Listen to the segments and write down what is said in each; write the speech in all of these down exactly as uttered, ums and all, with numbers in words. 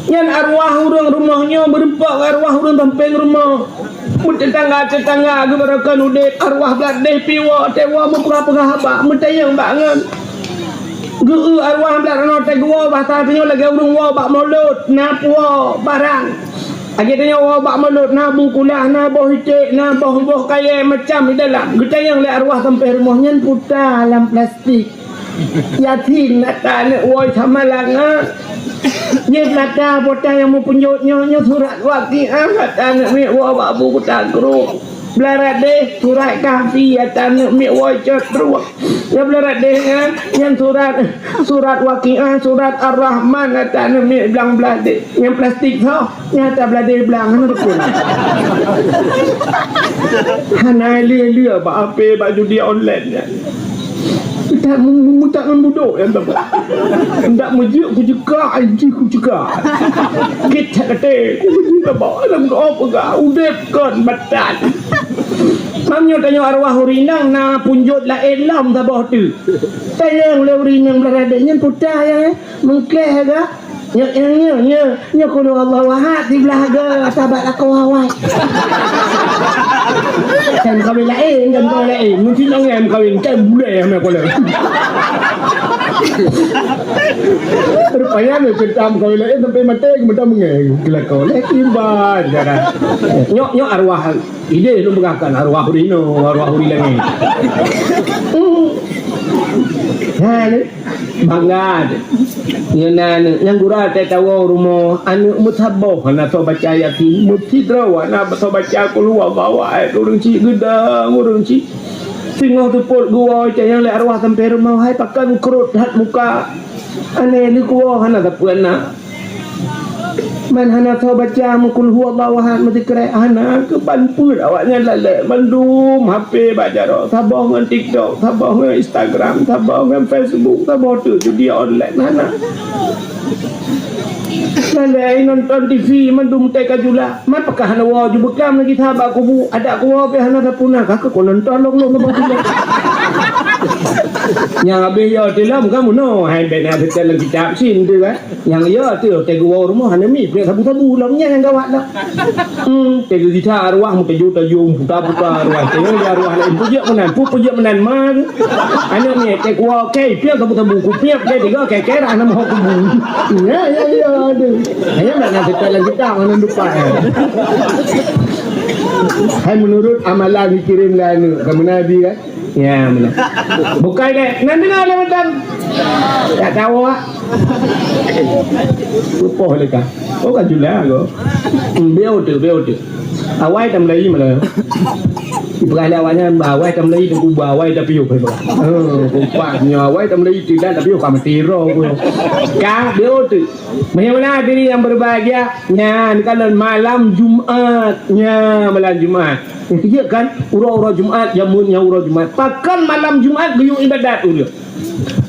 Nyan arwah ureuëng rumoh nyoe meureumpok ngon arwah ureuëng sampéng rumoh. Meuteutangga-teutangga geubarokon udeb, arwah bladeh piwoe, tewoe meupeugah-peugah haba, meutayang bak ngon. Geu-eu arwah bladeh nyoe teuguwoe, basa tanyoe lagée ureuëng woe bak mulod, na puwoe barang. Lagée tanyoe woe bak mulod, na bu kulah, na boh iték, na boh-boh kayée macam di dalam. Geutayang lé arwah sampéng rumoh nyan puta lam plastik. Yasin ata aneuk woe sama langa. Jeuet lata bota nyang meupeunjot nyoe, nyoe surat Waqiah ata aneuk miet woe bak bu kuta krueng. Blah radeh surat Kahfi ata aneuk miet woe cot rueng. Ya blah radeh nyan, nyan surat, surat Waqiah, surat Ar-Rahman ata aneuk miet blang blah deh. Nyang plastik tho, nyang ata blah deh blang hana rukun. Hana lé-lé bak H P bak judi online nyan. Mutak ngon budok nyang teuma. Ndak meujeuet kujeuka, ai jih kujeuka. Gét that até, kujeuka bak lam doa peugah udeb kon batat. Meunyoe tanyoe arwah ureuëng inong na peunjot laén lom saboh teuk. Tayang lé ureuëng inong blah radeh nyan puta ya. Mungkeh ga? Nyoe, nyoe, nyoe, nyoe, nyoe kulu Allah wahad di blah ga sabat aku awai. Kan kawin lain, kan kawin lain. Mungkin orang yang kawin kan boleh sama kula. Rupanya ni cerita kawin lain sampai mati kemudian mengai kelakon. Leh tiba cara. Nyok nyok arwah. Idéh lôn peugah kan arwah ureuëng inong, arwah ureuëng langét. Ha ni. Bangga deh. Nyan aneuk nyang gura teuh tawoe rumoh, aneuk meusaboh hana soe baca Yasin, meusidroe hana soe baca Qul huwallahu ahad, ureuëng chik geudong, ureuëng chik singoh teupot geuwoe cayang lé arwah sampai rumoh, hai pakon krot that muka. Aneh leukuwoe hana sapeue na. Man hana soe baca meuqul huwallahu ahad meusikrek hana keuban peuet awaknyan lalek mandum H P bak jaroe saboh ngon TikTok, saboh ngon Instagram, saboh ngon Facebook, saboh tu judi online hana. Lalek nonton T V mandum tai kajula. Man pakah hana woe ju beukam lagi sahabat kubu adak kuwoe pih hana sapuna ka keu nonton lom lom lom. Nyang habéh yo tilom kamu no hai bena setel kitab sin tu kan. Nyang ya tu teuh geuwoe rumoh aneuk miet peuet sabu-sabu lom nyan nyang gawat dah. Hmm, teuh geugisah arwah meutajong-tajong puta-puta arwah. Teuh ya arwah lain peujeuet meunan, pu peujeuet meunan ma tu. Aneuk miet teuh kuwoe kai peuet sabu-sabu kupiep teuh tiga kai-kai rah nama kubu. Ya ya ya aduh. Hanya nak nak kita lagi tak mana lupa. Hai menurut amalan dikirim lah aneuk kamu nabi kan. Ya, beuna. Bukai deh. Nan deungoe lé mantong. Tak tahu ah. Lupa lé ka. Oh, ka jula ko. Hmm, beo tu, beo tu. Awai tam lagi malah. Ipeugah lé awaknyan, awai tam lagi tu kuba, awai tapi yuk. Oh, kupas nyo, awai tam lagi tu dan tapi yuk ka mati roh ko. Ka beo tu. Bagaimana hadirin yang berbahagia? Nyan kalon malam Jumat. Nya malam Jumat. Nyang keu jeuet kan, uroe-uroe Jumat, jameun nyang uroe Jumat. Pakon malam Jumat geuyue ibadat ulôn.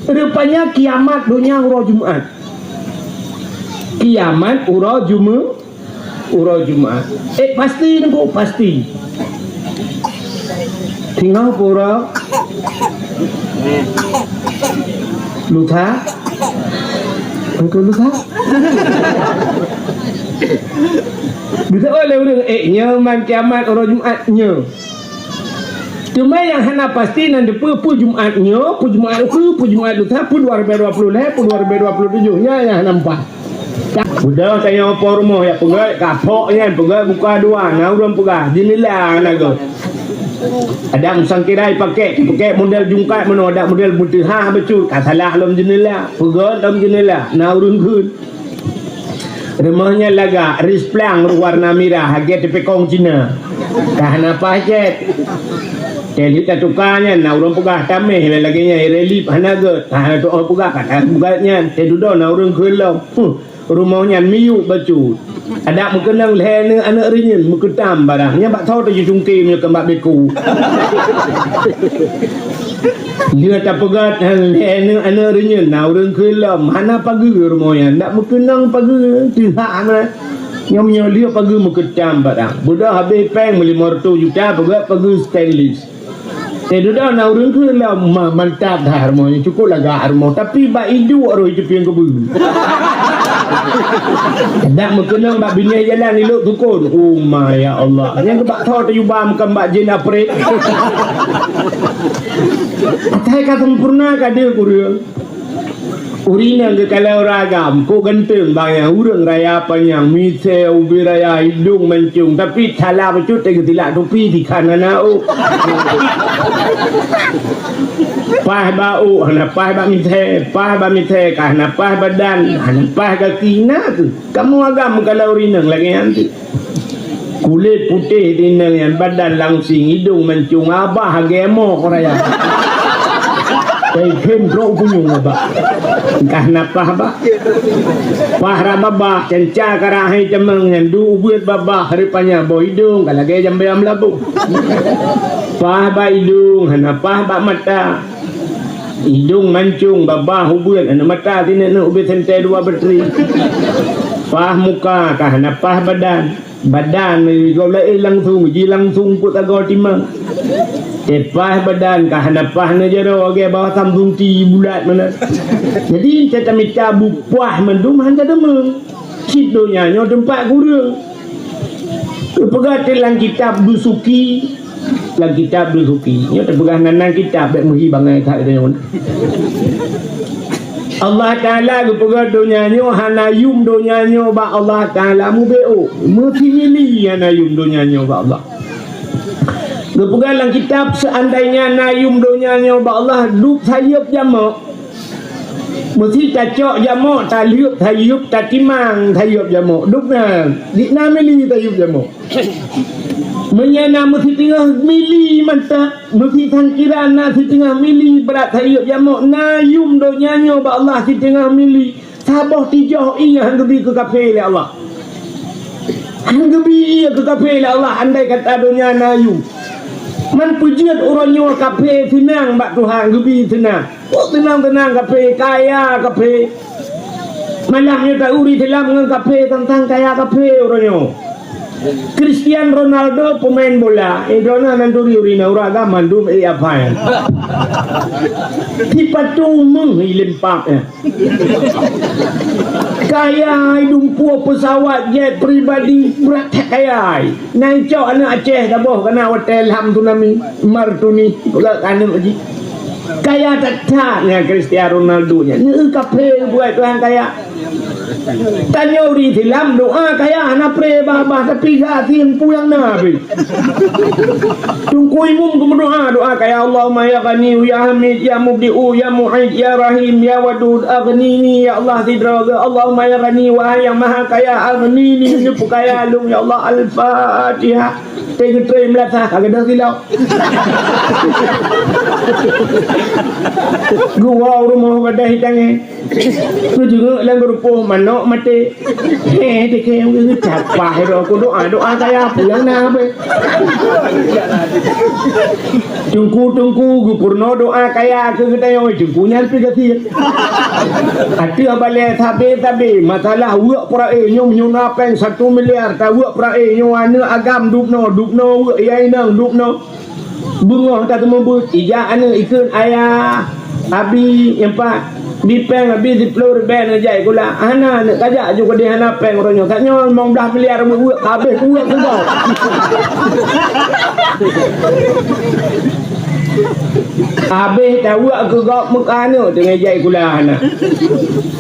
Rupanya kiamat donya uroe Jumat. Kiamat uroe Jume-, uroe Jumat. Eh, pasti nunggu, pasti. Tinggal pura. Lusa. Engkau lusa. Bisa oleh urang, eh, nyoe man kiamat uroe Jumat nyoe. Cuma nyang hana pasti nan deupeu peue Jumat nyoe, peue Jumat ukeue, peue Jumat lusa, peue dua ribu dua puluh lhèe, peue dua ribu dua puluh tujuh nyan nyang hana meupat. Udah tanya apa rumah ya peugah kapok nyan peugah buka dua na urang peugah jendela na go. Ada musang kirai pakai, pakai model jungkat mana ada model mutihah becut ka salah lom jendela, peugah lom jendela na urang kheun. Rumoh nyan lagak, risplang warna mirah, lagèe teupikong Cina. Ka hana paih cét. Teuh lheueh tatuka nyan, na ureueng peugah tamèh lagèe nyan, irelip hana gèt. Ka hana tu'oh peugah, ka hana peugah nyan. Teuh dudoe na ureueng kheun lom. Huh, rumoh nyan miyueb bacut. Adak meukeunong lhèe aneuk, aneuk reunyeuen, meukeutam barang. Nyan bak soe teujicungke meunyoe keu bak beko. Lheueh tapeugah lhèe aneuk, aneuk reunyeuen, na ureueng kheun lom, hana pageue rumoh nyan, ndak meukeunong pageue, teuhak hana. Nyoe meunyoe lheueh pageue meukeutam barang. Beudôh habéh péng meulimong reutôh juta, peugah pageue stainless. Teuh dudoe na ureueng kheun lom, ma-, mantap that rumoh nyan, cukup lagak rumoh, tapi bak iduek roh itu pieng keubeue. Dak meukeunong bak binéh jalan ilok tukon. Oh ma ya Allah. Nyang bak tho teujuba meukan bak jin aprit. Atai ka sempurna ka deuh kureueng. Ureueng inong geukalon ureueng agam, kok ganteng bang nyan, ureueng raya panyang, misée, ubé raya, idong mancung, tapi salah bacut teuh geutilak tupi dikhan hana ôk. Paih bak ôk, hana paih bak misée, paih bak misée, ka hana paih badan, hana paih gaki, na kheueh. Kamoe agam meukalon ureueng inong lagée nyan teuh. Kulét putéh di inong nyan, badan langsing, idong mancung, abah lagée moh raya. Kai phém trok punyueng abah. Ka hana paih bah. Paih rab babah, canca ka rab hai tamong nyan, duek ubeuet babah, rupanya boh idong, ka lagée jambée meulaboh. Paih bak idong, hana paih bak mata. Idong mancung, babah ubeuet, aneuk mata sineuk-neuk ubé sentée dua batri. Paih muka ka hana paih badan. Badan gob laén langsung, ji langsung peuet sagoe timang. Teupaih badan ka hana paih neujaroe lagée bawah Samsung T bulat meunan. Jadi, teutamita bupaih mandum hana deungoe. Cit donya nyoe teumpat kureueng. Geupeugah teuh lam kitab Dusuki, lam kitab Dusuki. Nyoe teupeugah nan-nan kitab bék meuhi bangai that nyoe. Allah Taala geupeugah donya nyoe hana yum donya nyoe bak Allah Taala mubeuôh. Meusimili hana yum donya nyoe bak Allah. Geupeugah lam kitab, seandainya na yum donya nyoe bak Allah, dub sayeuep jamok. Meusi tacok jamok, talheuep sayeuep, tatimang sayeuep jamok. Dub na, di na mili sayeuep jamok. Meunyoe na meusitingoh mili mantap, meusi sangkiran na sitingoh mili brat sayeuep jamok, na yum donya nyoe bak Allah sitingoh mili. Saboh tijoh ié han geubi keu kafé lé Allah. Han geubi ié keu kafé lé Allah, andai kata donya na yum. Man peujeuet uroe nyoe kafé seunang bak Tuhan, geubi seunang. Kok seunang-seunang kafé, kaya kafé. Malam nyoe ta-uri silam ngon kafé, tantang kaya kafé uroe nyoe. Cristiano Ronaldo pemain bola, eh, droeneuh nan turi ureueng inong, ureueng agam mandum, eh, apa nyan? Sipatu meuh ileumpap nyan. Kaya, dumpeue pesawat jet pribadi, brat that kaya. Nan cok aneuk Aceh saboh kana watée lam tsunami, Martuni, ulat aneuk jih. Kaya that-that nyan Cristiano Ronaldo nyan. Neu kafé buet Tuhan kaya. Tanyoe ureueng Islam doa kaya hana pré babah, tapi gasien pulang na pih. Teungku Imum geumeudoa, doa kaya, "Allahumma ya Ghani, ya Hamid, ya Mubdi'u, ya Mu'id, ya Rahim, ya Wadud, aghnini, ya Allah, sidroe." "Allahumma ya Ghani, wahai yang Maha Kaya, aghnini, neupeukaya lôn, ya Allah." Al-Fatihah. Teugeutreun meulasah, ka geudoh silop. Geuwoe u rumoh gadôh itangen. Geujeuet lam geurupoh manok maté. Hé, teuke, capah roh ku doa, doa kaya pulang na be. Teungku-teungku geupeurunoe doa kaya keu geutanyoe, teungku nyan pih gasien. Ateueh balée sabe-sabe, masalah weuek peurae nyoe, nyoe na péng satu miliar, taweuek peurae nyoe, aneuk agam dubnoe, dubnoe weuek, ya inong dubnoe. Beungoh ka teumeubeuet, ijak aneuk ikheun, "Ayah, abi, nyoe pat, bi péng abi siploh ribée neujak sikula." Hana, aneuk kajak ju keudeh hana péng uroe nyoe. Tanyoe limong blaih miliar weuek-weuek, habéh weuek keudroe. Habéh taweuek keu gob meuka aneuk teungoh jai sikula hana.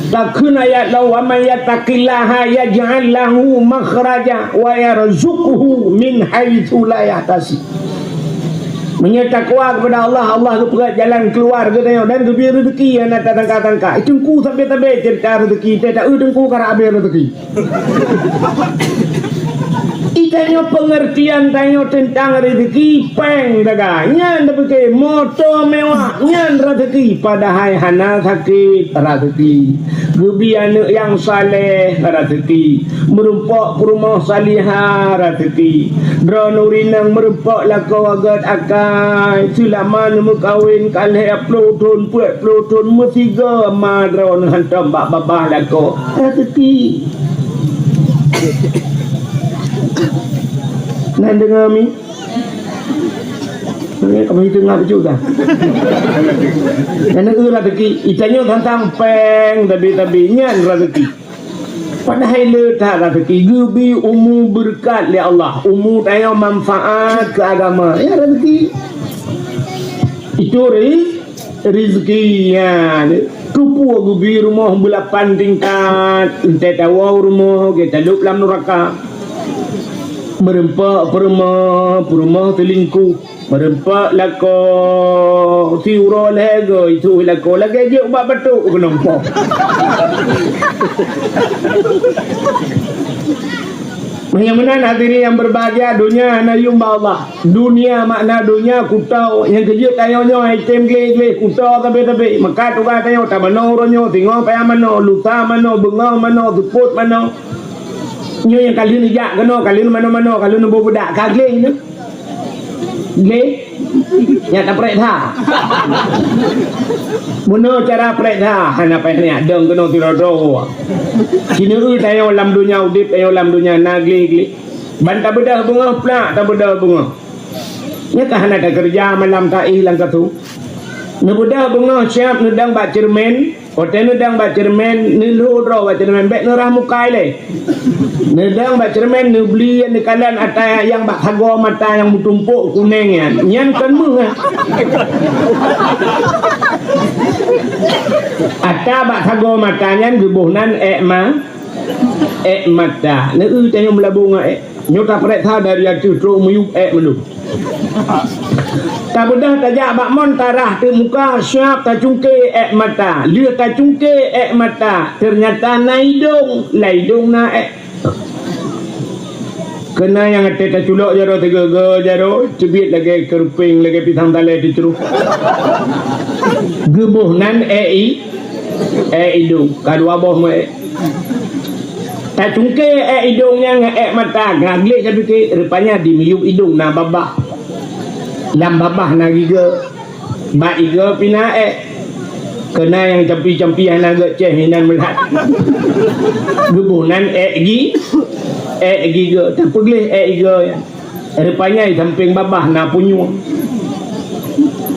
Takheun ayat lom, "Wa man yattaqillaha yaj'al lahu makhraja wa yarzuqhu min haitsu la yahtasib." Meunyoe takwa kepada Allah, Allah geupeugah jalan keuluwa geutanyoe dan geubri reuzeki nyang na tatangka-tangka. Teungku sabe-sabe ceurita reuzeki, teuh taeu teungku karab habéh reuzeki. Itanyoe peungeurtian tanyoe teuntang reuzeki péng daga, nyan tapike moto mewah, nyan reuzeki, padahai hana sakét reuzeki. Geubi aneuk nyang saleh reuzeki, meurumpok peurumoh salihah reuzeki. Droeneuh ureueng inong meurumpok lakoe gét akai, seulama neumeukawen ka lhèe ploh thon, peuet ploh thon, meusigoe ma droeneuh hantom bak babah lakoe. Reuzeki. Na deungoe mi? Ni kamu hitung ngap juga. Karena eu reuzeki, itanyoe tantang péng tabi-tabi nyan reuzeki. Padahai le that raseuki, geubi umu beureukat lé Allah, umu tanyoe manfaat keu agama, ya raseuki. Itu ri-, rezeki, ya. Keupeue geubi rumoh beulapan tingkat, entée tawoe rumoh, geutalop lam nuraka. Meureumpok peurumoh, peurumoh teulingkuh. Meureumpok lakoe, siuroe lhée goe, itu lakoe lagée jeuet ubak batuk keunoe po. Meunyoe meunan hadirin yang berbahagia, donya hana yum bak Allah. Dunia makna donya kuto, nyang keujeuet tanyoe nyoe item gleh-gleh kuto sabe-sabe. Maka tugaih tanyoe tamanoe uroe nyoe, singoh payah manoe, lusa manoe, beungoh manoe, seupôt manoe. Nyoe nyang ka lheueh neujak keunoe, ka lheueh neumanoe-manoe, ka lheueh neubeudak, ka gleh nyoe. Gleh, nyak taprek that. Bunoe cara prek that, hana payah nyak dong keunoe sidroe-droe. Sineue tanyoe lam donya udeb, tanyoe lam donya na gleh-gleh. Ban tabeudoh beungoh plak, tabeudoh beungoh. Nyoe ka hana takeureuja malam taéh lam katu. Neubeudoh beungoh siab neudong bak ceureumen. Watée neudong bak ceureumen, neulhô droe bak ceureumen, bék neurah muka ilée. Neudong bak ceureumen, neubli neukalon ata nyang bak sagoe mata nyang meutumpok kuneng nyan. Nyan kon meuh, eh. Ata bak sagoe mata nyan geuboh nan ék ma-, ék mata. Neu-eu tanyoe meulabô ngon ék. Nyoe taprek that dari ateueh trok miyueb ék mandum. Tabeudoh tajak bak mon tarah teuk muka, siab tacungke ék mata. Lheueh tacungke ék mata, teunyata na idong, lam idong na ék. Keunan nyang até taculok jaroe tiga-tiga jaroe, teubiet lagée keureupieng, lagée pisang talée teucruh. Geuboh nan ék i-, ék idong, ka dua boh meuék. Tacungke ék idong nyan ngon ék mata, ka gleh tapike, rupanya di miyueb idong na babah. Lam babah na giga. Bak iga pih na ék. Keunan nyang campi-campi hana geucéh inan meulat. Geuboh nan ék gi-, ék giga. Tapeugleh ék iga nyan. Rupanya di sampéng babah na punyueng.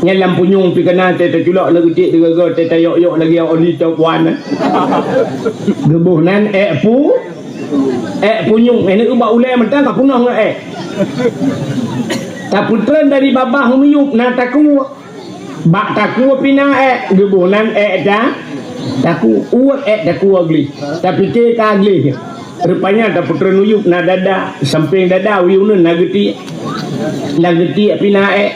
Nyan lam punyueng pih keunan teuh taculok lagée tiek teuga-ga teuh tayok-yok lagée oli teuh wan. Geuboh nan ék pu-, ék punyueng. Ék neu bak ulée mantong ka peunoh ngon ék. Tapeutreun dari babah miyueb na takue. Bak takue pih na ék, geuboh nan ék ta-, takue, uet ék takue gleh. Tapike ka gleh. Rupanya tapeutreun uyueb na dada, sampéng dada uyueb nyan na geutiek. Na geutiek pih na ék.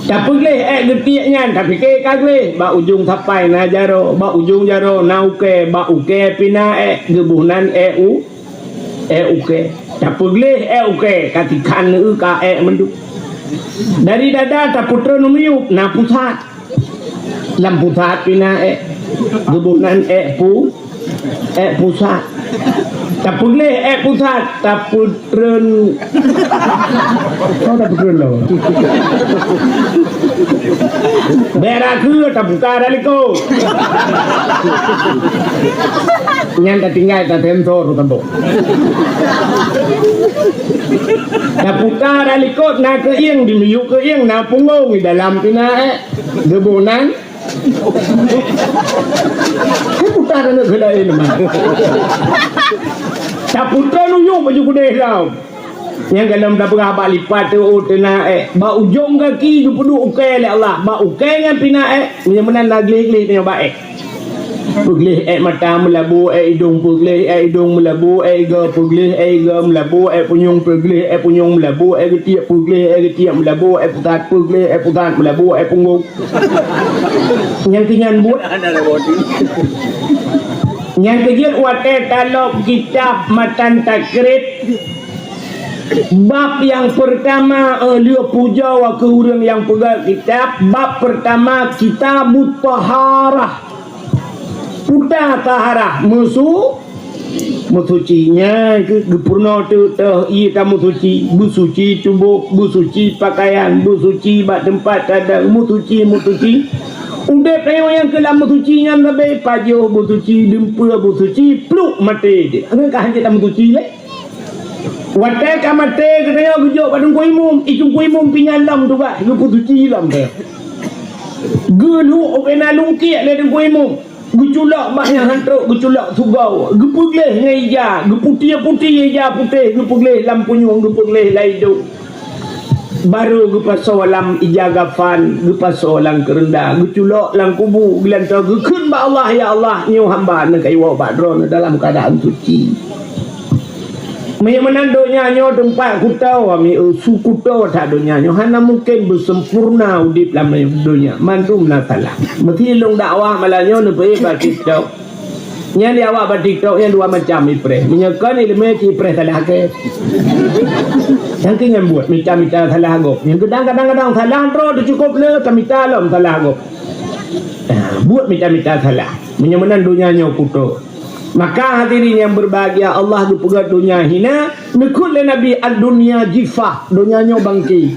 Tapeugleh ék geutiek nyan, tapike ka gleh. Bak ujong sapai na jaroe, bak ujong jaroe na ukée, bak ukée pih na ék, geuboh nan ék u-, ék ukée. Tapeugleh ék ukée, ka tikhan neu ka ék mandum. Dari dada tapeutreun u miyueb na pusat. Lam pusat pih na ék. Geuboh nan ék pu-, ék pusat. Tapeugleh ék pusat, tapeutreun. Kau tapeutreun lo. Bék rakhue taputa dari likot. Nyan tatinggai tasensor saboh. Taputa dari likot na keuieng, di miyueb keuieng na punggong, di dalam pih na ék. Geuboh nan. Taputa dari likot laén mah. Taputa nuyueb baju keudeh lom. Nyang galom tapeugah bak lipat teuh, oh, teuh na ék. Bak ujong gaki geupeuduek ukée lé Allah. Bak ukée nyan pih na ék. Meunyoe meunan na gleh-gleh tanyoe bak ék. Peugleh ék mata meulabô ék idong, peugleh ék idong meulabô ék iga, peugleh ék iga meulabô ék punyueng, peugleh ék punyueng meulabô ék geutiek, peugleh ék geutiek meulabô ék pusat, peugleh ék pusat meulabô ék punggong. Nyang keu nyan buet. Nyang keujeuet watée talop kitab matan takrib, bab nyang peurtama, eh, lheueh pujoe keu ureuëng nyang peugah kitab, bab peurtama Kitabut Taharah. Puta taharah, meusu-, meusuci. Nyan keuh geupeurunoe teuk teuh ié tameusuci, beusuci tuboh, beusuci pakaian, beusuci bak teumpat tadong, meusuci, meusuci. Udeb tanyoe nyang keu lam meusuci nyan leubeh pajoh beusuci, dumpeue beusuci, pluek maté jih. Nyan ka hanjeuet tameusuci lé. Watée ka maté geutanyoe geujok bak Teungku Imum, i Teungku Imum pih nyan lom tugaih geupeusuci lom teuh. Geulhok ubena lungkiek lé Teungku Imum. Geuculok bak nyang han trok, geuculok sugoe, geupeugleh ngon ija, geuputéh-putéh ija putéh, geupeugleh lam punyueng, geupeugleh lam idong. Barô geupasoe lam ija gafan, geupasoe lam keureunda, geuculok lam kubu, geulantoe geukheun bak Allah, "Ya Allah, nyoe hamba neukawoe bak Droeneuh dalam keuadaan suci." Meunyoe meunan donya nyoe teumpat kuto, ami, eu, su kuto that donya nyoe, hana mungken beusempurna udeb lam donya, mandum na salah. Meusi lôn dakwah malam nyoe neupeuék bak TikTok. Nyan di awak bak TikTok nyan dua macam ipreh. Meunyoe kon ileumèe cit ipreh salah kèe. Nyang keu nyan buet mita-mita salah gob. Nyang keudang kadang-kadang salah droe teucukôp le tamita lom salah gob. Ah, buet mita-mita salah. Meunyoe meunan donya nyoe kuto. Maka hadirin yang berbahagia, Allah geupeugah donya hina, neukheun lé Nabi, "Ad-dunya jifah," donya nyoe bangke.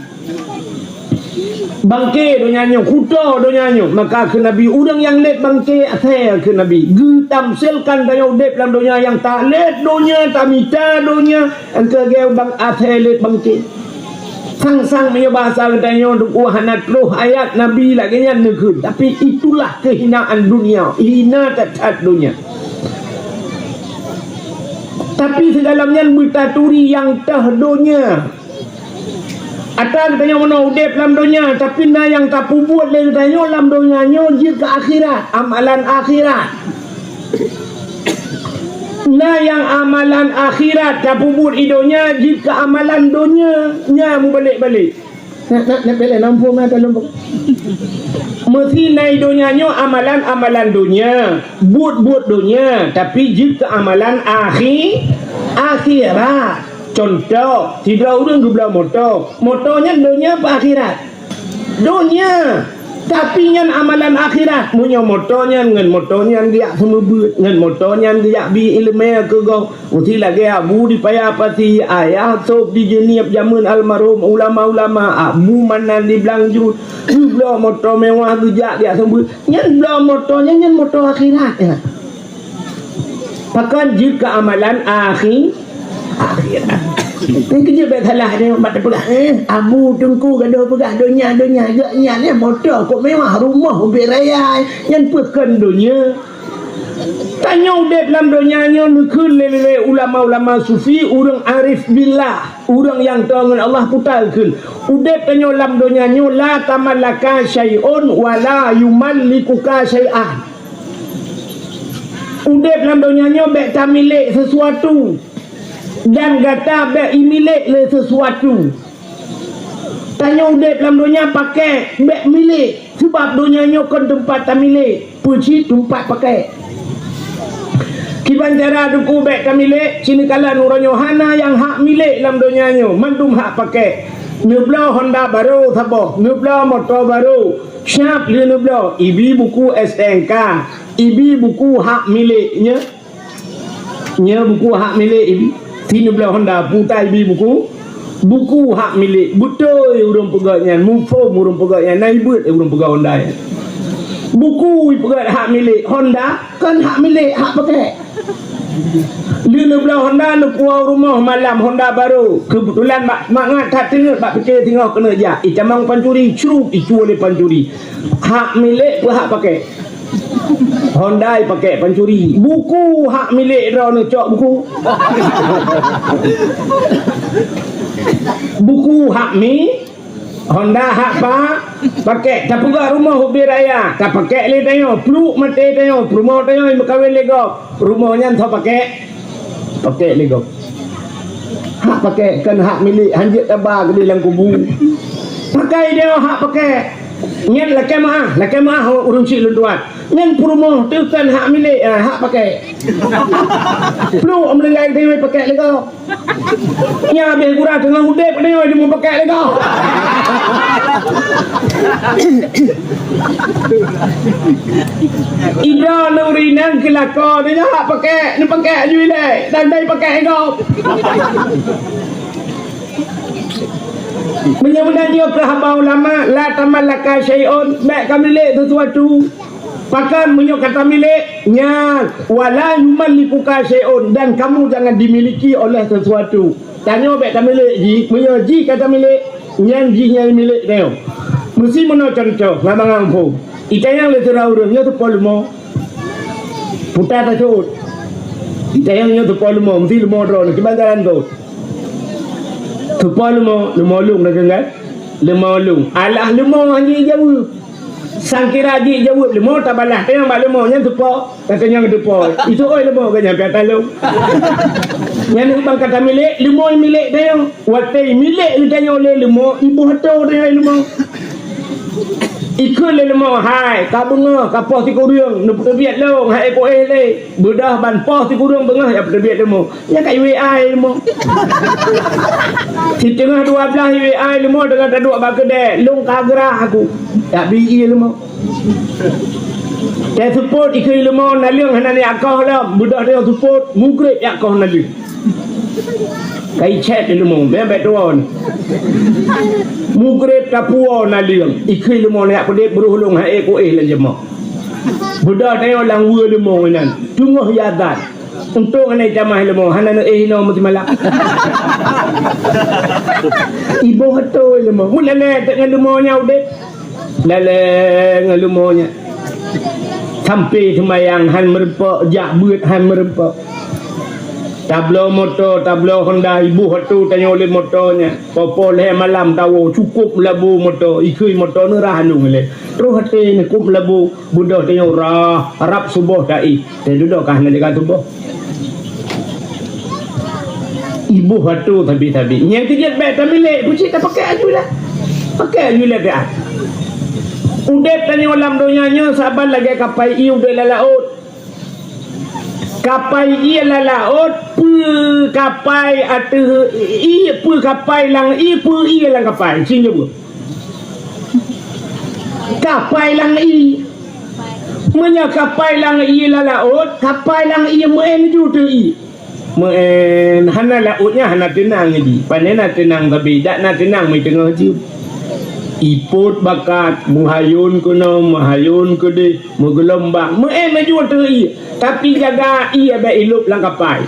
Bangke donya nyoe, kuto donya nyoe. Maka kheun Nabi, ureueng nyang lét bangke, asèe kheun Nabi. Geutamsilkan tanyoe udeb lam donya nyang talét donya, tamita donya, nyang keu lagèe bang asèe lét bangke. Sang-sang meunyoe bahasa geutanyoe dum hana troh ayat Nabi lagèe nyan neukheun, tapi itulah kehinaan dunia, hina that-that donya. Tapi sigohlom nyan beutaturi nyang toh donya. Ata geutanyoe meunoe udeb lam donya, tapi na nyang tapeubuet lé geutanyoe lam donya nyoe jeuet keu akhirat, amalan akhirat. Na nyang amalan akhirat tapeubuet i donya jeuet keu amalan donya, nyan mubalek-balek. Nak, nak, nak pilih lampu mata lembut. Meusi na i donya nyoe amalan-amalan donya, buet-buet donya, tapi jeuet keu amalan akhi-, akhirat. Contoh, sidroe ureueng geubloe moto. Moto nyan donya apa akhirat? Donya. Tapi nyan amalan akhirat. Meunyoe moto nyan ngon moto nyan geujak seumeubeuet, ngon moto nyan geujak bi ileumèe keu gob. Meusi lagèe Abu di Paya Pasi, Ayah Sop di Jeunieb jameun almarhum, ulama-ulama, Abu Manan di Blang Jut, geubloe moto mewah geujak geujak seumeubeuet. Nyan bloe moto nyan, nyan moto akhirat nyan. Pakon jeuet keu amalan akhi-, akhirat. Nyan keuh jeuet bèk salah nyoe, bak teupeugah, eh, Abu Teungku gadoh peugah donya, donya, geuh nyan, eh, moto kok mewah, rumoh ubit raya, nyan peue kon donya. Tanyoe udeb lam donya nyoe neukheun lé, lé, lé ulama-ulama sufi, ureueng arif billah, ureueng nyang toe ngon Allah, peue takheun. Udeb tanyoe lam donya nyoe, la tamallaka syai'un wa la yumallikuka syai'an. Udeb lam donya nyoe bèk tamilék sesuatu, dan gata bèk imilék lé sesuatu. Tanyoe udeb lam donya pakèk, bèk milék, sabab donya nyoe kon teumpat tamilék, peue cit teumpat pakèk. Kiban cara Teungku bèk tamilék, sineukala uroe nyoe hana nyang hak milék lam donya nyoe, mandum hak pakèk. Neubloe Honda barô saboh, neubloe moto barô, siap lheueh neubloe, ibi buku S T N K, ibi buku hak milék nyoe. Nyoe buku hak milék ibi. Sineubloe Honda, peue ibi buku. Buku hak milék. Beutôi ureueng peugah nyan, muphom ureueng peugah nyan, na ibeuet ureueng peugah Honda nyan. Buku ipeugah hak milék Honda, kon hak milék, hak pakèk. Lheueh neubloe Honda, neupuwoe rumoh malam Honda barô. Keubeutulan mak, mangat that teungeut bak pike singoh keuneuk jak. Itamong pancuri, crup, icue lé pancuri. Hak milék peue hak pakèk? Honda ipakèk pancuri. Buku hak milék droeneuh cok buku. Buku hak mi, Honda hak pa, pakèk. Tapeugah rumoh ubit raya, tapakèk lé tanyoe, pluek maté tanyoe, peurumoh tanyoe meukawen lé gob. Rumoh nyan soe pakèk? Pakèk lé gob. Hak pakèk kon hak milék, hanjeuet taba keudéh lam kubu. Pakai dia hak pakèk. Nyan lakèe meu'ah, lakèe meu'ah ureueng chik lôn tuan. Nyan peurumoh teuh kon hak milék, ah, hak pakèk. Pluek meuninggai teuh pakèk lé gob. Nyan habéh gura teungoh udeb nyoe jimeupakèk lé gob. Idroe nuri nyan keu lakoe, nyoe hak pakèk, neupakèk aju ilèe, dan dai pakèk gob. Meunyoe meunan nyoe keu haba ulama, la tamallaka syai'un, bèk kamilék sesuatu. Pakon meunyoe ka tamilék, nyan, wala yumallikuka syai'un, dan kamu jangan dimiliki oleh sesuatu. Tanyoe bèk tamilék jih, meunyoe jih ka tamilék, nyan jih nyang milék tanyoe. Meusi meunoe cuntoh, ngon mangat phon. Itanyong lé sidroe ureueng, nyoe teupeue leumo? Puta taseuôt. Tayang nyoe teupo leumo, meusi leumo droeneuh, kiban jalan teuôt. Teupo leumo, leumo lông dah kan? Leumo lông. Alah leumo hana jijaweueb. Sangkira jijaweueb leumo, tabalah tayang bak leumo, nyan teupo. Kata nyang teupo. Itu oi leumo ke nyan piata lông. Nyan ubang kata milék, leumo milék tayang. Watèe milék geutanyoe lé leumo, iboh atô tayang leumo. Ikheun lé leumo, "Hai, ka beungoh, ka poh sikureueng, neupeuteubiet lông, hai éh kuéh lé." Beudôh ban poh sikureueng beungoh jak peuteubiet leumo. Nyan ka iwéh ai leumo. Siteungoh dua blaih iwéh ai leumo teungoh taduek bak keudè, lông ka grah aku. Jak bi ié leumo. Teuseupôt ikheun leumo naleueng hana neujak koh lom, beudôh teuseupôt, mugreb jak koh naleueng. Kai cét leumo, meunan bèk tuwö. Mugreb tapuwoe naleueng, ikheun leumo neujak peudép beuroh lông hai éh kuéh lam jeumah. Beudôh tayang lam weue leumo nyan, teungoh iazan. Untông hana itamah leumo, hana neuéh inoe meusimalam. Iboh atô leumo. Meulalè teuk ngon leumo nyan udép. Lalè ngon leumo nyan. Sampoe seumayang han meureumpok, jak beuet han meureumpok. Tabloe moto, tabloe Honda, iboh atô tanyoe lé moto nyan. Poh-poh lhèe malam tawoe, cukôp meulabu moto, ikheun moto neurah aneuëk lé. Troh até neuh cukôp meulabu. Beudôh tanyoe rah, rab suboh taéh, teududoe ka hana jaga tuboh. Iboh atô sabe-sabe. Nyang keujeuet bèk tamilék, peucit tapakèk aju lah. Pakèk aju lah pih ah. Udép tanyoe lam donya nyoe saban lagèe kapai ié udép lam laôt. Kapai ié lam laôt, peue kapai ateueh ié, peue kapai lam ié, peue ié lam kapai. Ci nyoe. Kapai lam ié. Meunyoe kapai lam ié lam laôt, kapai lam ié meu'en ju teuh ié. Meu'en, hana laôt nyan hana teunang ji. Pane na teunang sabe, dak na teunang meuteungoh jeuem. Ipot bakat, meuhayôn keunoe, meuhayôn keudeh, meugeulumbang. Meu'en ju teuh ié. Tapi jaga ié bèk ilôb lam kapai.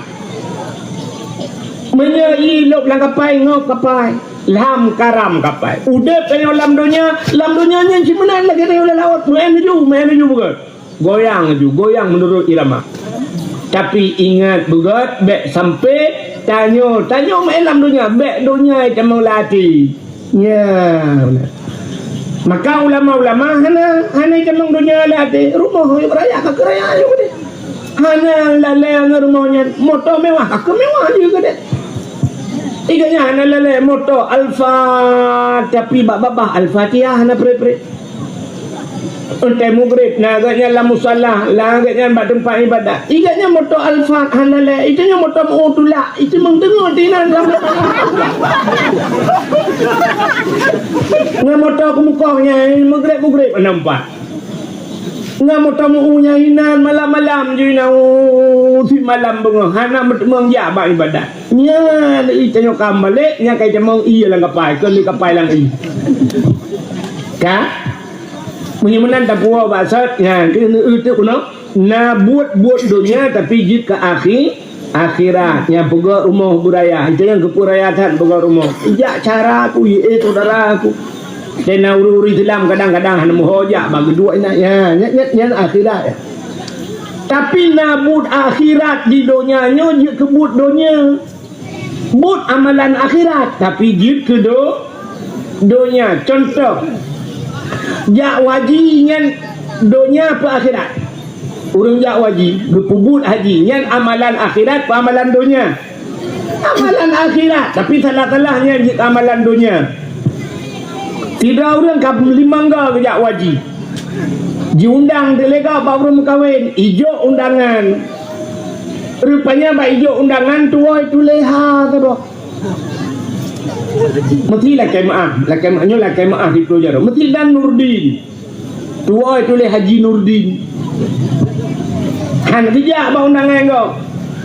Meunyoe ié ilôb lam kapai, ngok kapai. Lam karam kapai. Udép tanyoe lam donya, lam donya nyan cit meunan lagèe tanyoe lam laôt. Meu'en ju, meu'en ju beugèt. Goyang ju, goyang meunurot irama. Tapi ingat beugèt, bèk sampoe tanyoe, tanyoe meu'en lam donya, bèk donya itamong lam até. Nyan. Maka ulama-ulama hana, hana itamong donya lam até. Rumoh yôh raya, ka keu raya yôh keudeh. Hana lalè ngon rumoh nyan, moto mewah, ka keu mewah ju keudeh. Iga nyan hana lalè moto Alphard, tapi bak babah Al-Fatihah hana preh-preh. Untèe mugreb, na geuh nyan lam musala, na geuh nyan bak teumpat ibadat. Iga nyan moto Alphard hana lalè, itu nyan moto meu tulak, itu meuteungoh tinan lam. Ngon moto keumukong nyan, mugreb-mugreb hana umpat. Ngon moto meu nyang inan malam-malam ju inan, uh, simalam beungoh hana meuteumong jak bak ibadat. Nyan itanyoe kam balek, nyan kai tamong ié lam kapai, keu lé kapai lam ié. Ka? Meunyoe meunan tapuwoe bak sot, nyan keuneuk eu teuk keunoe. Na buet-buet donya tapi jeuet keu akhi-, akhirat. Nyang peugöt rumoh beuraya, itu nyang keupeue raya that peugöt rumoh. Jak cara aku, eh, saudara aku. Dan na ureuëng-ureuëng Islam kadang-kadang hana meuhojak bak geuduek inan. Ya, nyan, nyan, nyan akhirat, ya. Tapi na buet akhirat di donya nyoe jeuet keu buet donya. Buet amalan akhirat, tapi jeuet keu do-, donya. Contoh, jak haji nyan donya apa akhirat? Ureuëng jak haji, geupeubuet haji, nyan amalan akhirat apa amalan donya? Amalan akhirat, tapi salah-salah nyan jeuet amalan donya. Sidroe ureuëng ka limong go geujak haji. Jiundang teuh lé gob bak ureuëng meukawen, ijok undangan. Rupanya bak ijok undangan tuwoe tuléh ha saboh. Meusti lakèe meu'ah, lakèe meu'ah, nyoe lakèe meu'ah siplôh jaroe. Meusti dan Nurdin. Tuwoe tuléh Haji Nurdin. Han geujak bak undangan gob.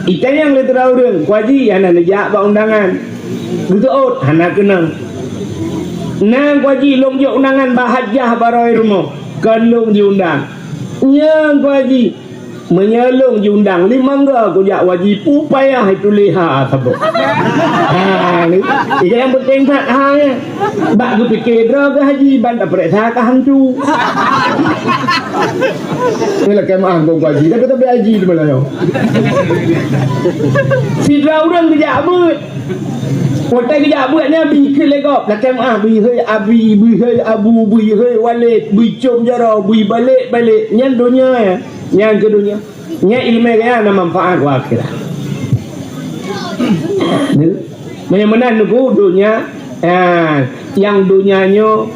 Itanyong lé sidroe ureuëng, "Ku Haji, hana neujak bak undangan?" Geuseuôt, "Hana keunong." "Nyan Ku Haji, lôn jok undangan bak hajah barô rumoh, kon lôn jiundang." "Nyan Ku Haji, Meunyoe lôn jiundang limong go kujak u haji, peue payah ituléh ha saboh. Ha, ni. Nyang peunteng that ha nyan. Bak geupike droe geuh haji, ban tapeuriksa ka hantu. Ni lakèe meu'ah keu haji, tapi, tapi haji di mana nyoe? Sidroe ureueng geujak beuet. Watèe geujak beuet nyan bri kheun lé gob, lakèe meu'ah, bri hei abi, bri hei abu, bri hei walid, bri com jaroe, bri balek-balek. Nyan donya nyan. Nyan keuh donya. Nyan ileumèe gaya hana manfaat u akhirat. Ni, meunyoe meunan nunggu donya, ha, nyang donya nyoe,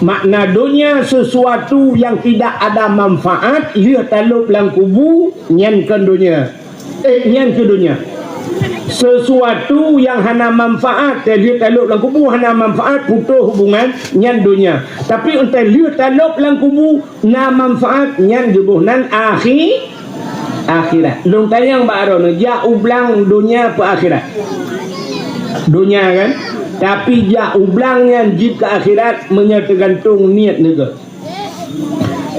makna donya sesuatu yang tidak ada manfaat, lheueh talôb lam kubu, nyan kon donya. Eh, nyan keuh donya. Sesuatu yang hana manfaat, lheueh talôb lam kubu hana manfaat, putôh hubungan, nyan donya. Tapi 'oh lheueh talôb lam kubu, na manfaat, nyan geuboh nan akhi-, akhirat. Lôn tanyong bak droeneuh, jak u blang donya peu akhirat? Donya kan? Tapi jak u blang nyan jeuet keu akhirat meunyoe teugantung niet neuh.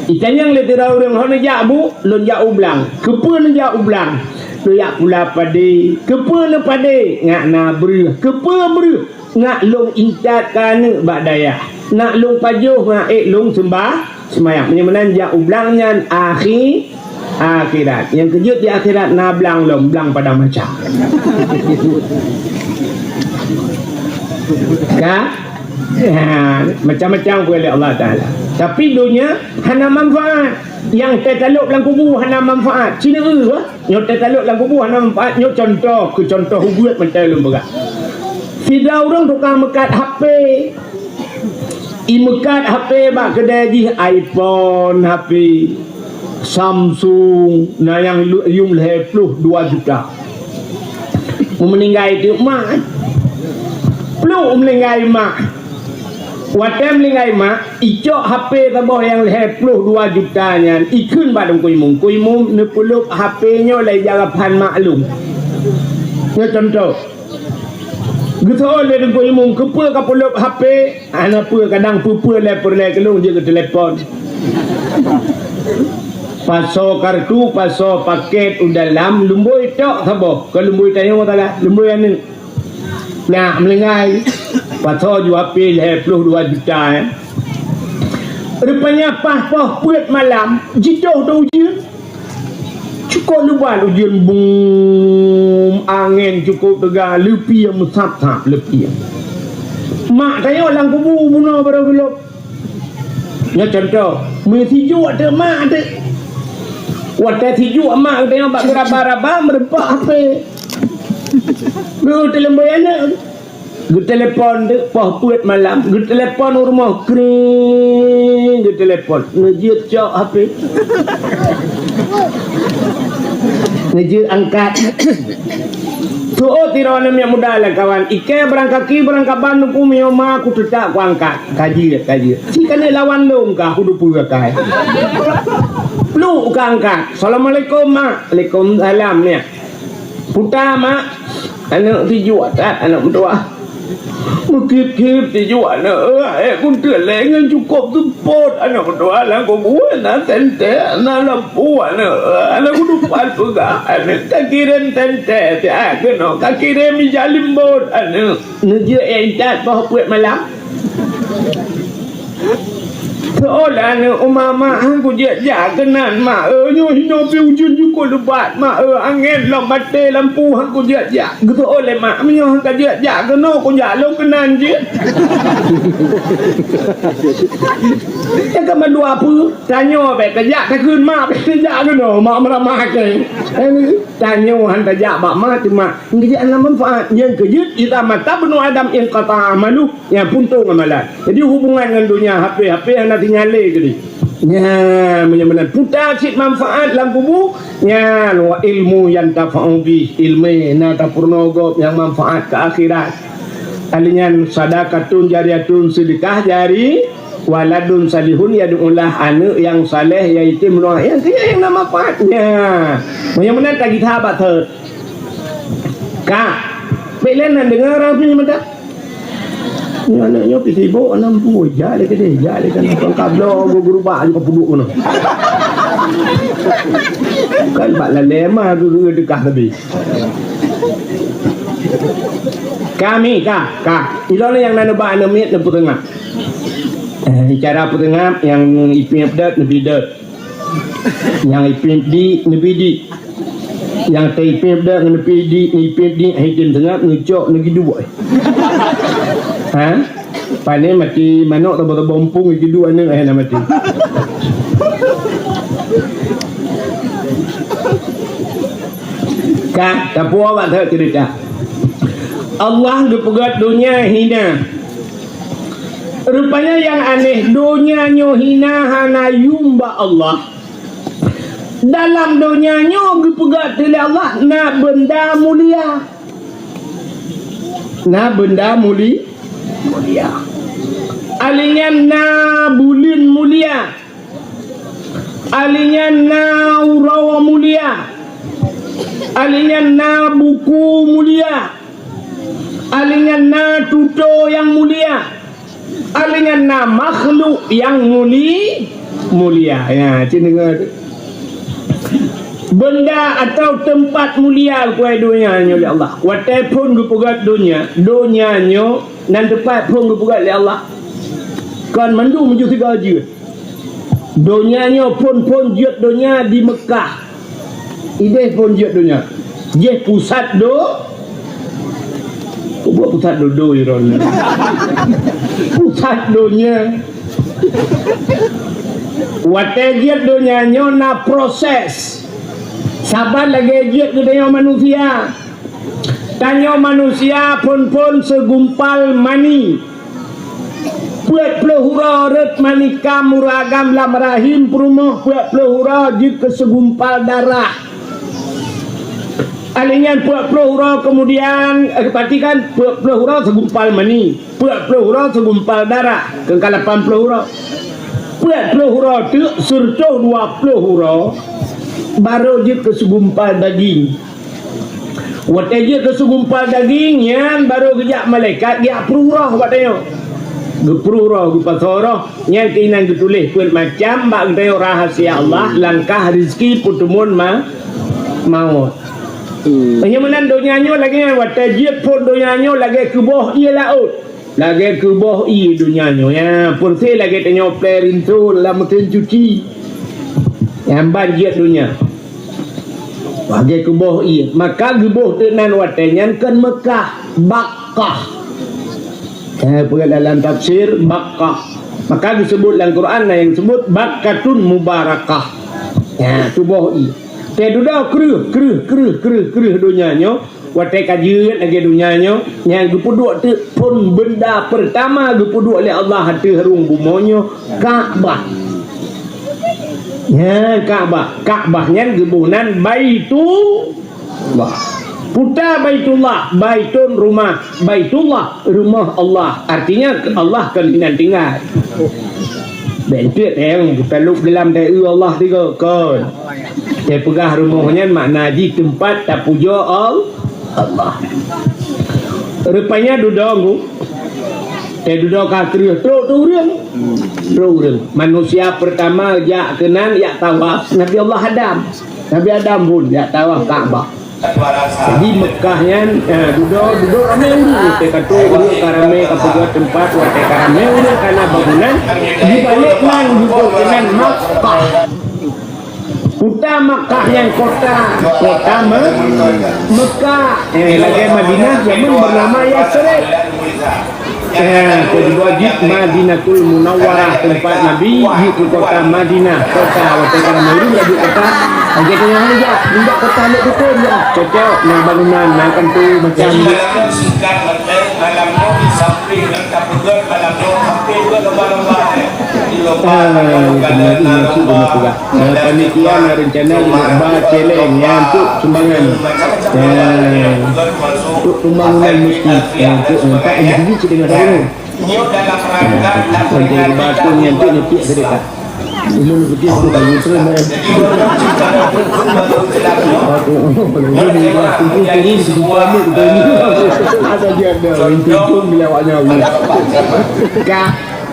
Itanyong lé sidroe ureueng, "Ho neujak, Bu?" "Lôn jak u blang." "Keupeue neujak u blang?" "Lôn jak pula padé." "Keupeue neupadé?" "Ngat na breueh." "Keupeue breueh?" "Ngat lôn intat keu aneuk bak dayah, ngat lôn pajoh, ngat ék lôn seumbah-, seumayang." Meunyoe meunan jak u blang nyan akhi-, akhirat. Nyang keujeuet di akhirat na blang lom, blang padang macam. Ka? Ya, macam-macam pun oleh Allah Taala. Tapi donya hana manfaat. Nyang teutalôb lam kubu hana manfaat. Cina eu, nyoe teutalôb lam kubu hana manfaat. Nyoe contoh, keu contoh ubeut mantong lôn peugah. Sidroe ureueng tukang meukat H P. Imeukat H P bak keudè jih, iPhone H P, Samsung, na nyang lu-, yum lhèe ploh dua juta. Meuninggai teuk mak. Pluek meuninggai mak. Watèe meuninggai mak, icok H P saboh nyang lhèe ploh dua juta nyan, ikheun bak Teungku Imum. "Teungku Imum, neupeulôb H P nyoe lé jarapan mak lôn." Nyoe contoh. Geuseuôt lé Teungku Imum, "Keupeue kapeulôb H P?" "Hana peue, kadang peue-peue lé peureulèe keu lôn jeuet keu telepon." Pasoe kartu, pasoe pakèt u dalam, lumbôi tok saboh. Kon lumbôi tanyoe salah, lumbôi aneuk. Nyak meuninggai, pasoe ju H P lhèe ploh dua juta, eh. Rupanya paih poh peuet malam, jitoh teuh ujeuen. Cukôp lebat ujeuen, bum, angén cukôp teuga, leupie meusab-sab leupie. Mak tanyoe lam kubu bunoe barô geulôb. Nyoe contoh, meusijuek teuk mak teuk. Watèe sijuek mak tanyoe bak geuraba-raba, meureumpok H P. Geuteuleumbôi aneuk. Geutelepon teuk poh peuet malam, geutelepon u rumoh, kring, geutelepon. Neujeuet cok H P. Neujeuet angkat. Tu'ôt sidroe aneuk muda lé kawan, ikèe barangkaki, barangkaban, neupue meunyoe ma kuteutap kuangkat. Ka jeuet, ka jeuet. Si keuneuk lawan lôn ka, kudeupeue akai. Pluek ka angkat. "Assalamualaikum, Mak." "Waalaikumsalam, nyak." "Puta, Mak." Aneuk sijuek that aneuk meutuah. Meukieb-kieb sijuek aneuk, eh, kunteuk lé ngon cukôp seupôt aneuk meutuah lam kubu na teuntèe, na lampu aneuk, aneuk kudupat peugah aneuk, "Ka kirém teuntèe siat keunoe, ka kirém ija limbôt aneuk." Neujeuet intat poh peuet malam. Seolah aneuk uma mak, "Han kujeuet jak keunan, Mak, eh, nyoe hinoe pih ujeuen cukôp lebat, Mak, eh, angén lom maté lampu, han kujeuet jak." Geuseuôt lé mak, "Meunyoe han kajeuet jak keunoe, kujak lôn keunan jeuet." Nyan ka mandua peue, tanyoe bèk tajak takheun mak, bèk tajak keunoe, mak meuramah kèe. Tanyoe han tajak bak mak, teuma Nyan keujeuet hana manfaat. Nyan keujeuet idza mata ibnu Adam inqata'a amaluh, nyan puntông amalan. Jadi hubungan ngon donya, H P, H P hana sinyal lé keudéh. Nyan, meunyoe meunan puta cit manfaat lam kubu, nyan wa ilmu yantafa'u bih, ileumèe na tapeurunoe gob nyang manfaat keu akhirat. Alèh nyan sadaqatun jariyatun, seudeukah jari, waladun salihun yad'u lah, aneuk nyang saleh, yatim, nyan keujeuet nyang na manfaat. Nyan, meunyoe meunan tagita bak thot. Ka. Bèk lé nan deungoe ureueng pih mantong. Nyoe aneuk nyoe pih sibok, aneuk pu, jak lé keudéh, jak lé keudéh. Ka bloe gurubak, ka peuduek keunoe. Kan bak lalé ma geugeu deukah leubeh. Kami ka, ka. Ilôn nyang na neuba aneuk miet neupeuteungoh. Eh, cara peuteungoh nyang ipiep dot neubi dot. Nyang ipiep di neubi di. Nyang teuipiep dot neubi di, ipiep di hai tem teungoh neucok neugiduek. Ha? Pane mati manok teuba-teuba umpung itu dua aneuk eh na mati. Ka, tapuo bak that cerita. Allah geupeugah donya hina. Rupanya nyang aneh, donya nyoe hina hana yum bak Allah. Dalam donya nyoe geupeugah teuh lé Allah na benda mulia. Na benda muli-, mulia. Alinyan na buleuen mulia. Alinyan na uroe mulia. Alinyan na buku mulia. Alinyan na tutoe nyang mulia. Alinyan na makhluk nyang muli-, mulia. Ya, cit deungoe tu. Benda atau teumpat mulia kuai donya nyoe lé Allah. Watée phon geupeugah donya, donya nyoe nan teumpat phon geupeugah lé Allah. Kon mandum meujeuet sigoe jeuet. Donya nyoe phon-phon jeuet donya di Meukah. Ideh phon jeuet donya. Jih pusat do-, Peue pusat dodo iron. Pusat donya. Watée jeuet donya nyoe na proses. Saban lagée jeuet geutanyoe manusia. Tanyoe manusia phon-phon segumpal mani. Peuet ploh uroe rot mani kam ureuëng agam lam rahim peurumoh, peuet ploh uroe jeuet keu segumpal darah. Alinyan peuet ploh uroe keumudian, eh, perhatikan, peuet ploh uroe segumpal mani, peuet ploh uroe segumpal darah, keu ka lapan ploh uroe. Peuet ploh uroe teuk, sireutoh dua ploh uroe, barô jeuet keu segumpal daging. Watée jeuet keu segumpal daging, nyan barô geujak malaikat geujak pruh roh bak tanyoe. Geupruh roh, geupasoe roh, nyan keunan geutuléh peuet macam bak geutanyoe rahasia Allah, langkah, rezeki, peuteumuan ma-, mawöt. Hmm. Meunyoe meunan donya nyoe lagée nyan, watée jeuet phon donya nyoe lagée keuboh ié laôt. Lagée keuboh ié donya nyoe, ya, peureuseh lagée tanyoe plée rinso lam meusén cuci. Nyang ban jeuet donya. Lagée keuboh ié, maka geuboh teuk nan watée nyan kon Meukah, Bakkah. Eh, peugah dalam tafsir, Bakkah. Maka geuseubut lam Quran na nyang seubut Bakkatun Mubarakah. Ya, keuboh ié. Teududoe kreueh, kreueh, kreueh, kreueh, kreueh donya nyoe. Watée ka jeuet lagée donya nyoe, nyang geupeuduek teuk phon benda peurtama geupeuduek lé Allah ateueh rhueng bumoe nyoe, Ka'bah. Nyan Ka'bah. Ka'bah nyan geuboh nan Baitullah. Puta Baitullah, baitun rumah, Baitullah, rumoh Allah. Artinya, Allah kon inan tinggai. Bék enteuk, eh, buta lôb geulam teu Allah tiga, kon. Teupeugah rumoh nyan makna jih teumpat tapujoe Al-, Allah. Rupanya dudoe ngu. Teududoe ka kreueh trok tu ureuëng. Trok ureuëng. Manusia pertama jak keunan, jak tawaf Nabi Allah Adam. Nabi Adam pun jak tawaf Ka'bah. Jadi Meukah nyan, eh, dudoe, dudoe ramé ureuëng. Watée ka trok ureuëng ka ramé, ka peugah teumpat, watée ka ramé ureuëng kana bangunan, dibalek nan dudoe keunan Makkah. Kota Makkah nyan kota, kota Me-, Meukah. Eh, lagée Madinah jameun bernama Yasrib. Eh, keudua jih Madinatul Munawwarah, teumpat Nabi jeuet keu kota Madinah. Kota, watée ka Nabi jeuet kota, lagée tanyoe nyoe jak, jak kota lé dukon jak. Cocok, na bangunan, na kanto macam. Ah, itu Nabi maksud dia peugah. Nah, panitia na rencana lima ba celeng nyan untuk sumbangan. Nah, untuk pembangunan masjid. Nah, untuk empat individu sedang ada. Untuk batu nyan untuk nyepiak sedekah. Ilmu nyepiak sedekah, ilmu terus, eh. Ada dia ada. Itu pun bila awaknya. Kak.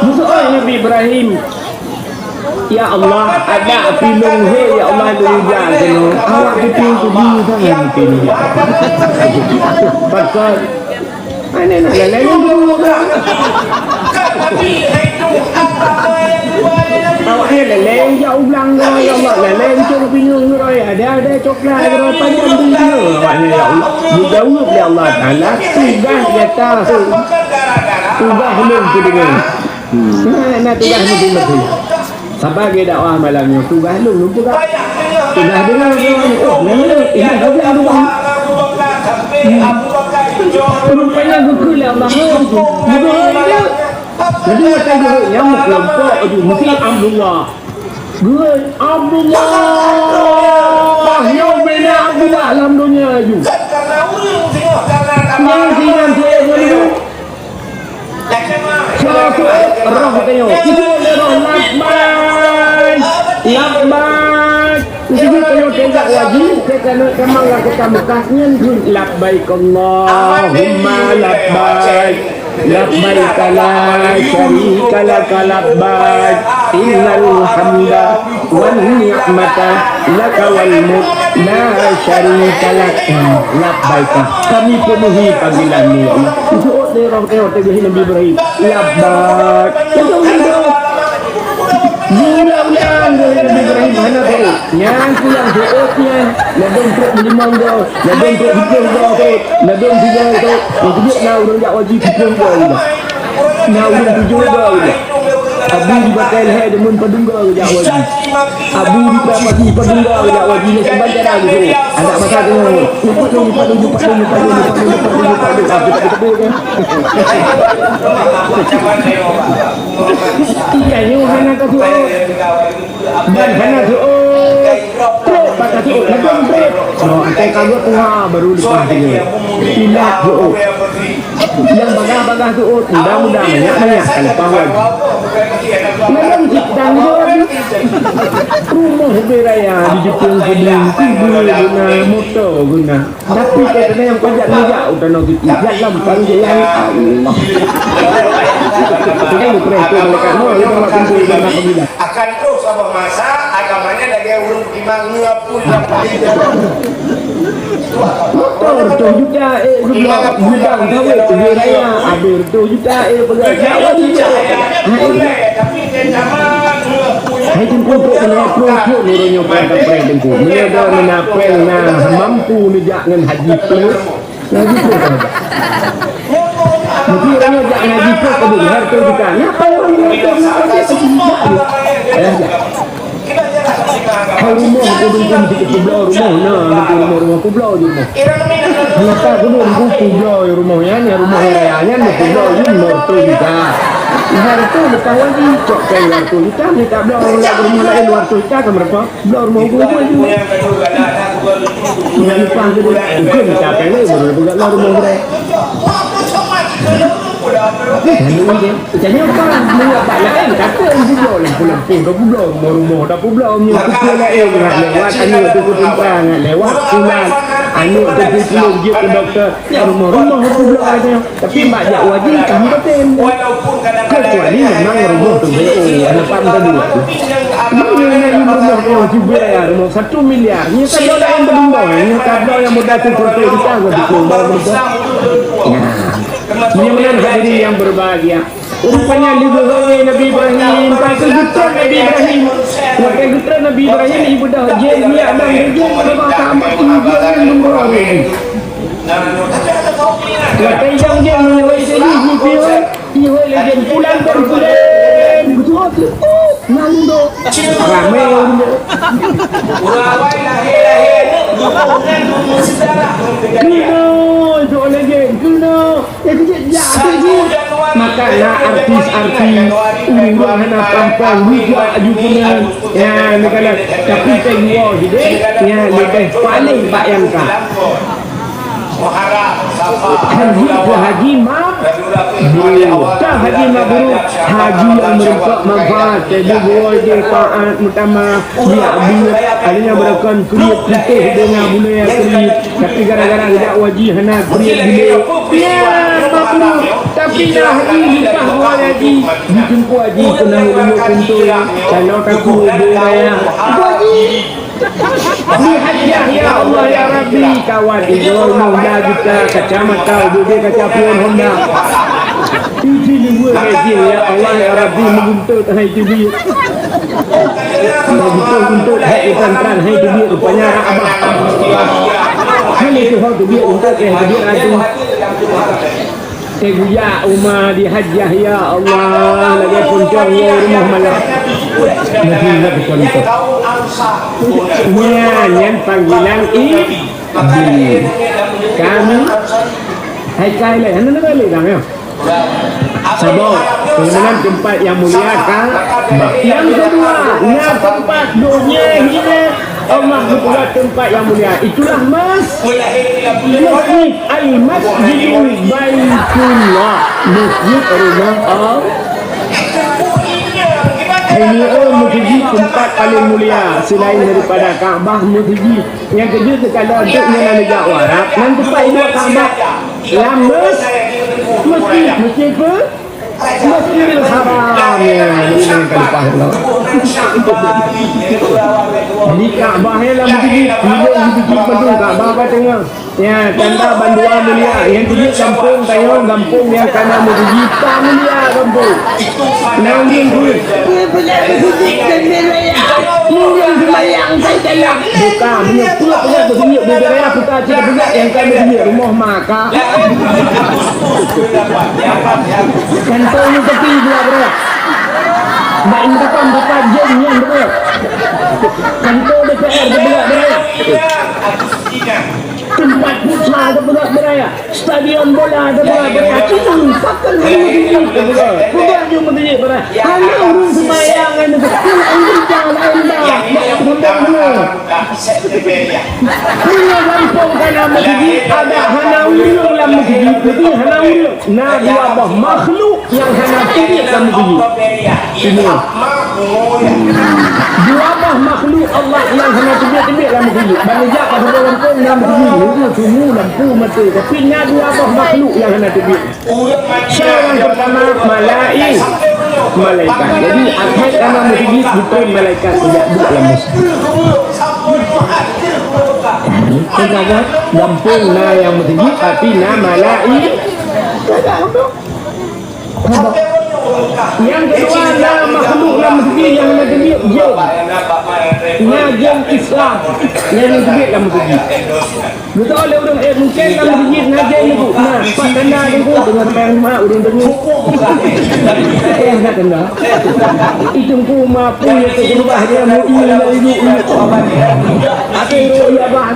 Meusoe Nabi Ibrahim, "Ya Allah, adak pih lôn hôi, ya Allah, lôn jak keunoe." Awak geupieng kubu tangan geupieng. Pakon? Aneh nak lalai lôn dulu. Awak ni lalai jak u blang dah, ya Allah, lalai ucung pinyueng ngeuroi, ada-ada coklat ngeuroi panjang dunia. Awak ni, ya Allah, dijaweueb lé Allah Taala, tugaih nyata, tugaih lôn keudeungoe. Hmm. Nah, nah, tugaih meuteumé. Saban lagèe dakwah malam nyoe, tugaih lôn, lôn peugah. Tugaih deungoe, deungoe. Oh, nyoe, nyoe, ini saja tugaih. Hmm. Rupanya geukheun lé Allah, oh, itu. Jadi, masa geuhôi nyang meukelompok itu, mesti Abdullah. Geuhôi Abdullah. Nyoe beda Abdullah lam donya itu. Nyang sinan tuan ngon ibu. Soe, soe, roh geutanyoe. Itu adalah roh labbaik. Labbaik. Itu adalah roh Dak wajib, kita nak kamang lam kota Mekah nyan, labbaik Allahumma labbaik. Labbaik la syarika laka labbaik. Innal hamda wan ni'mata laka wal mulk la syarika lak. Labbaik. Kami penuhi panggilan-Mu, ya Allah. Jeuet lé roh teuh, teuh Nabi Ibrahim. Labbaik. Ulang-ulang, Nabi Ibrahim hana teuôt. Nyan pulang teuôt nyan. Ladôm trok meulimong goe, ladôm trok siplôh goe teuôt, ladôm sigoe teuôt. Nyang keubiet na ureueng jak wajib siplôh goe. Na ureueng tujoh goe. Abu di Batai Lhèe deungon padum goe jak wajib. Abu di Prapati padum goe jak wajib. Nyan siban cara geuteuôt. Adak masa teungoh. Empat lôn, empat lôn, empat lôn, empat lôn, empat lôn, empat lôn, empat lôn. Iya, nyoe hana ka teuôt. Ban hana teuôt. Trok bak ka teuôt, ladôm trok. Nyoe, até ka geutuha baru leupah dia. Ilat teuôt. Nyang bagah-bagah teuôt, muda-muda, manyak-manyak ka leupah lagi. Ladôm cit tanggung jawab. Rumoh ubé raya di Jepang keudéh, kubu guna, moto guna. Tapi kadang-kadang nyang pajak neujak u tanoh Suci, jak lam panggilan Allah. Jadi, preh tu malaikat Noah, dia bawa pintu, dia nak panggilan. Akan troh saboh masa, agamanya lagèe ureueng imam ngeupul lam panggilan. Motor tujuh juta, eh, sebelah gudang sawit, di raya, ada tujuh juta, eh, pegang. Hai Teungku, trok meunan trok nurun nyoe peureulèe Teungku. Meunyoe droeneuh na péng na mampu neujak ngon haji plus, na haji plus ka neujak. Mungkin ureueng nyoe jak ngon haji plus ka beuh, hareuta juta. Napa ureueng nyoe jak ngon haji plus? Payah jak. Hai rumoh, Teungku, meusti kubloe rumoh, na, Teungku, rumoh, rumoh, kubloe jih rumoh. Kenapa kudu Teungku kubloe rumoh nyan, ya, rumoh raya nyan, kubloe jih lima ratus juta. Lima ratus leupah wajib, cok péng dua ratus juta, mita bloe ureueng laén rumoh laén dua ratus juta, ka meureumpok bloe rumoh geuh jih. Nyan leupah geuh, mungken mita péng laén, baru peugah bloe rumoh geuh. Lalu dia, tanya apa? Meunyoe bak laén, kata kubloe lampôh-lampôh, dah kubloe rumoh-rumoh, dah kubloe meunyoe kupeue laén, ngat lewat, aneuk teuh kutumpa, ngat lewat, pulang, aneuk teuh pulông jeuet keu dokto, ya rumoh-rumoh kubloe aja. Tapi bak jak wajib, kami baten. Kecuali memang rumoh tu B O, hana pat muka dua tu. Meunyoe na rumoh tu, cuba ya, rumoh satu miliar. Nyoe ka bloe laén beudumba, nyoe ka bloe nyang muda tu, tu, tu, tu, tu, tu, tu, tu, tu. Nah. Meunyoe meunan hadirin yang berbahagia, rupanya lé geuhôi Nabi Ibrahim, ka geutrön Nabi Ibrahim. Watèe geutrön Nabi Ibrahim, ibadah jén, minyak dan rején, maka tamat ibadah yang membawa Nabi. Watèe idang jén, meunyoe sedih, jipihôi, pihôi lé jén, pulan dan pulan. Beutôi, oh, nyan dok. Ramé ureueng dok. Keunoe, jok lé jén, keunoe. Eh, kejut jak, kejut. Maka na artis-artis, ureueng hana pampang, wijak aju keunan. Ya, ni kan, tapi tengok je deh. Ya, leubeh paléng bak nyang ka. Haji tu haji mabrur. Tah haji mabrur, haji nyang meureumpok manfaat. Jadi, buah je taat, meutamah, biak-biak. Ada nyang beurakan kriet putih dengan bulèe kriet. Tapi gara-gara jak wajib hana kriet gile. Ya, mabrur. Tapi dah haji, leupah buah haji. Di teungku haji, peunah ulèe pintu. Kalau kaku, ibu raya. Haji. Di hajjah, ya Allah, ya Rabbi, kawan, ibu, lima juta, kacamata, ubé kaca pion Honda. Isi lima gaji, ya Allah, ya Rabbi, meuguntot hai teubiet. Meuguntot-guntot hai ikan tran, hai teubiet, rupanya arak abah. Hai itu, hai teubiet, untuk, eh, teubiet ratu. Teuguyak uma di hajjah, ya Allah, lagèe puncong ngon rumoh malam. Nabi ingat beutôi itu. Nyan, nyan panggilan Iblis. Kami hai kai lé, hana neukalon lé, ya. Saboh, keunan teumpat nyang mulia ka. Nyang keudua, nyan teumpat donya hina. Allah geupeugah teumpat nyang mulia. Itulah mas-, masjid, al-masjidu Baitullah. Masjid rumah Allah. Hai nyoe meuseujid teumpat paleng mulia seulaén daripada Ka'bah meuseujid. Nyang keujeuet teukalon teuk nyan na neujak u Arab, nan teumpat ibuet Ka'bah lam mes-, mesjid, mesjid pe-, Masjidil Haram. Ya, ini yang kelupa Allah. Di Ka'bah ya lam meuseujid, di meuseujid padum Ka'bah bak teungoh. Ya, tanda bandua mulia. Nyang keujeuet gampông tanyoe, gampông nyang kana meuseujid, ka mulia gampông. Nang ureueng peuet. Peuet beulak meuseujid dan raya. Ureueng seumayang sai dalam. Bukan, meunyoe peuet beulak meuseujid, di raya puta cit beulak nyang ka meuseujid, rumoh maka. Kantô universiti beulak beuraya. Bak indakam dapat jen nyan beuraya. Kantô D P R beulak beuraya. Teumpat futsal teupeugah beuraya, stadion bola teupeugah beuraya, cuma pakon hana meuseujid teupeugah. Peugah jeuet meuseujid beuraya. Hana ureueng seumayang ngon meuseujid. Ureueng kerja laén dah. Bukan dua. Meunyoe gampông kana meuseujid, adak hana ureueng lam meuseujid, berarti hana ureueng. Na dua boh makhluk nyang hana teubiet lam meuseujid. Sinoe. Dua boh makhluk Allah nyang hana teubiet-teubiet lam meuseujid. Ban neujak ka saboh gampông na meuseujid, nyoe sumu lampu maté. Tapi na dua boh makhluk nyang hana teubiet. Soe nyang peurtama, malai-, malaikat. Jadi, akhé kana meuseujid, bukan malaikat jak duek lam meuseujid. Teuka gampông na nyang meuseujid, tapi na malai-, Nyang keudua, na makhluk lam meuseujid nyang hana teubiet jén. Na jén Islam nyang hana teubiet lam meuseujid. Beutôi lé ureueng, eh, mungken lam meuseujid na jén nyoe. Na, pat tanda teungku, teungoh seumayang Jumat ureueng teungoh. Eh, na tanda. Itu teungku mampu ya keubah dia mau ini lagi. Akhirnya ya bah.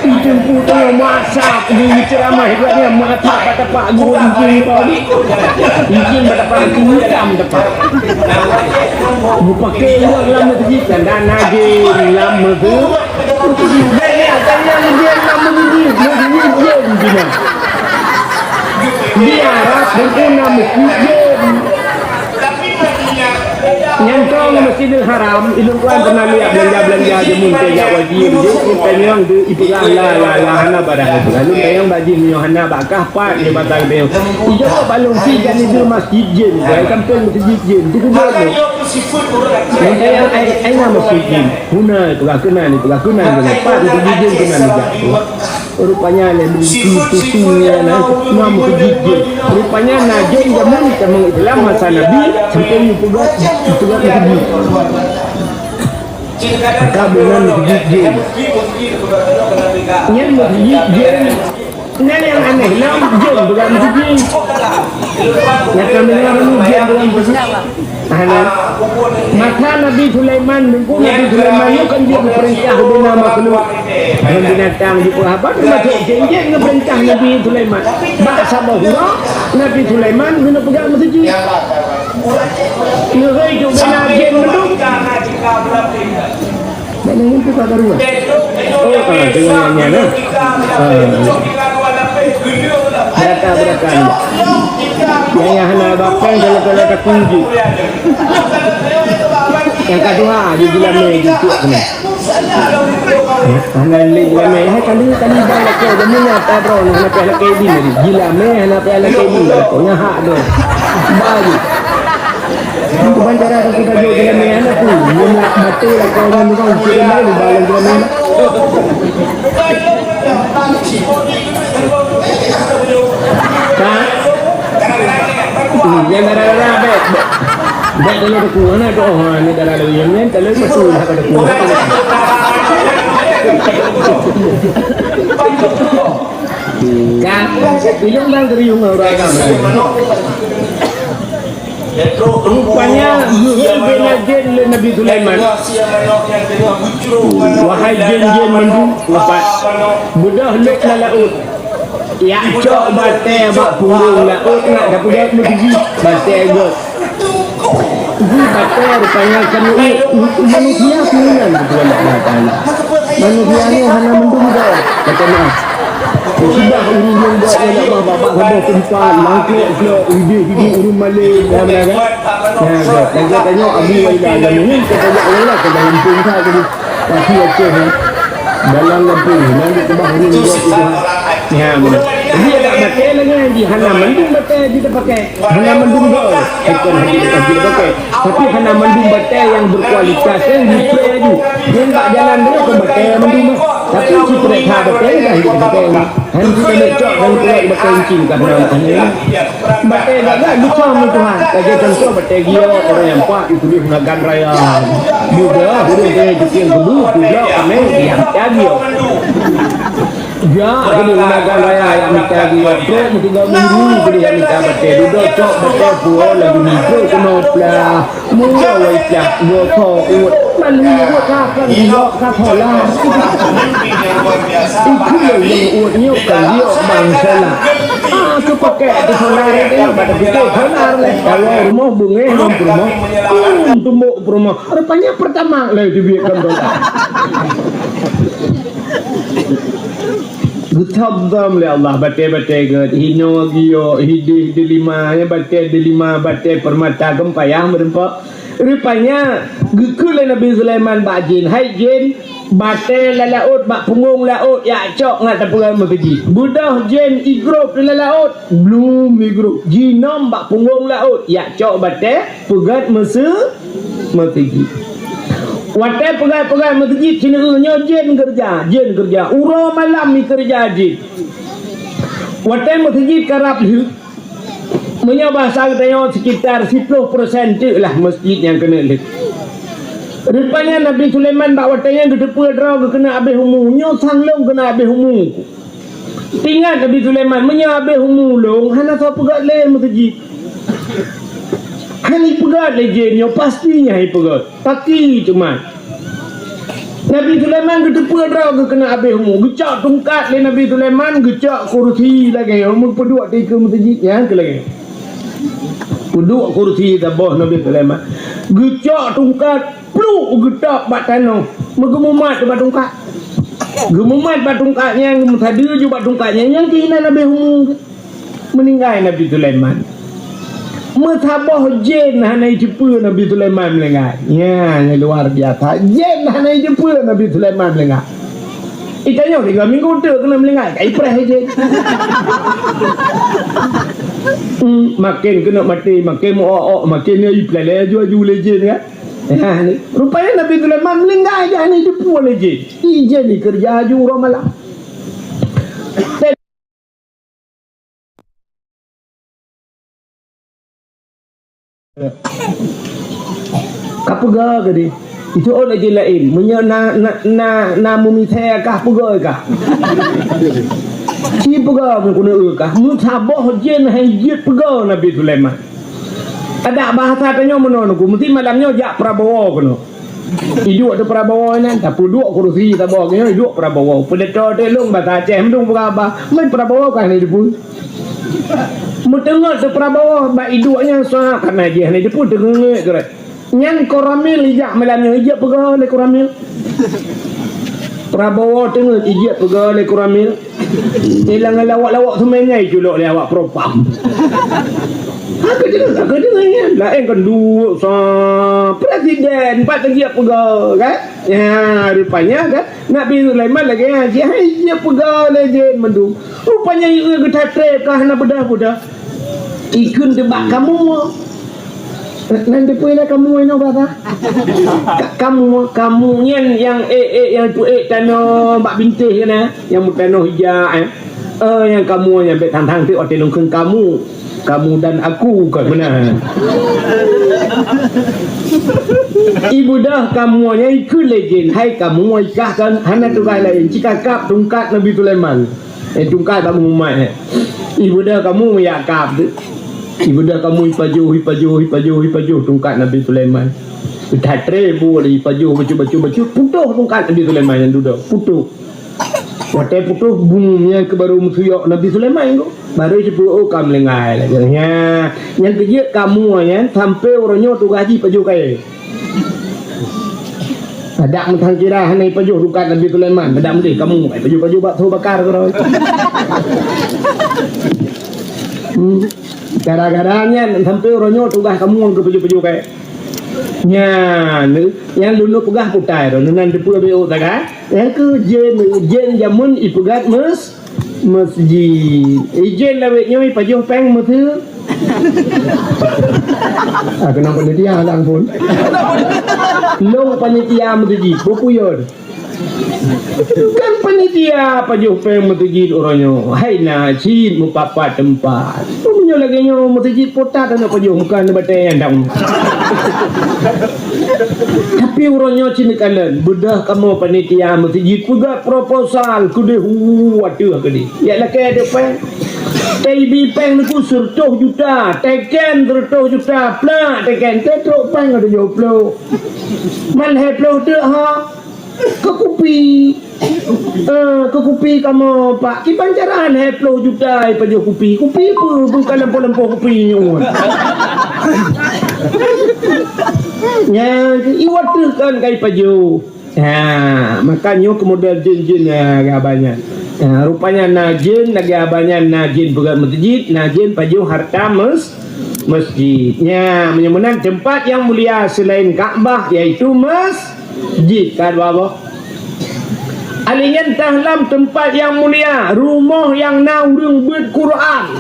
Itu pun tengah masak, di ceramah ibaratnya mata pada pak guru izin tadi. Izin pada pak guru hitam depan. Mupake uang lam meuseujid dan dana jin lam meuseujid. Jadi, ada yang jin lam meuseujid, meuseujid jin di mana? Di Arab, dan kena meuseujid jin. Nyan kong Masjidil Haram, ilôn tuan pernah lihat belanja-belanja jemun teh jak wajib je, tanyong tu ipeugah la, la, la, hana barang tu. Lalu tanyong bak jih meunyoe hana bak kah pat dia batang tanyong. Ijak kok balong si kan itu masjid jin, bukan kampung masjid jin. Tu kubur tu. Nyan tanyong ai, ai na masjid jin. Huna ipeugah keunan, ipeugah keunan, keunan. Pat masjid jin keunan ijak. Rupanya lé bukti susu nyan na, na meukeujit jih. Rupanya na jén jameun tamong Islam masa Nabi, sampoe jipeugah, jipeugah meukeujit. Maka beuna meukeujit jih. Nyan meukeujit jih. Nyan nyang aneh lom, jén bukan meukeujit. Nyang ka deungoe jén bukan meukeujit. Hana. Masa Nabi Sulaiman, Teungku, Nabi Sulaiman nyoe kan jeuet geupeurintah ubena makhluk ngon binatang jipeugah haba, teumasok jén-jén geupeurintah Nabi Sulaiman. Bak saboh uroe, Nabi Sulaiman geuneuk peugah meuseujid. Neuhôi ubena jén mandum. Nak nyan tu ka karuan. Oh, ah, deungon nyan, ah. Ah. Beurata, beurata ni. Nyang, nyang hana bapen kalau, kalau takunci. Nyang kedua, di jilamé di tiek keunoe. Hana lé jilamé, hai kali, kali bang lakée, jameun nyata droe, hana payah lakée idin tadi. Jilamé, hana payah lakée idin, nyang hak droe. Ba jih. Ban cara ka kutajok jalan nyan aku. Nyoe nak maté lah kau orang tu kan. Kira mana ni balang jalan nyan. Kan? Hmm, yang darah-darah, bek, bek. Bek kalau aku, mana tu? Oh, ni darah lagi. Yang ni kalau aku, nak kata aku. Kan? Ilong bang keriung orang kan. Rupanya, geuhôi bela jén lé Nabi Sulaiman. Wahai jén-jén mandum, lepas. Beudôh lôk lam laôt. Jak cok batée bak pundong laôt, nak tapeugét meukeujih batée gét. Jih batée rupanya keuneuk manusia keunan, beutôi Allah Taala. Manusia nyoe hana mandum gét, kata nah. Musibah ureueng nyang buat nyan Allah bak-bak saboh teumpat, langkok-klok, idéh-idéh ureueng malém, ya, beuna kan? Nah, kan? Dan katanya Abu Wailah dan ini, katanya Wailah ke dalam pun tak jadi. Tapi Aceh, ya. Dalam lampung, nyan dikeubah ureueng buat itu, ha. Ya, beuna. Jadi, ada batèe lagèe nyan, hana mandum batèe jiteupakai. Hana mandum goe, bukan hana, hana batèe. Tapi hana mandum batèe nyang berkualitas, nyang jipreh laju. Nyang bak jalan tu bukan batèe mandum, eh. Tapi jipreh that batèe, dah batèe. Hana jiteucok dan kuat batèe incing ka hana, hana. Batèe gagah geucom lé Tuhan. Lagèe contoh batèe giok, ureueng nyang paih dituléh Nagan Raya. Muda, ureueng nyang jitieng kubu, kublok, amé, nyang mita giok. Jak keudéh u Nagan Raya nyang mita giok, trok meutuga biru keudéh nyang mita batèe, dudoe cok batèe puwoe laju nidok keunoe plah, meuwoe wai plah, woe tho uet, malu uet ka, ka giok ka thola. Ikeu lôn uet nyoe ka giok bang solar. Ah, keu pakèk keu solar, tengok bak tapike solar lé. Kawoe rumoh beungéh ngon peurumoh. Hmm, tumbok peurumoh. Rupanya Pertamax lé teubiet kon solar. Geuthom-thom lé Allah batèe-batèe geuh, hinoe giok, hidéh delima, ya, batèe delima, batèe peurmata, kon payah meureumpok. Rupanya, geukheun lé Nabi Sulaiman bak jén, "Hai jén, batèe lam laôt, bak punggong laôt, jak cok ngat tapeugöt meuseujid." Beudôh jén igrôp lam laôt, blum igrôp, jinom bak punggong laôt, jak cok batèe peugöt meuseu-, meuseujid. Watèe peugöt-peugöt meuseujid sineuk nyoe jén keureuja, jén keureuja. Uroe malam jikeureuja jén. Watèe meuseujid karab lheueh, meunyoe basa geutanyoe sekitar siplôh persen teuk lah meuseujid nyang keuneuk lheueh. Rupanya Nabi Sulaiman bak watèe nyan geuteupeue droe geuh keuneuk abéh umu, nyoe sang lôn keuneuk abéh umu. Teuingat Nabi Sulaiman, meunyoe abéh umu lôn, hana soe peugöt lé meuseujid. Hana jipeugöt lé jén nyoe, pasti nyan jipeugöt. Paki teuma. Nabi Sulaiman geuteupeue droe geuh keuneuk abéh umu. Geucok tungkat lé Nabi Sulaiman, geucok kursi lagèe nyoe, meupeuduek dikeue meuseujid nyan keu lagèe. Peuduek kursi saboh Nabi Sulaiman. Geucok tungkat Pluek geutôb bak tanoh, meugeumumat bak tungkat. Geumumat bak tungkat nyan, geumeusadeue ju bak tungkat nyan, nyan keuh inan abéh umu. Meuninggai Nabi Sulaiman. Meusaboh jén hana jiteupeue Nabi Sulaiman meuninggai. Nyan, nyan luar biasa. Jén hana jiteupeue Nabi Sulaiman meuninggai. Itanyoe tiga minggu teuk keuneuk meuninggai, ka ipreh jén. Hmm, maken keuneuk maté, maken meu-ok-ok, maken ipreh laju-laju lé jén kan. Nah, ni. Rupanya Nabi Sulaiman meuninggai, dah ni jipue lé jén. Ih, jén ni keureuja aju uroe malam. Ka peugah ke dia? Itu orang jén laén. Meunyoe na, na, na, na meumisai kah peugah kah? Ci peugah meukeunong kah? Meusaboh jén hai jeuet peugah Nabi Sulaiman. Adak bahasa tanyoe meunoe nuku, meusti malam nyoe jak Prabowo keunoe. Iduek teuh Prabowo nyan, tapeuduek kursi saboh nyoe iduek Prabowo. Peudeutô teuh lôn basa Aceh meudong peugah haba, man Prabowo ka hana jipeu. Meuteungeut teuh Prabowo bak iduek nyan sa ka na jih hana jipeu teungeut keuret. Nyan Koramil ijak malam nyoe ijak peugah lé Koramil. Prabowo teungeut ijak peugah lé Koramil. Ilang lawak-lawak seumai nyan iculok lé awak propam. Aku dengar, aku dengar nyan. Laén kan duek sa presiden, empat lagi apa ga, kan? Ya, rupanya kan Nabi Sulaiman lagi ngaji, hai dia peugah lé jén mandum. Rupanya iya geutatép ka hana beudah-beudah. Ikun teuh bak kamoe. Nan teupeue na kamoe nyoe basa? Ka-, kamoe, kamoe nyan nyang ék-ék nyang peuék tanoh bak bintéh kana, nyang meutanoh ija, eh. Eh, nyang kamoe nyan bèk thang-thang teuk watèe lôn kheun kamoe. Kamu dan aku kon meunan. Ibeudôh kamoe nyan ikheun lé jén, hai kamoe ikah kan hana tugaih laén, cikakap tungkat Nabi Sulaiman. Eh, tungkat bak mumat, eh. Ibeudôh kamoe meujak kab tu. Ibeudôh kamoe ipajoh, ipajoh, ipajoh, ipajoh tungkat Nabi Sulaiman. That tré bu lé ipajoh, bacut, bacut, bacut, putôh tungkat Nabi Sulaiman nyang dudoe. Putôh. Watèe putôh, bum, nyan keuh baru meusuyok Nabi Sulaiman tu. Baru jipeu, oh, ka meulinggai lagèe nyan. Nyan keuh jeuet kamoe nyan, sampoe uroe nyoe tugaih jih pajoh kayèe. Adak meuthang kira hana ipajoh rukat Nabi Sulaiman, adak meudeh kamoe ipajoh-pajoh bak thô bakar keudroe. Hmm. Gara-gara nyan sampai uroe nyoe tugaih kamoe keu pajoh-pajoh kayèe. Nyan, nyang lôn peugah putai droeneuh nan teupeue B O taga. Nyang keu jén, jén jameun ipeugah meus-, meusjid. Ijén lawét nyoe ipajoh péng meuseu. Ah, keunong panitia lang pun. Lôn panitia meusjid, bukuyod. Kan panitia pajoh péng meusjid uroe nyoe. Hai na cit meupat-pat teumpat. Meunyoe lagèe nyoe meusjid putat aneuk pajoh muka aneuk batèe nyang dang. Tapi uroe nyoe cit neukalon, beudôh kamoe panitia meusjid peugah proposal keudeh, hu, ateueh keudeh. Ya lakèe adak péng. Taibi péng neu keu seureutôh juta, teken seureutôh juta, plak teken, teutrok péng ada tujoh ploh. Man lhèe ploh teuk ha. Keu kupi. Eh, keu kupi kamoe, Pak. Kiban cara lhèe ploh juta ipajoh kupi. Kupi peue? Bukan lampu-lampu kupi nyoe. Nyan, iwat teuh kan ka ipajoh. Ha, maka nyoe keu model jén-jén, ha, geuhaba nyan. Ha, rupanya na jén, lagèe haba nyan na jén peugah meusjid, na jén pajoh harta meus-, meusjid. Nya, meunyoe meunan teumpat nyang mulia selain Ka'bah, yaitu meus-, jih ka dua boh. Alèh nyan teuh lam teumpat nyang mulia, rumoh nyang na ureueng beuet Quran.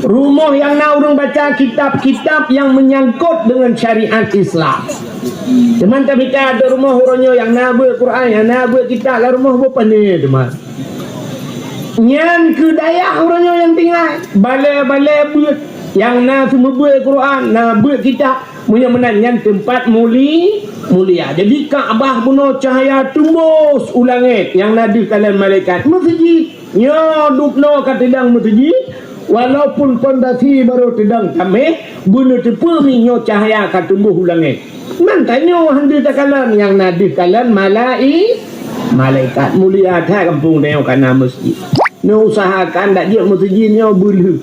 Rumoh nyang na ureueng baca kitab-kitab nyang meunyangkot deungon syariat Islam. Teuma tamita di rumoh uroe nyoe nyang na beuet Quran, nyang na beuet kitab lam rumoh boh pané teuma. Nyan keu dayah uroe nyoe nyang tinggai, balè-balè beuet nyang na seumeubeuet Quran, na beuet kitab. Meunyoe meunan nyan teumpat muli-, mulia. Jadi Ka'bah bunoe cahya teumbôs u langèt nyang na deuh kalon malaikat. Meusjid nyoe dubnoe ka teudong meusjid, walaupun pondasi barô teudong taméh, beuneuteupeu mi nyoe cahya ka teumbôs u langèt. Nan tanyoe han deuh takalon nyang na deuh kalon malai-, malaikat. Mulia that gampông tanyoe ka na meusjid. Neuusahakan dak jeuet meusjid nyoe beulheueh.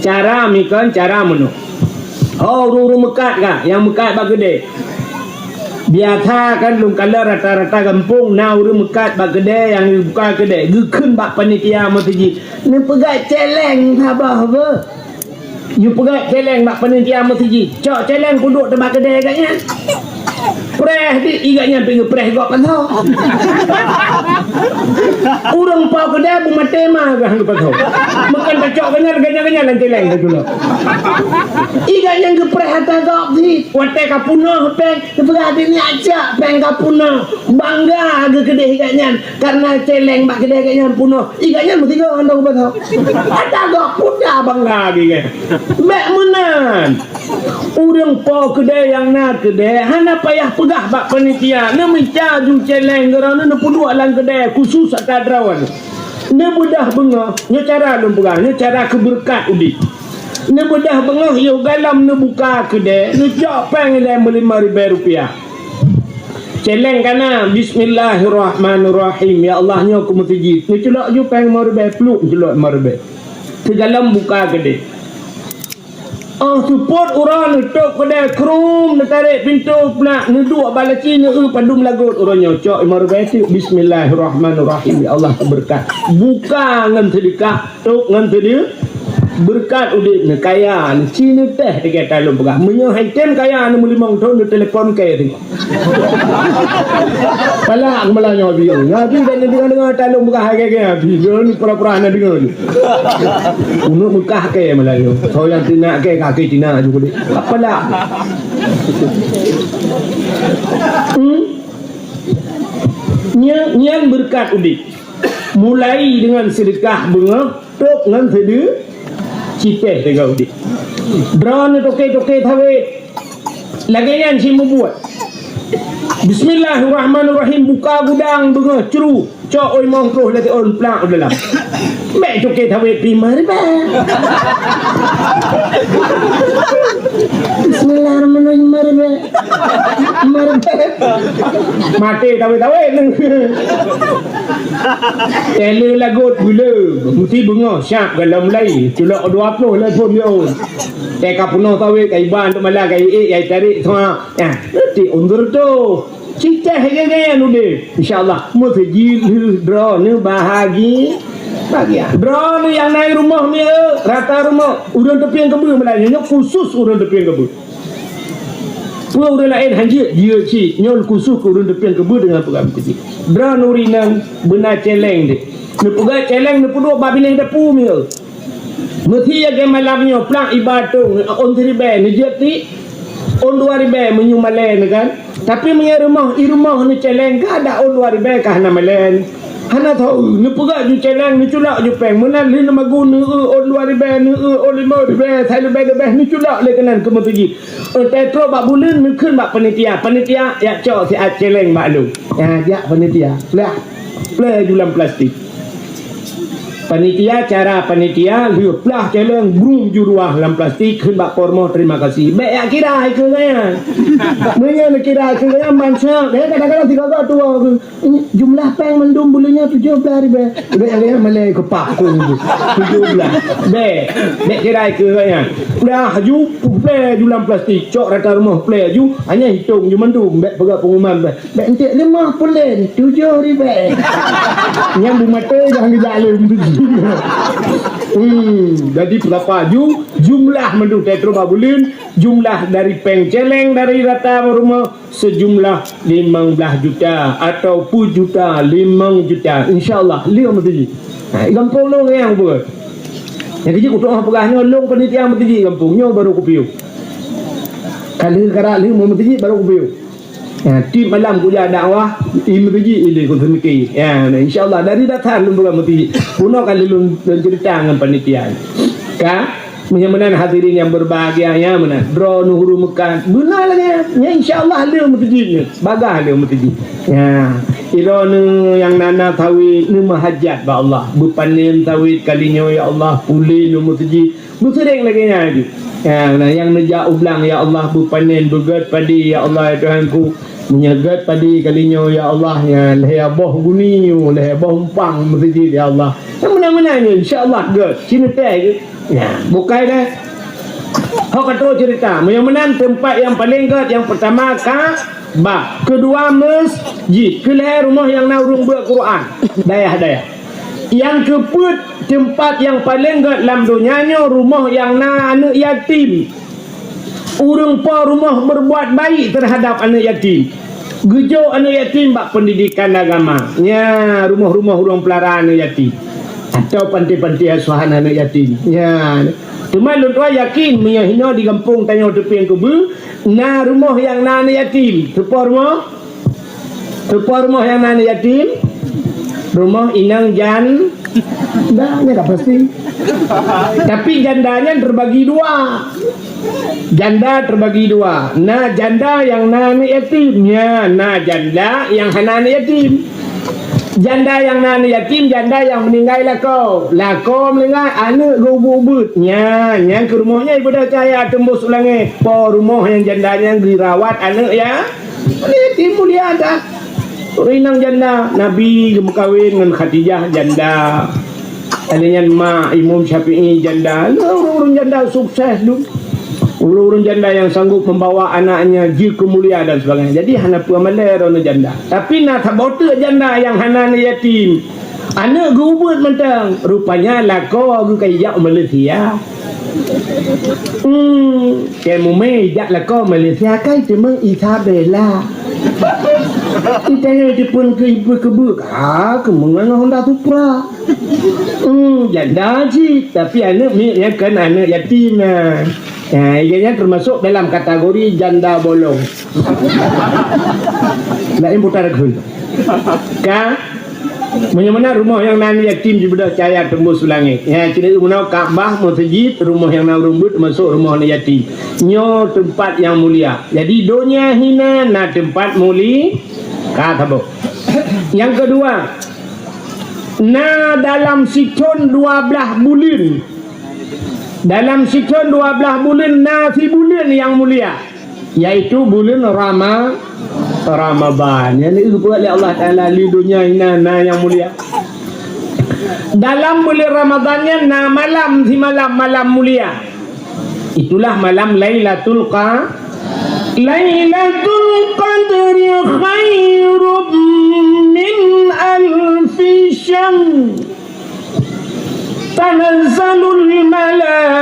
Cara mi kon, cara meunoe. Ho ureueng-ureueng meukat ka, nyang meukat bak keudè. Biasa kan lôn kalon rata-rata gampông na ureueng meukat bak keudè nyang buka keudè, geukheun bak panitia meusjid. Neupeugah cèlèng saboh beuh. Yue peugah cèlèng bak panitia meusjid. Cok cèlèng kuduek teuma keudè gobnyan. Preh di, i gobnyan pih geupreh gob pasoe. Ureueng po keudè beumaté ma geuh geupasoe. Meukon tacok gobnyan, gobnyan-gobnyan lam cèlèng tacok. I gobnyan geupreh ata gob di. Watèe ka peunoh péng, geupeugah di nyak cok péng ka peunoh. Bangga geuh keudeh i gobnyan. Karena cèlèng bak keudè gobnyan peunoh. I gobnyan meusigoe hana geupasoe. Ata gob puta bangga geuh. Bèk meunan. Ureueng po keudè nyang na keudè hana payah peugah bak panitia, neumita ju cèlèng droeneuh neupeuduek lam keudè khusus ata droeneuh. Neubeudôh beungoh, nyoe cara lôn peugah, nyoe cara keu beureukat udép. Neubeudôh beungoh yoh galom neubuka keudè, neucok péng ilèe meulimong ribèe rupiah. Cèlèng ka na, bismillahirrahmanirrahim. Ya Allah, nyoe keu meusjid. Neuculok ju péng limong ribèe, pluek neuculok limong ribèe. Sigohlom buka keudè. Óh seupôt uroe neutôp keudè, krum, neutarek pintoe, plak, neuduek bak laci, neueu padum lagot uroe nyoe. Cok limong ribèe teuk, bismillahirrahmanirrahim. Ya Allah, beureukat. Buka ngon seudeukah. Tôb ngon teudeuh, beureukat udép neuh, kaya neuh, ci neuh teuh, lagèe ta lôn peugah. Meunyoe hai tem kaya neumeulimong thôn, neutelepon kèe teuk. Palak keumalak nyoe Abi, nyoe Abi dan neudeungoe-deungoe ta lôn peugah hai kèe-kèe Abi, nyoe pura-pura hana deungoe. Uneuk Meukah kèe malam nyoe. Soe nyang teunak kèe, kaki teunak ju keudéh. Palak. Hmm? Nyan, nyan beureukat udép. Mulai deungon seudeukah beungoh, tôb ngon seudeu-, citèh teuga udép. Droeneuh toke-toke sawét. Lagèe nyan cit mubuet. Bismillahirrahmanirrahim, buka gudang beungoh cru, cok oi moh troh lagèe ôn plak u dalam. Bèk toke sawét pih maribèe. Bismillahirrahmanirrahim, maribèe. Maribèe. Maté sawét-sawét. Tèleu lagot gula, meusti beungoh, siap galom lai, culok dua ploh lai phôn yo. Tèka peunoh sawét, ka iban teuk malam, ka iék, ka itarek, soe. Nah, Ti undur tu. Ciceh gaya-gaya nude. InsyaAllah. Meuseujid lheueh droeneuh bahagi-, bahagia. Droeneuh nyang na i rumoh ni, eh, rata rumoh. Ureueng teupieng keubeue meulayu. Nyoe khusus ureueng teupieng keubeue. Peue ureueng laén hanjeuet jiyue cit. Nyoe khusus keu ureueng teupieng keubeue deungon peugah meuseujid. Droeneuh rinang beuna celeng deh. Neupeugah celeng neupeuduek bak binéh dapu mi, eh. Meusi lagèe malam nyoe, plang iba tông, ôn siribèe neujeuet ti, ôn dua ribèe meunyoe malèe neuh kan. Tapi meunyoe rumoh, i rumoh neucèlèng ka, adak ôn dua ribèe ka hana malèe. Hana tho, neupeugah ju cèlèng, neuculak ju pèng. Meunan lheueh neumagun, neueu ôn dua ribèe, neueu ôn limong ribèe, siribèe leubèh neuculak lé keunan keu meuseujid. Ôn teutrok bak buleuen neukheun bak panitia. Panitia, jak cok siat cèlèng bak lôn. Ya, jak panitia. Lah, plè ju lam plastik. Panitia, cara panitia, lheueh plah cèlèng, brum ju ruah lam plastik, kheun bak po rumoh, "Terima kasih." Bèk jak kira keu gaya. Meunyoe neukira keu gaya, ban syak. Gaya kadang-kadang tiga-tiga tuwoe keu, "Ini jumlah pèng mandum buleuen nyoe tujoh blah ribèe." Bèk jak kira malèe keu pah keu tujoh blah. Bèk. Bèk kira keu gaya. Plah ju, plè ju lam plastik, cok rata rumoh plè ju, hana hitong ju mandum, bèk peugah pengumuman bèk. Bèk entek limong pulen, tujoh ribèe. Nyang beumaté jangan geujak lé. Hmm, jadi peurapa ju-, jumlah mandum teutrok bak buleuen, jumlah dari pèng cèlèng dari rata rumoh sejumlah limong blah juta atau peuet juta, limong juta. InsyaAllah, lheueh meuseujid. Ha, i gampông lôn nyang buet. Nyang keuh jeuet kutu'oh peugah nyoe, lôn panitia meuseujid gampông nyoe baru kupiôh. Ka lheueh karat lheueh meuseujid baru kupiôh. Ya, tiep malam kujak dakwah, i meuseujid ilèe kuseumeukée. Ya, nah, insya Allah dari dasar lôn buka meuseujid. Bunoe ka lôn, lôn cerita ngon panitia. Ka, meunyoe meunan hadirin yang berbahagia, ya meunan. Droeneuh ureueng meukat, beuna lagèe nyan. Ya, insya Allah lheueh meuseujid nyoe. Bagah lheueh meuseujid. Ya, droeneuh nyang na-na sawét, neumeuhajat bak Allah. Beupanen sawét kali nyoe, ya Allah, pulen lôn meuseujid. Beuseuréng lagèe nyan jih. Ya, nah, nyang neujak u blang, ya Allah, beupanen, beugèt padé, ya Allah, ya Tuhanku. Meunyoe gèt padé kali nyoe, ya Allah, ya lhèe boh guni, lhèe boh umpang meuseujid, ya Allah. Nyang meunan-meunan nyoe, insya Allah gèt. Sineuteh gèt. Ya, bukai dah. Ho ka trôh cerita. Meunyoe meunan teumpat nyang paleng gèt, nyang peurtama Ka'bah, keudua meuseujid, keulhèe rumoh nyang na ureueng beuet Quran, dayah-dayah. Nyang keupeuet teumpat nyang paleng gèt lam donya nyoe rumoh nyang na aneuk yatim. Ureueng po rumoh berbuat baik terhadap aneuk yatim. Geujok aneuk yatim bak pendidikan agama. Nya rumoh-rumoh ureueng peulara aneuk yatim. Atau panti-panti asuhan aneuk yatim. Nya. Teuma lôn tuan yakin meunyoe hinoe di gampông tanyoe Teupieng Keubeue na rumoh nyang na aneuk yatim. Teupo rumoh? Teupo rumoh nyang na aneuk yatim? Rumoh inong jan-, dah, nyan ka pasti. Tapi janda nyan terbagi dua. Janda terbagi dua. Na janda nyang na aneuk yatim. Nya, na janda nyang hana aneuk yatim. Janda nyang na aneuk yatim, janda nyang meuninggai lakoe. Lakoe meuninggai, aneuk geuh ubeuet-ubeuet. Nya, nyan keuh rumoh nyan ibadah cahya teumbôh su langét. Po rumoh nyang janda nyan geurawat aneuk ya. Yatim mulia that. Ureueng inong janda, Nabi geumeukawen ngon Khadijah janda. Lheueh nyan mak Imam Syafi'i janda. Lheueh ureueng-ureueng janda sukses dum. Ureueng-ureueng janda nyang sanggup membawa anaknya jeuet keu mulia dan sebagainya. Jadi hana peue malèe droeneuh janda. Tapi na saboh teuk janda nyang hana aneuk yatim. Aneuk geuh ubeuet mantong. Rupanya lakoe geuh ka ijak u Malaysia. Hmm, keu mumè jak lakoe Malaysia kan cuma Isabella. Itanya jipun keu ibu keubeuk, ha, keumeungan Honda Supra. Hmm, janda cit, tapi aneuk miet nyan kan aneuk yatim na. Nah, ia nyan termasuk dalam kategori janda bolong. Lain putar keu. Ka? Meunyoe meunan rumoh nyang na aneuk yatim jibeudôh cahya teumbôh su langét. Nyan, keuneuk meunoe Ka'bah, meuseujid, rumoh nyang na ureueng beuet, teumasuk rumoh aneuk yatim. Nyoe teumpat nyang mulia. Jadi, donya hina na teumpat muli-, ka saboh. Nyang keudua, na dalam sithon dua blaih buleuen. Dalam sithon dua blaih buleuen na sibuleuen nyang mulia. Yaitu buleuen Rama-, Ramadhan. Nyang geupeugah lé Allah Taala, di donya hina na nyang mulia. Dalam buleuen Ramadhan nyan na malam simalam, malam mulia. Itulah malam Lailatul Qa-, Lailatul Qadri khairum min alfi syahr. Tanazzalul malaikati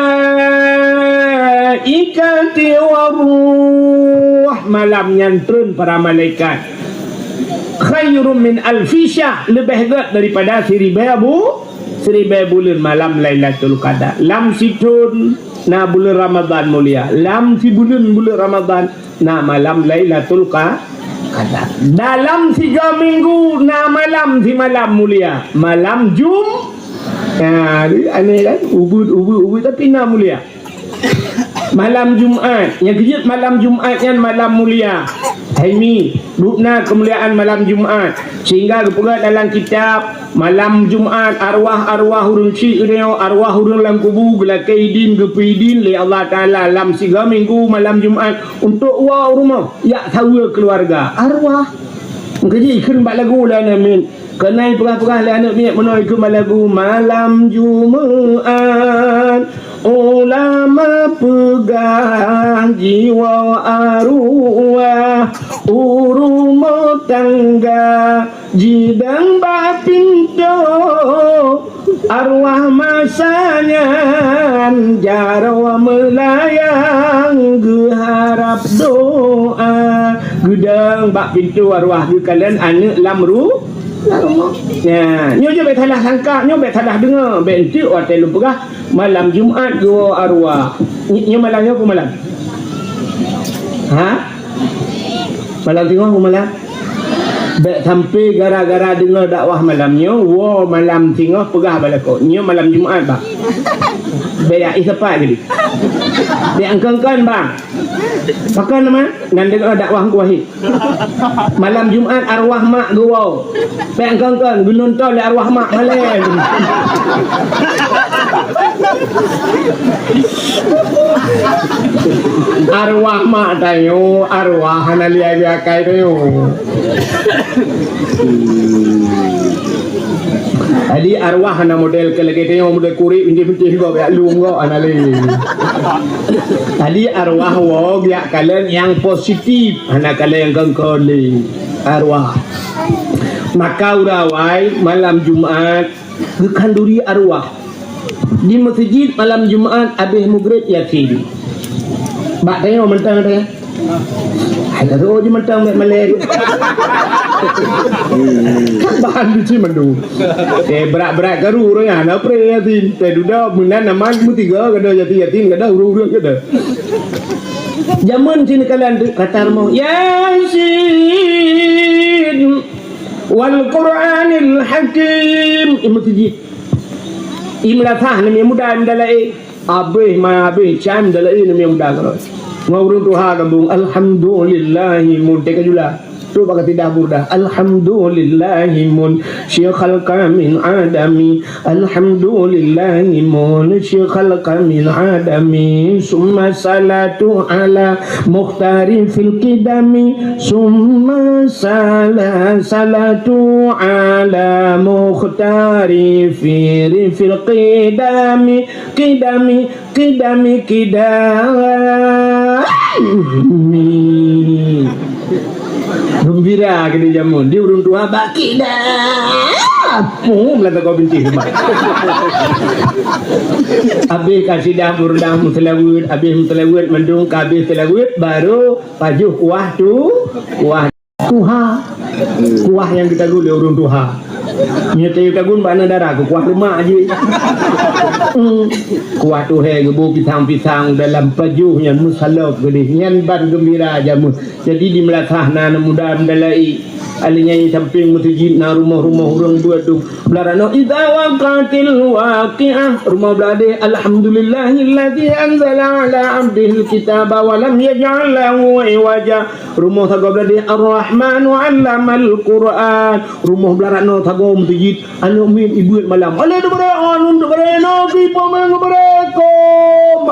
waruh. Malam nyan treun para malaikat. Khairum min alfi syahr, leubeh gét daripada siribèe bu-, siribèe buleuen malam Lailatul Qadar. Lam sithon na buleuen Ramadhan mulia. Lam sibuleuen buleuen Ramadhan na malam Lailatul Qa-, Qadar. Dalam tiga minggu na malam simalam mulia. Malam Jum-, ha, aneh kan? Ubeut, ubeut, ubeut, tapi na mulia. Malam Jumat, nyang keujeuet malam Jumat nyan malam mulia. Hai Mi, dubna keumuliaan malam Jumat. Sehingga geupeugah dalam kitab, malam Jumat, arwah-arwah ureuëng syik geutanyoe, arwah ureuëng lam kubu, geulakée idin, geupeu idin lé Allah Taala lam tiga minggu malam Jumat untuk woe u rumoh, jak saweue keuluwarga. Arwah. Meukeujih kheun bak lagu lé aneuk miet. Keunan peugah-peugah lé aneuk miet meunoe keu bak lagu, malam Jumat, ulama peugah jiwoe arwah, u rumoh tangga jidong bak pintoe. Arwah masa nyan jaroe meulayang geuharab doa. Geudong bak pintoe arwah geukalon aneuk lam ru-, lam rumoh. Nyan, nyoe jeuet bèk salah sangka, nyoe bèk salah deungoe, bèk enteuk watèe lôn peugah malam Jumat geuwoe arwah. Nyoe malam nyoe peue malam? Ha? Malam singoh peue malam? Bèk sampai gara-gara deungoe dakwah malam nyoe, woe malam singoh peugah bak lakoe, nyoe malam Jumat, bang. Bèk jak ié sapat jadi. Bèk angkon-angkon, bang. Pakon nama? Nan deungoe dakwah Teungku Wahid. Malam Jumat arwah mak geuwoe. Bèk angkon-angkon, geunonton lé arwah mak malèe. Arwah mak tanyoe, arwah hana lé akai tanyoe. Jadi arwah hana model keu lagèe tanyoe, model kurik bintéh-bintéh gob jak lôn gob hana lé. Jadi arwah woe jak kalon nyang positif, hana kalon nyang kongkon lé. Arwah. Maka uroe awai malam Jumat geukhanduri arwah. Di meuseujid malam Jumat abéh mugreb Yasin. Bak tanyoe mantong teuh. Hai ka rô jih mantong bèk malèe. Kan bahan di cih mandum. Eh, brat-brat karu ureueng nyan, na pré Yasin. Teuh dudoe meunan nama meutiga gada Yasin, Yasin gada ureueng-ureueng gada. Jameun cit neukalon teuh kata rumoh, Yasin wal Qur'anil Hakim. Di meuseujid. Di meulasah neumi muda, di meuda laén. Abéh ma abéh cam dalai neumi muda keudroe. Ngon ureueng tuha gabong, alhamdulillahi mun teuka jula. Tu bak kasidah Burdah, alhamdulillahi mun syikhal kamin adami. Alhamdulillahi mun syikhal kamin adami. Summa salatu ala mukhtari fil qidami. Summa sala-, salatu ala mukhtari fi-, fil qidami. Qidami, qidami, qidami. Geumbira keu di jameun, di ureueng tuha bak qidam. Pum, lam sagoe bintéh rumoh. Abéh kasidah Burdah meuseulaweuet, abéh meuseulaweuet mandum ka abéh seulaweuet, barô pajoh kuah tu, kuah tuha. Kuah nyang geutagun lé ureueng tuha. Nyoe tayue tagun bak aneuk dara keu kuah leumak jih. Hmm. Kuah tuhé geuboh pisang-pisang dalam pajoh nyan meusalop geudeh. Nyan ban geumbira jameun. Jadi di meulasah na aneuk muda meudalai. Alèh nyan sampéng meuseujid na rumoh-rumoh ureueng beuet tu. Blah ranoe, idza waqa'atil waqi'ah. Rumoh blah deh, alhamdulillahilladzi anzala ala abdihil kitaba wa lam yaj'al lahu iwaja. Rumoh sagoe blah deh, Ar-Rahmanu 'allamal Qur'an. Rumoh blah ranoe sagoe meuseujid, aneuk miet ibeuet malam. Alah, teubarek, aneuk teubarek, na kiban malam teubarek, kom.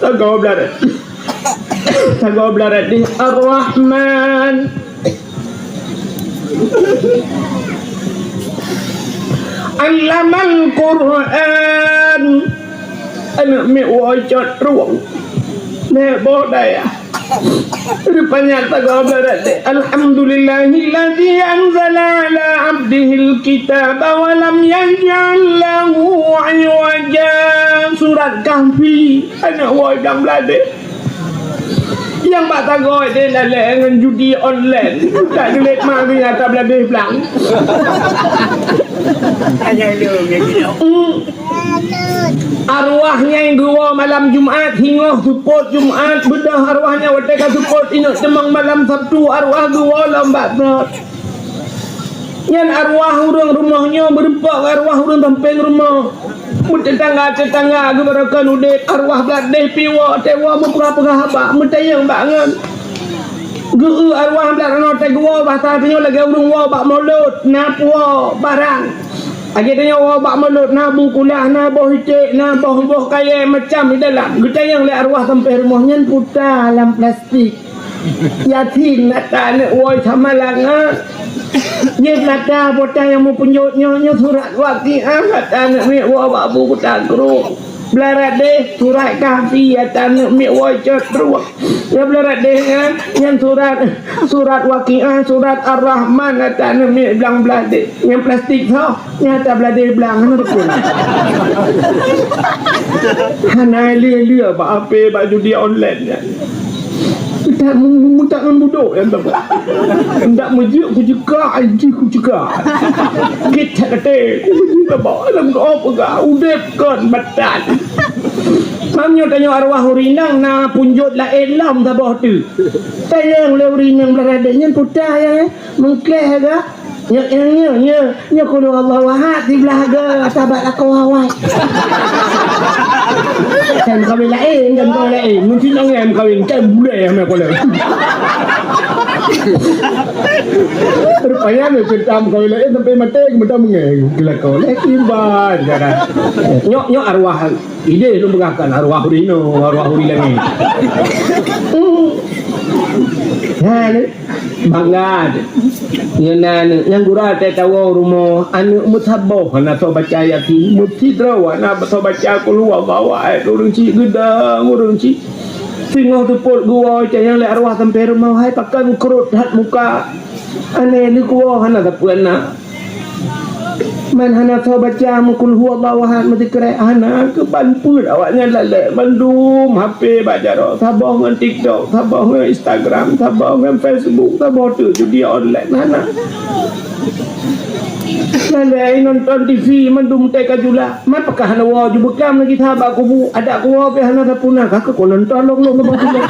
Sagoe blarat. Sagoe blarat deh Ar-Rahman. Allamal Qur'an. Aneuk miet woe cot rueng. Nèk boh dayah. Rupanya sagoe blarat deh. Alhamdulillahilladzi anzala ala abdihil kitaba wa lam yaj'al lahu iwaja. Surat Kahfi. Aneuk woe blang blarat deh. Nyang bak sagoe deh lalée ngon judi online. Tak geulet ma geunya tabladeh blang. Hmm. Arwah nyang geuwoe malam Jumat, singoh seupôt Jumat, beudôh arwah nyan watée ka seupôt inong teumang malam Sabtu, arwah geuwoe lom bak seut. Nyan arwah ureuëng rumoh nyoe meureumpok ngon arwah ureuëng sampéng rumoh. Meutetangga-tetangga geubarokon udeb, arwah blarat deh pih woe, teuwoe meupeugah-peugah haba, meutanyong bak ngon. Geu-eu arwah blarat nyoe teuwoe, basa tanyoe lagée ureuëng woe bak mulod, na puwoe barang. Lagée tanyoe woe bak mulod, na bungkulah, na boh iték, na boh-boh kayée macam di dalam. Geutanyong lé arwah sampéng rumoh nyan puta lam plastik. Yasin ata aneuk woe sama langa. Jeuet lata bota nyang meupeunjot nyoe, nyoe surat Waqiah ata aneuk miet woe bak bu kuta krueng. Blah radeh surat Kahfi ata aneuk miet woe cot ruek. Ya blah radeh nyan, nyan surat, surat Waqiah, surat Ar-Rahman ata aneuk miet blang blah deh. Nyan plastik tho, nyan ata blah deh blang hana beutôi. Hana lé-lé bak H P bak judi online nyan. Ndak mu-, mu-, tak ngon budok nyang teuma. Ndak meujeuet kucekak, jih kucekak. Gét that até, kucekak bak lam doa peugah, udeb kon matan. Mam nyoe tanyoe arwah ureueng inong na punjot laén lom saboh teuk. Tanyong lé ureueng inong blah radeh nyan puta ya, eh? Meukleh ga. Nyoe, nyoe, nyoe, nyoe, nyoe kulu Allahu ahad siblah ga, sabab lakoe awai. Kan kawin laén, kan kawin laén. Mungkin nang yang kawin, kan bulai yang nak kawin. Rupanya ni cerita kawin laén sampai mati, kemudian mengai. Kelakon, eh, kiban, kan. Nyoe, nyoe arwah. Idéh lôn peugahkan arwah ureueng inong, arwah ureueng langét. Hmm. Nah, ni. Bangga. Nyan na nyang gura teuh tawoe rumoh, aneuk meusaboh hana soe baca Yasin, meusidroe hana soe baca Qul huwallahu ahad, ureueng chik geudong, ureueng chik. Singoh teupot geuwoe, cit nyang lé arwah sampoe rumoh, hai pakon krot that muka. Aneh lé geuwoe hana sapeue na. Man hana soe baca meuqul huwallahu ahad, meusikrek hana, keuban peuet awaknyan lalek mandum H P bak jaroe, saboh ngon TikTok, saboh ngon Instagram, saboh ngon Facebook, saboh teuk judi online hana. Lalek nonton T V mandum teuka jula. Man pakon hana woe ju beukam lagi that bak kubu, adak kuwoe pih hana sapeue na, ka keuh nonton lom-lom bak kubu.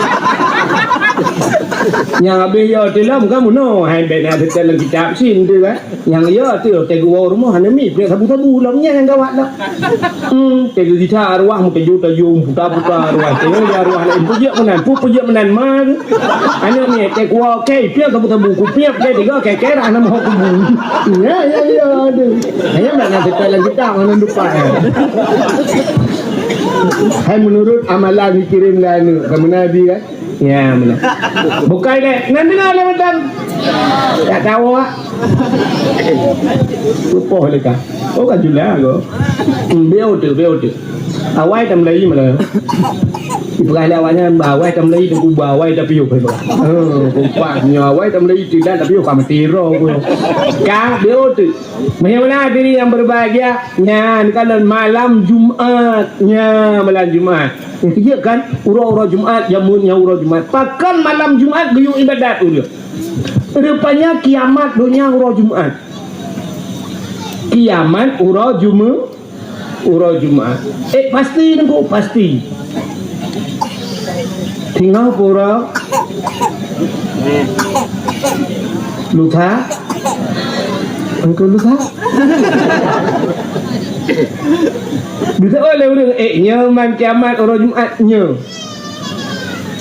Nyang habéh yo tilom kamoe no, hai bèk na teuka lam kitab sin tu kan. Nyang ya tu, teuka woe rumoh hana mi, pih sabu-sabu lom nyan nyang gawat dah. Hmm, teuka gisa arwah meuteujô tajô puta-puta arwah. Teuka ya arwah lain pujak meunan, pu pujak meunan ma tu. Aneuk miet teuka woe, kei, pih sabu-sabu, ku pih, kei tiga, kei, kei, rah nama kubu. Ya, ya, ya, aduh. Hanya nak nak teuka lam kitab, mana lupa ya. Hai menurut amalan dikirim ke aneuk, kamu nabi kan? Ya, benar. Bukai deh. Nan dengar lah macam. Tak tahu ah. Lupa leka. Oh, kan jula aku. Hmm, beo tu, beo tu. Awai tak mulai malah. Ibrah lé awaknya, awai tak mulai tu kubah, awai tak piuh. Oh, kumpak nyo awai tak mulai tu dah tak piuh ka mati roh aku. Ka beo tu. Meunyoe na diri yang berbahagia, nyan kalon malam Jumat. Nya malam Jumat. Nyang keujeuet kan, uroe-uroe Jumat, jameun nyang uroe Jumat. Pakon malam Jumat geuyue ibadat ulôn. Rupanya kiamat donya uroe Jumat. Kiamat uroe Jume-, uroe Jumat. Eh, pasti nunggu, pasti. Tinggal pura. Lusa. Engkau lusa. Bisa oleh ureueng, eh, nyoe man kiamat uroe Jumat nyoe.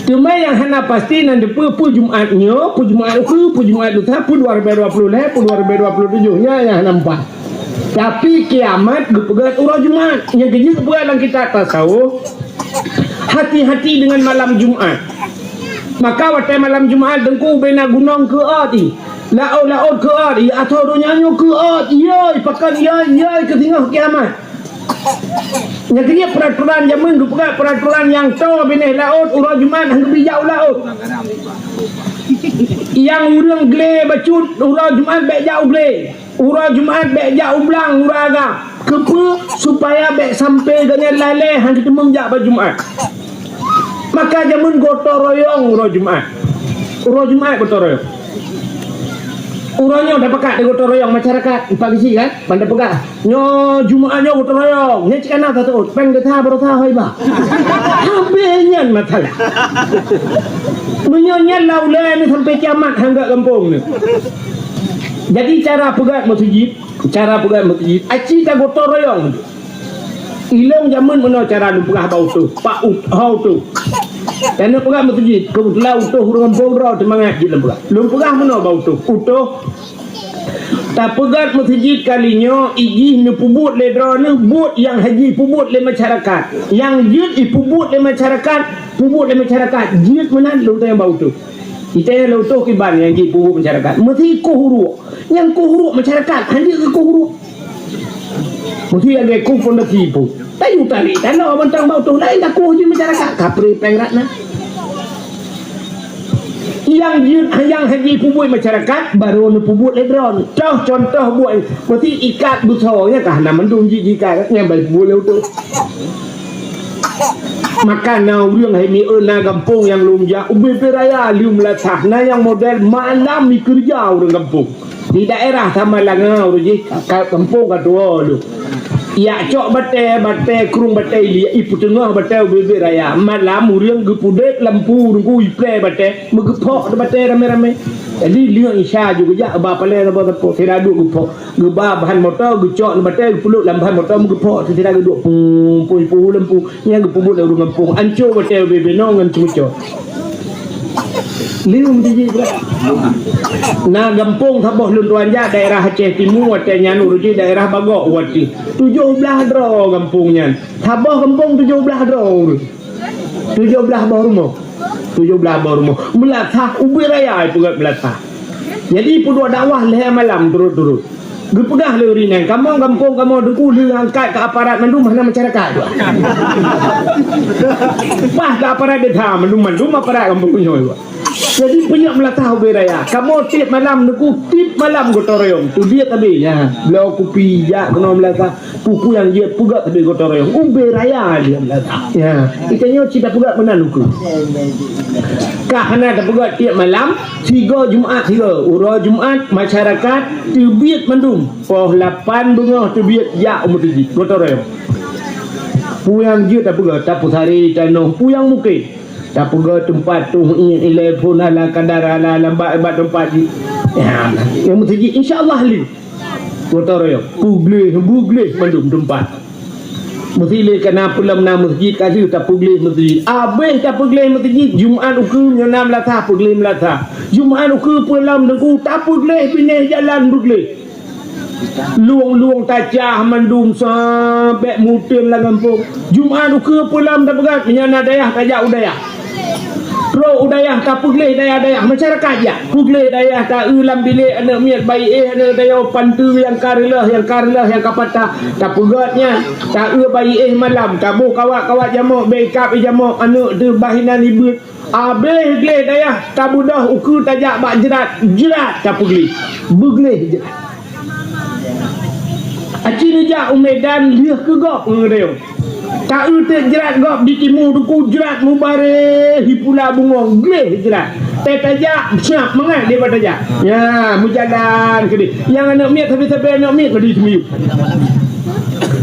Teuma nyang hana pasti nan teupeue peue Jumat nyoe, peue Jumat ukeue, peue Jumat lusa, peue dua ribu dua puluh lhèe, peue dua ribu dua puluh tujoh nyan nyang hana meupat. Tapi kiamat geupeugah uroe Jumat. Nyang keujeuet geupeugah lam kitab tasawuf, hati-hati dengan malam Jumat. Maka watèe malam Jumat teungku ubena gunong keu ati, laôt-laôt keu ati, atau donya nyoe keu ati, yoi pakon yoi, yoi keu singoh kiamat. Nyang keujeuet peuraturan jameun geupeugah peuraturan nyang toe binéh laôt uroe Jumat han geubri jak u laôt. Nyang ureueng glé bacut uroe Jumat bèk jak u glé. Uroe Jumat bèk jak u blang uroe agam. Keupeue? Supaya bèk sampoe geuhnyan lalè han geuteumeung jak bak Jumat. Maka jameun gotong royong uroe Jumat. Uroe Jumat gotong royong. Uroe nyoe tapeugah di gotong royong masyarakat, empat bisi kan? Ban tapeugah, nyoe Jumat nyoe gotong royong. Nyan cit kana taseut, péng desya baroesa hoi bah. Habéh nyan masalah. Meunyoe nyan lam ulèe nyoe sampoe kiamat han gèt gampông nyoe. Jadi cara peugah meuseujid, cara peugah meuseujid, aci tagotong royong. Ilôn jameun meunoe cara lôn peugah bak utôh, bak ut-, ho utôh. Taneuk peugah meuseujid, keubeutulan utôh ureueng gampông droe teumangat jih lôn peugah. Lôn peugah meunoe bak utôh, utôh. Tapeugah meuseujid kali nyoe, ijih neupeubuet lé droeneuh buet nyang hana jipeubuet lé masyarakat. Nyang jeuet ipeubuet lé masyarakat, peubuet lé masyarakat. Jeuet meunan lôn tanyong bak utôh. Itanyong lé utôh kiban nyang jipeubuet masyarakat. Meusi koh uruek. Nyang koh uruek masyarakat, han jeuet keu koh uruek. Mesti ada ku pun dah tipu. Tayu tarik tanoh bantang bau tu lain dah ku di masyarakat. Kapri pengrat na. Yang jeuet, yang haji peubuet masyarakat, baru neupubuet lé droe. Toh contoh buat, mesti ikat busoe nya kah na mandum ji jikat nyang bai pubuet lé utoh. Maka na ureuëng hai mi na gampông nyang lôn jak ubé-bé raya lheueh meulasah na nyang model malam mikeureuja ureuëng gampông. Di daerah Samalanga ureuëng jih ka gampông ka tuwoe lheueh. Yak cok batée, batée krueng batée iliek ipeuteungoh batée ubé-bé raya. Malam ureuëng geupudek lampu ureuëng ku iplé batée meugeupok batée ramé-ramé. Jadi lheueh isya ju geujak ba palée sapo-sapo sira duek geupok. Geuba bahan moto, geucok nibak batée, geupeulok lam bahan moto, meugeupok sira geuduek pung pung pung lampu. Nyang geupeubeuet lé ureuëng gampông, ancô watée ubé-bé nong ngon ceumeucot. Lium jiji brat. Na gampông saboh lôn tuan jak daerah Aceh Timu watée nyan ureuëng jih daerah Bagok watée. Tujoh blaih droe gampông nyan. Saboh gampông tujoh blaih droe ureuëng. Tujoh blaih boh rumoh. Tujoh blaih boh rumoh. Meulasah ubé raya ipeugét meulasah. Jadi peuduek dakwah lhée malam turot-turot. Geupeugah lé ureuëng nyan, "Kamoe gampông kamoe Teungku lheueh angkat keu aparat mandum hana masyarakat." Pas keu aparat desa mandum-mandum aparat gampông nyoe. Jadi peunyok meulasah ubé raya. Kamoe tieb malam Teungku, tieb malam gotong royong. Teubiet abéh nyan. Bloe kupi jak keunoe meulasah. Peue-peue nyang jeuet peugét sabe gotong royong. Ubé raya lheueh meulasah. Ya, kita nyoe cit tapeugét meunan ukeue. Ka hana tapeugét tieb malam, sigoe Jumat sigoe. Uroe Jumat masyarakat teubiet mandum. Poh lapan beungoh teubiet jak u meuseujid gotong royong. Peue nyang jeuet tapeugét, tapeusaré tanoh, peue nyang mungken. Tapeugét teumpat tuh ié ilée phon ala kadar ala lambat bak teumpat jih. Ya, nyang meuseujid insya Allah lé. Gotong royong, peugleh, beugleh mandum teumpat. Meusi lé kana peulom na meuseujid ka lheueh tapeugleh meuseujid. Abéh tapeugleh meuseujid, Jumat ukeue nyoe na meulasah peugleh meulasah. Jumat ukeue peulom Teungku tapeugleh binéh jalan beugleh. Lueng-lueng tacah mandum sabé meuteun lam gampông. Jumat ukeue peulom tapeugét meunyoe na dayah tajak u dayah. Trok u dayah tapeugleh dayah-dayah masyarakat jak. Peugleh dayah ta-eu lam bilék aneuëk miet bayi éh aneuëk dayah panteue nyang ka reuloh nyang ka reuloh nyang ka patah. Tapeugét nyan ta-eu bayi éh malam taboh kawat-kawat jamok beu ikab i jamok aneuëk teuh bah inan ibeuet. Abéh gleh dayah tabeudôh ukeue tajak bak jrat, jrat tapeugleh. Beugleh jrat. Aci neujak u Medan lheueh keu gob ngon geutanyoe. Ta-eu teuk jrat gob di timu Teungku jrat mubareh hi pula bungong gleh jrat. Teuh tajak siap mangat lé bak tajak. Ya, meujalan keudeh. Nyang aneuëk miet sabe-sabe aneuëk miet keudeh teumiyueb.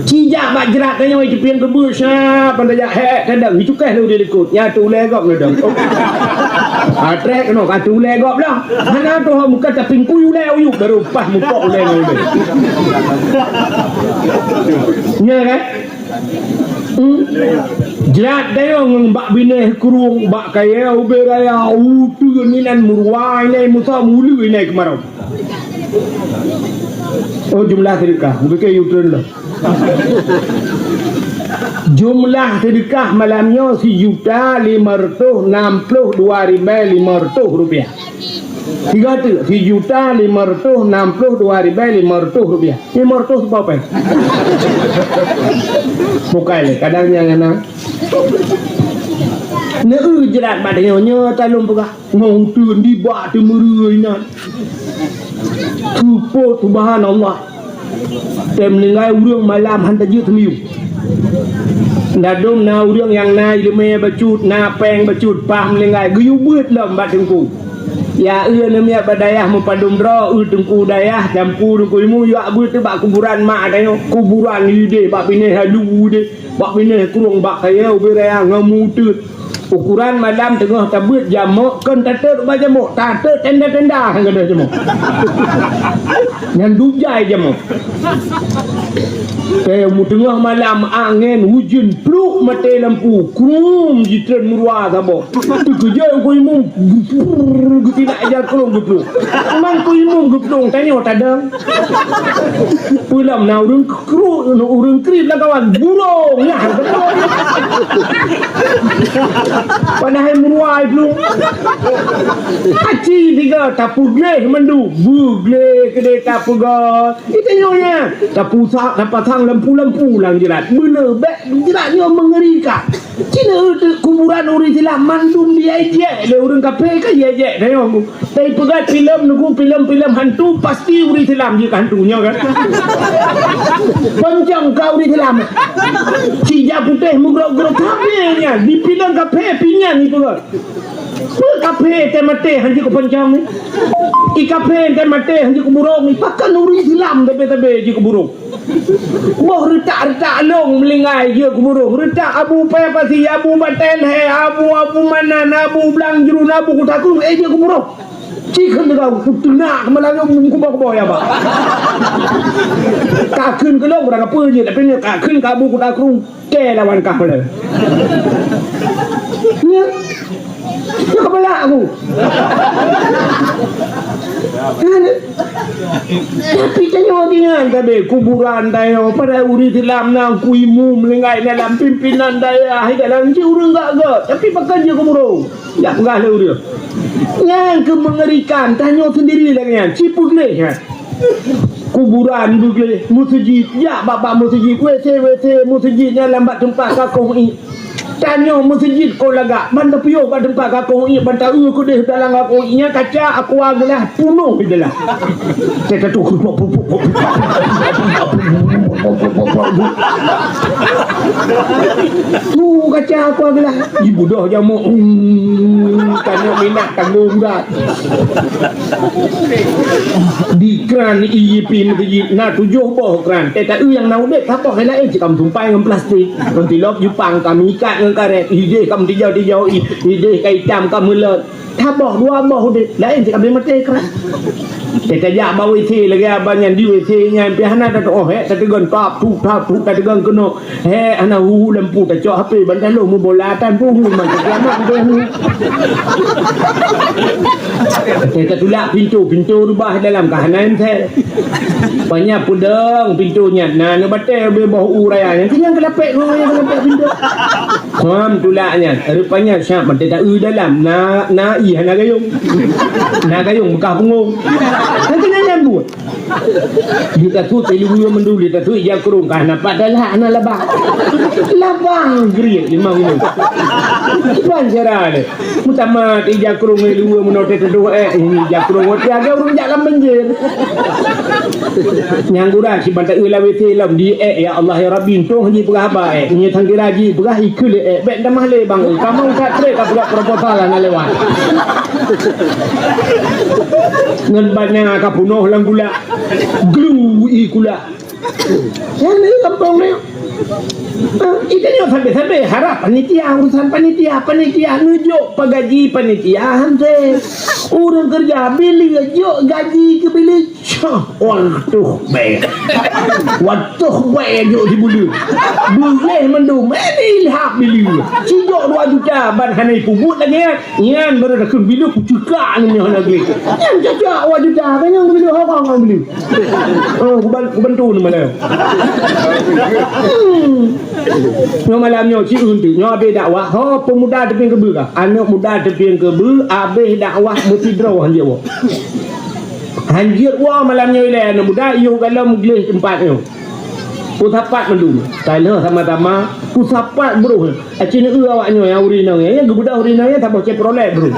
Cijak bak jrat tanyoe itupieng keubeue siap ban tajak hek kadang icukéh lé di likot. Nya tu ulée gob ladang. Ah, trek keunoe ka tu ulée gob lah. Hana tu hok muka tapi kui ulée uyuek baru pas mupok ulée ngon ulée. Nya kan? Hmm? Jrat dayong ngon bak binéh krueng, bak kayée ubé raya, uteuen inan meuruwa inai musa mulu inai keumarau. Oh, jumlah sedekah. Mungkin kayu turun lah. Jumlah sedekah malam nyoe sijuta lima ratus enam puluh dua ribu lima ratus rupiah. Tiga tu, sijuta lima ratus enam puluh dua ribu lima ratus rupiah. Lima ratus apa, Peng? Bukan, kadang nyang na. Neu jrat bak tanyoe, nyoe talon peugah. Ngon uteuen dibak teumeureu inan. Teupot subhanallah. Tem meuninggai ureuëng malam han tajeuet teumiyueb. Dadum na ureuëng nyang na ileumé bacut, na péng bacut, paih meuninggai geuyue beuet lom bak teungku. Ya eu neumiet bak dayah meupadum droe, eu teungku dayah, jampu teungku imu, yuak beuet bak kuburan mak tanyoe, kuburan ideh bak binéh halu ideh. Bak binéh krueng bak kayée ubé raya ngon muteuet. Ukoran malam teungoh tabeuet jamok kon tatot ubak jamok, tatot tenda-tenda han gadôh jamok. Nyan dujai jamok. Teuh meuteungoh malam angén ujeuen pluek maté lampu, krum jitreun meurua saboh. Teukeujot ku imum, geuplueng, geutindak ija krueng geuplueng. Man ku imum geuplueng, tanyoe tadong. Peue lom na ureuëng kru-, ureuëng kriet lam kawan, burông nyang geuplueng. Padahai meurua plueng. Aci tiga tapeugleh mandum, beugleh keudeh tapeugah. Geutanyoe nyan, tapusang, tapasang lampu-lampu lam jeurat. Beuna, bék jeurat nyoe meungerikan. Cina kuburan ureuëng Islam mandum diejek lé ureuëng kafé ka diejek tanyoe. Tapi peugah filem nunggu filem-filem hantu pasti ureuëng Islam jih hantu nyoe kan. Poncong ka ureuëng Islam. Cija putéh meugrok-grok kafé nyan, di filem kafé pinyan dipeugah. Peue kafé teuh maté han jeuet keu poncong ni? I kafé teuh maté han jeuet keu burông ni? Pakon ureuëng Islam tabe-tabe jeuet keu burông? Boh reutak-reutak lông meulinggai jeuet keu burông. Reutak Abu Paya Pasi, Abu Batèe Lhèe, Abu, Abu Manan, Abu Blang Jruen, Abu Kuta Krueng, eh, jeuet keu burông. Ci kheun teuga, kuteunak keumalang nyoe kuboh-kuboh ya, Bang. Ka kheun keu lông, urang apa jeuet, tapi nyoe ka kheun keu Abu Kuta Krueng. Kèe lawan kah peuleueh. Nyan. Nyan keubalak aku. Nyan. Tapi tanyoe ingat tabe kuburan tanyoe, padahai ureuëng Islam na ku imum linggai dalam pimpinan dayah, dalam ji ureuëng gak-gak. Tapi pakon jeuet keu burông. Jak peugah lé ureuëng. Nyang keu meungerikan, tanyoe sendiri lagèe nyan. Ci peugleh nyan. Kuburan beugleh, meuseujid, jak bak-bak meuseujid, WC, WC meuseujid nyan lam bak teumpat ka kong iék. Tanyoe meuseujid kon lagak, ban tapiôh bak teumpat ka kong iék, ban taeu keudeh dalam ka kong iék nyan, kaca aqua gelas punoh di dalam. Saya kata, "Tu kaca aqua gelas." Ibudoh jamok. Hmm, tanyoe minat tanggung dah. Di kran I G P meuseujid na tujoh boh kran. Teuka nyang na udeb saboh laén cit ka meutumpai ngon plastik. Ngon tilop Jepang ka meuikat ngon karet. Ideh ka meutijau-tijau, i-, ideh ka itam ka meulot. Saboh dua boh udeb, laén cit ka maté kran. Teuka jak bak WC lagèe abang nyan di WC nyan pih hana tatuoh, hek tateugon tap tup tap tup tateugon keunoe. Hek hana hu lampu tacok H P ban taloh meubola tan pun hu man kiamat tu hu. Teuka tulak pintoe, pintoe rubah dalam ka hana ensel. Panya peudong pintoe nyan na neubatèe ubé boh u raya nyan. Keunyan keulapek ngon nyang keulapek pintoe. Hom tulak nyan. Rupanya siap mantong taeu dalam na, na ié hana gayông. Na gayông beukah beungong. Kan keunyan nyan buet. Di tasut ileue mandum, di tasut ija krueng ka hana pat dalah hana labang. Labang geriet limong inong. Iban cara le. Meutamah ija krueng ileue meunoe teutuduh eh, ija krueng oti age ureueng jak lam banjir. Nyang gura si bantai ula wete lom di eh, ya Allah ya Rabbi, untung haji peugah haba eh. Nyi tanggira ji peugah ikeu le eh. Bek damah le bang, kamu tak trek ka peugah proposal hana lewat. Ngon banyak ka punoh lam gula. Glu i kula. Nyan di gampông ni. Ah, itu nyoe sampai-sampai harap panitia, urusan panitia, panitia neujok pagaji panitia han se. Ureueng keureuja bileue jok gaji keu bileue. Cah, waduh bèe. Waduh bèe jok di buleue. Buleue mandum, eh, di ilham bileue. Sijok dua juta ban hana ipubuet lagèe nyan. Nyan baru dah kheun bileue kucukak ni nyoh lagèe. Nyan cocok awak juta, kan nyan bileue haba ngon bileue. Oh, kuban-, kubantu ni malam. Hmm. Nyoe malam nyoe, ci eunteuk. Nyoe abéh dakwah. Ho, pemuda teupieng keubeue kah? Aneuk muda teupieng keubeue, abéh dakwah meusidroe han jeuet woe. Han jeuet woe malam nyoe ilèe aneuk muda, yoh galom gleh teumpat nyoe. Peusapat mandum. Taloh sama-sama, peusapat broh. Aci neu awak nyoe nyang ureueng inong nyan, nyang geubeudôh ureueng inong nyan saboh Chevrolet, bro.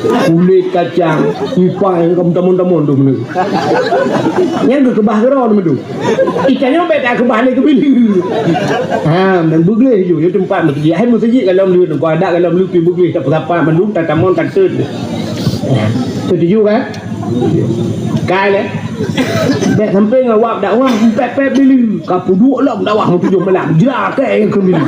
Kulét kacang, ipai nyang ka meutamon-tamon tu meuneu. Nyan geukeubah keudroe tu meuneu. Ikan nyoe bèk takeubah lé keubileue. Ha, nyan beugleh ju, ju teumpat meuseujid. Hai meuseujid galom leuet, keu adat galom leuet pi beugleh, tapeusapat mandum, tatamon, tateut. Ha, setuju kan? Kai lé. Bèk sampai ngon wab dakwah, pèt-pèt bileue. Ka peuduek lom dakwah meutujoh malam. Jra kèe nyang keu bileue.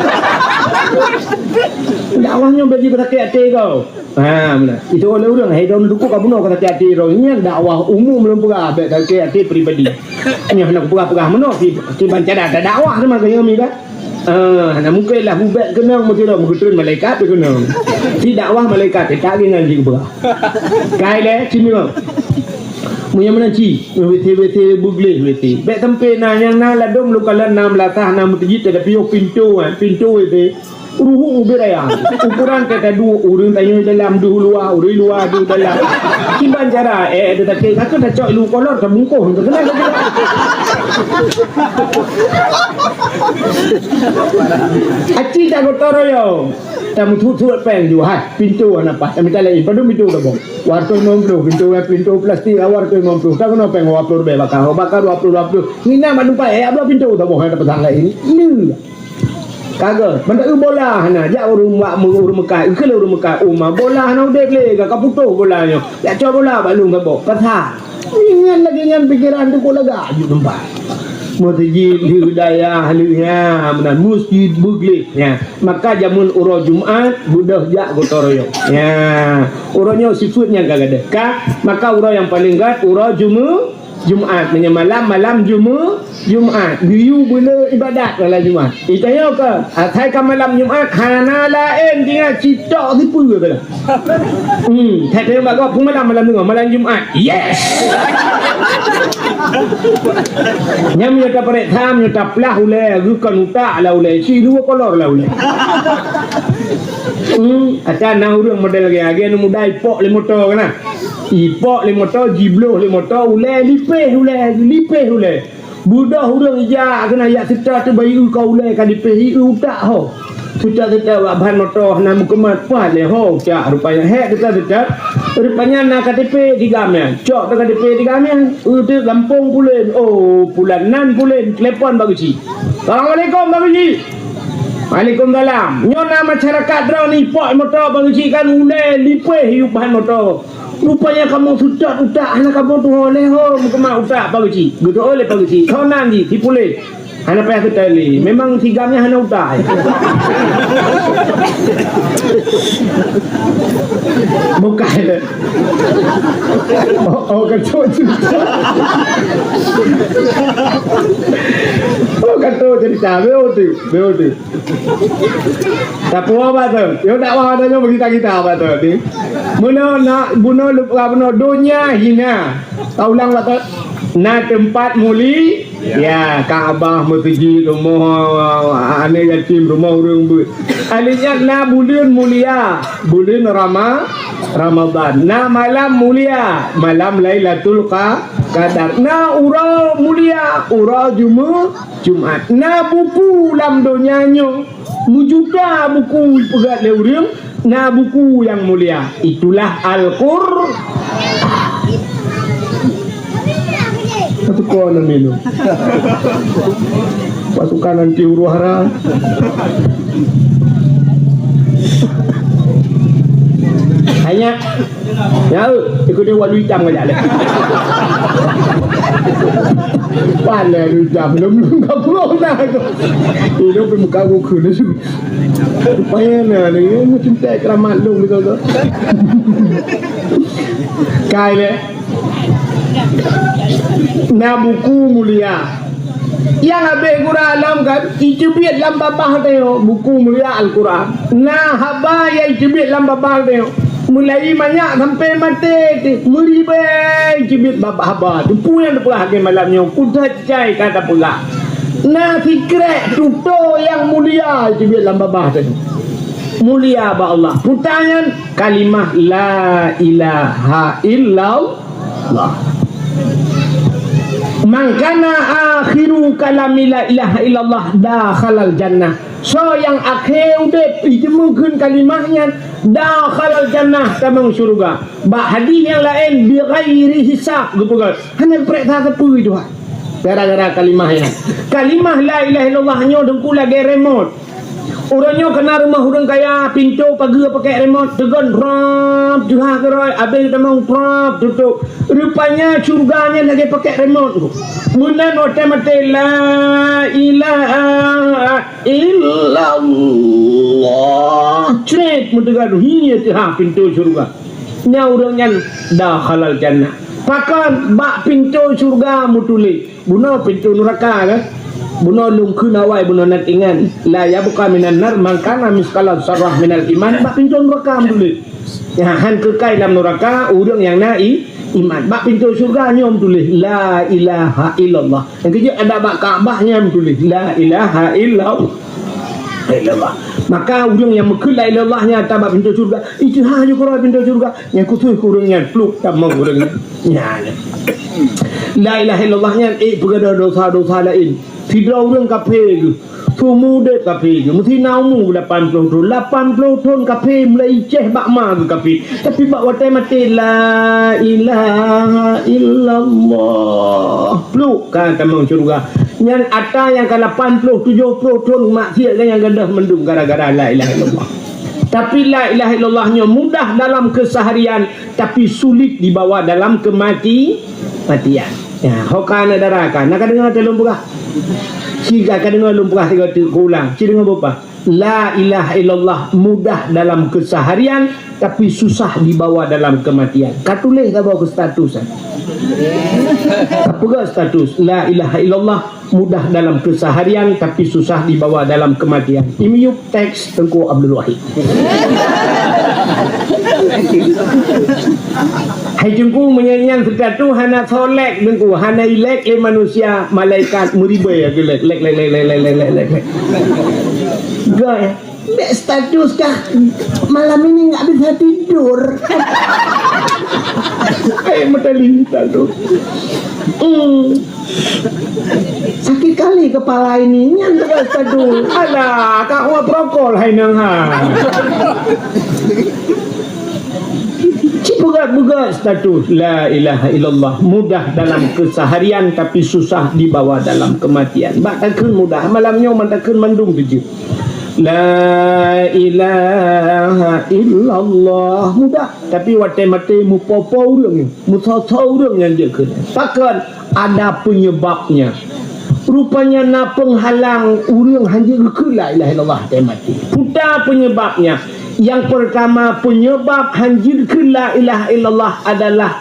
Dakwah nyoe bagi sakét até kau. Ha, meunan. Itu oleh ureuëng, hai droeneuh dukuk ka bunoe ka sakét até droe. Nyan dakwah umum lôn peugah, bèk sakét até pribadi. Nyoe hana kupeugah-peugah meunoe, si, si bancara dakwah sama keu nyoe mi kan. Ah, na mungkin lah ubet keunong meusidroe meugeutreun malaikat keunong. Si dakwah malaikat, eh, tak ringan jih kupeugah. Kai lé, sini bang. Meunyoe meunan ci, W C, W C beugleh W C. Bèk sampai na nyang na ladom lukalan na meulasah na meuteujit, tapi yoh pintoe, eh, pintoe W C. Ruhueng ubit raya. Ukuran kata dua, ureueng tanyoe dalam, deuh luwa, ureueng luwa, deuh dalam. Kiban cara, eh, ada takut, kata dah cok lu kolor, terbungkus. Kenapa? Aci tak gotong royong. Tak mutu-tu peng ju, hai, pintu hana pas. Kami tak lain, padum pintu dah bong. Wartoi lima puluh, pintu, pintu plastik, wartoi lima puluh. Tak kena peng dua puluh lebih bakar, bakar dua puluh, dua puluh. Nina mandum pai, eh, abla pintu dah bong, ada pesan lain. Ni. Kagak, mantap bola hana, jak ureueng mak ureueng Mekah, ikeu ureueng Mekah, uma bola hana udeb lé, ka putôh bola nyoe. Jak cok bola bak lôn saboh, pasal. Ingat lagi nyan pikiran tu kok lagak aju tempat. Meuseujid di dayah leuh nya, meunan meuseujid beugleh nya. Maka jameun uroe Jumat, beudôh jak gotong royong. Nya, uroe nyoe sifeuet nyang ka gadôh. Ka, maka uroe nyang paleng gèt, uroe Jumu-, Jumat, meunyoe malam, malam Jumu-, Jumat. Geuyue beuna ibadat malam Jumat. Itanyoe keu, asai ka malam Jumat, hana laén tinggai citok sipeue keu. Hmm, that teurimong bak gob, peue malam, malam deungoe, malam Jumat. Yes! Nyan meunyoe tapareksa, meunyoe taplah ulèe, geukon utak lah ulèe, si dua kolor lah ulèe. Hmm, ata na ureueng model lagèe, lagèe aneuk muda ipok lé moto keunan. Ipok lé moto, jibloh lé moto, ulèe lipéh ulèe, lipéh ulèe. Beudôh ureueng ija keunan jak seutôt teuh bayeue ka ulèe ka lipéh, ieu utak ho. Seutôt-seutôt bak ban moto hana meukeumot, pat lé ho utak rupanya. Hék seutôt-seutôt, rupanya na K T P di gam nyan. Cok teuh K T P di gam nyan. Uteuk gampông pulen. Oh, pulan nan pulen. Telepon Bak Geuchik. "Assalamualaikum, Bak Geuchik." "Waalaikumsalam. Nyoe na masyarakat droeneuh ipok moto Bak Geuchik kan ulèe lipéh yub ban moto. Rupanya kamoe seutôt utak hana kamoe tuho lé ho meukeumot utak Bak Geuchik." Geuteu'oh lé Bak Geuchik. Soe nan jih, si pulen. Hana payah geutali. Memang si gam nyan hana utak. Bukan. Oh, oh, kacau cerita. Oh, kacau cerita. Betul, betul. Tapi apa tu? Yo dakwah ada nyoe bagi kita, apa tu? Ni. Meunoe na, bunoe lupa, bunoe donya hina. Taulang, Pak Ustaz. Na teumpat muli, ya, Ka'bah, meuseujid, rumoh aneuk yatim, rumoh ureueng beuet. Alèh nyan na buleuen mulia, buleuen Rama-, Ramadan. Na malam mulia, malam Lailatul Qa-, Qadar. Na uroe mulia, uroe Jumu-, Jumat. Na buku lam donya nyoe, meujuta buku ipeugèt lé ureueng, na buku nyang mulia. Itulah Al-Qur-, Satu kon namilu. Pasukan anti huru-hara. Hanya Ya, ikut dia walu hitam kau jak leh. Pan leh walu hitam, belum, belum kau belum dah tu. Hidup di muka aku kena su. Supaya na ni, ya, macam tak keramat lu gitu tu. Kai leh. Na buku mulia. Nyang habéh gura lom kan, iteubiet lam babah teuh buku mulia Al-Quran. Na haba nyang iteubiet lam babah teuh. Mulai manyak sampai maté teuh, meuribèe iteubiet babah haba. Teupeu nyang teupeugah lagèe malam nyoe, kudhat cai ka tapeugah. Na sikrek tutoe nyang mulia iteubiet lam babah teuh. Mulia bak Allah. Puta nyan kalimah la ilaha illallah. Allah. Man kana akhiru kalami la ilaha illallah dakhalal jannah. Soe nyang akhé udép jiteumé kheun kalimah nyan, dakhalal jannah, tamong syeuruga. Bak hadih nyang laén, bi ghairi hisab, geupeugah, hana geupareksa sapeue Tuhan. Gara-gara kalimah nyan. Kalimah la ilaha illallah nyoe teungku lagèe remot. Uroe nyoe keunan rumoh ureuëng kaya, pintoe pageue pakèk remote, teugon prap, teuhah keurôi, abéh tamong prap, tutôp. Rupanya syeuruga nyan lagèe pakèk remote. Meunan watèe maté, "La ilaha illallah." Cret, meuteuga dunia teuhah pintoe syeuruga. Nyan ureuëng nyan dakhalal jannah. Pakon? Bak pintoe syeuruga meutuléh. Bunoe pintoe nuraka kan? Bunoe lôn kheun awai bunoe na ingat. "La yabqa minan nar man kana misqala zarrah minal iman." Bak pintoe nuraka meutuléh. Nyan, han keukai lam nuraka ureuëng nyang na i-, iman. Bak pintoe syeuruga nyoe meutuléh, "La ilaha illallah." Nyang keujeuet adak bak Ka'bah nyan meutuléh, "La ilaha illallah." Illallah. Maka ureuëng nyang meukheun la ilaha illallah nyan ata bak pintoe syeuruga, iteuhah ju keudroe pintoe syeuruga, nyang khusus keu ureuëng nyan, pluek tamong ureuëng nyan. Nyan. La ilaha illallah nyan ék peugadôh dosa-dosa laén. Sidroe ureuëng kafé geuh, seumudép kafé geuh, meusti na umu lapan ploh thon. Lapan ploh thon kafé, mulai icéh bak ma geuh kafé. Tapi bak watèe maté, "La ilaha illallah." Pluek ka tamong syeuruga. Nyan ata nyang ka lapan ploh, tujoh ploh thon maksiat nyang gadôh mandum gara-gara la ilaha illallah. Tapi la ilaha illallah nyoe mudah dalam keseharian, tapi sulit dibawa dalam kemati-, matian. Ya, ho ka aneuk dara ka. Na ka deungoe teuh lôn peugah? Siga ka deungoe lôn peugah sigoe teuk, kuulang. Ci deungoe beupaih. La ilaha illallah mudah dalam keseharian, tapi susah dibawa dalam kematian. Ka tuléh saboh keu status, eh. Ka peugah status, "La ilaha illallah mudah dalam keseharian, tapi susah dibawa dalam kematian." Imiyup teks Teungku Abdul Wahid. Hai Teungku, meunyoe nyan status hana soe like Teungku, hana i-like lé manusia, malaikat meuribèe lagèe like, like, like. Gaya. Bèk status kah, "Malam ini nggak bisa tidur." Eh, meutali status. Hmm. "Sakit kali kepala ini," nyan tugaih status. Alah, ka uap rokok hai nang ha. Ci peugah-peugah status, la ilaha illallah, mudah dalam keseharian tapi susah dibawa dalam kematian. Bak takheun mudah, malam nyoe man takheun mandum teuh jeuet. La ilaha illallah, mudah. Tapi watèe maté meupo-po ureuëng, meusoe-soe ureuëng nyang jeuet kheun. Pakon? Ada penyebabnya. Rupanya na peunghalang ureuëng hanjeuet geukheun la ilaha illallah watèe maté. Peue penyebabnya? Yang pertama, penyebab hanjeuet geukheun la ilaha illallah adalah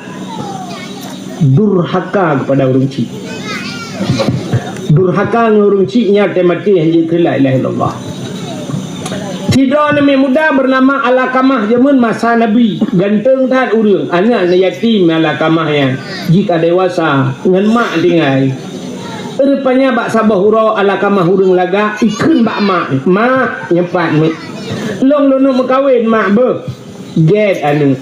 durhaka kepada ureuëng chik. Durhaka ngon ureuëng chik nyan watèe maté hanjeuet geukheun la ilaha illallah. Sidroe aneuk muda bernama Alqamah, jameun masa Nabi, ganteng that ureuëng, aneuk yatim Alqamah nyan. Jika dewasa, ngon mak tinggai. Rupanya bak saboh uroe Alqamah ureuëng lagak, ikheun bak mak, "Mak, nyoe pat mak. Lôn lôn neuk meukawen, mak, beuh." "Gét aneuk.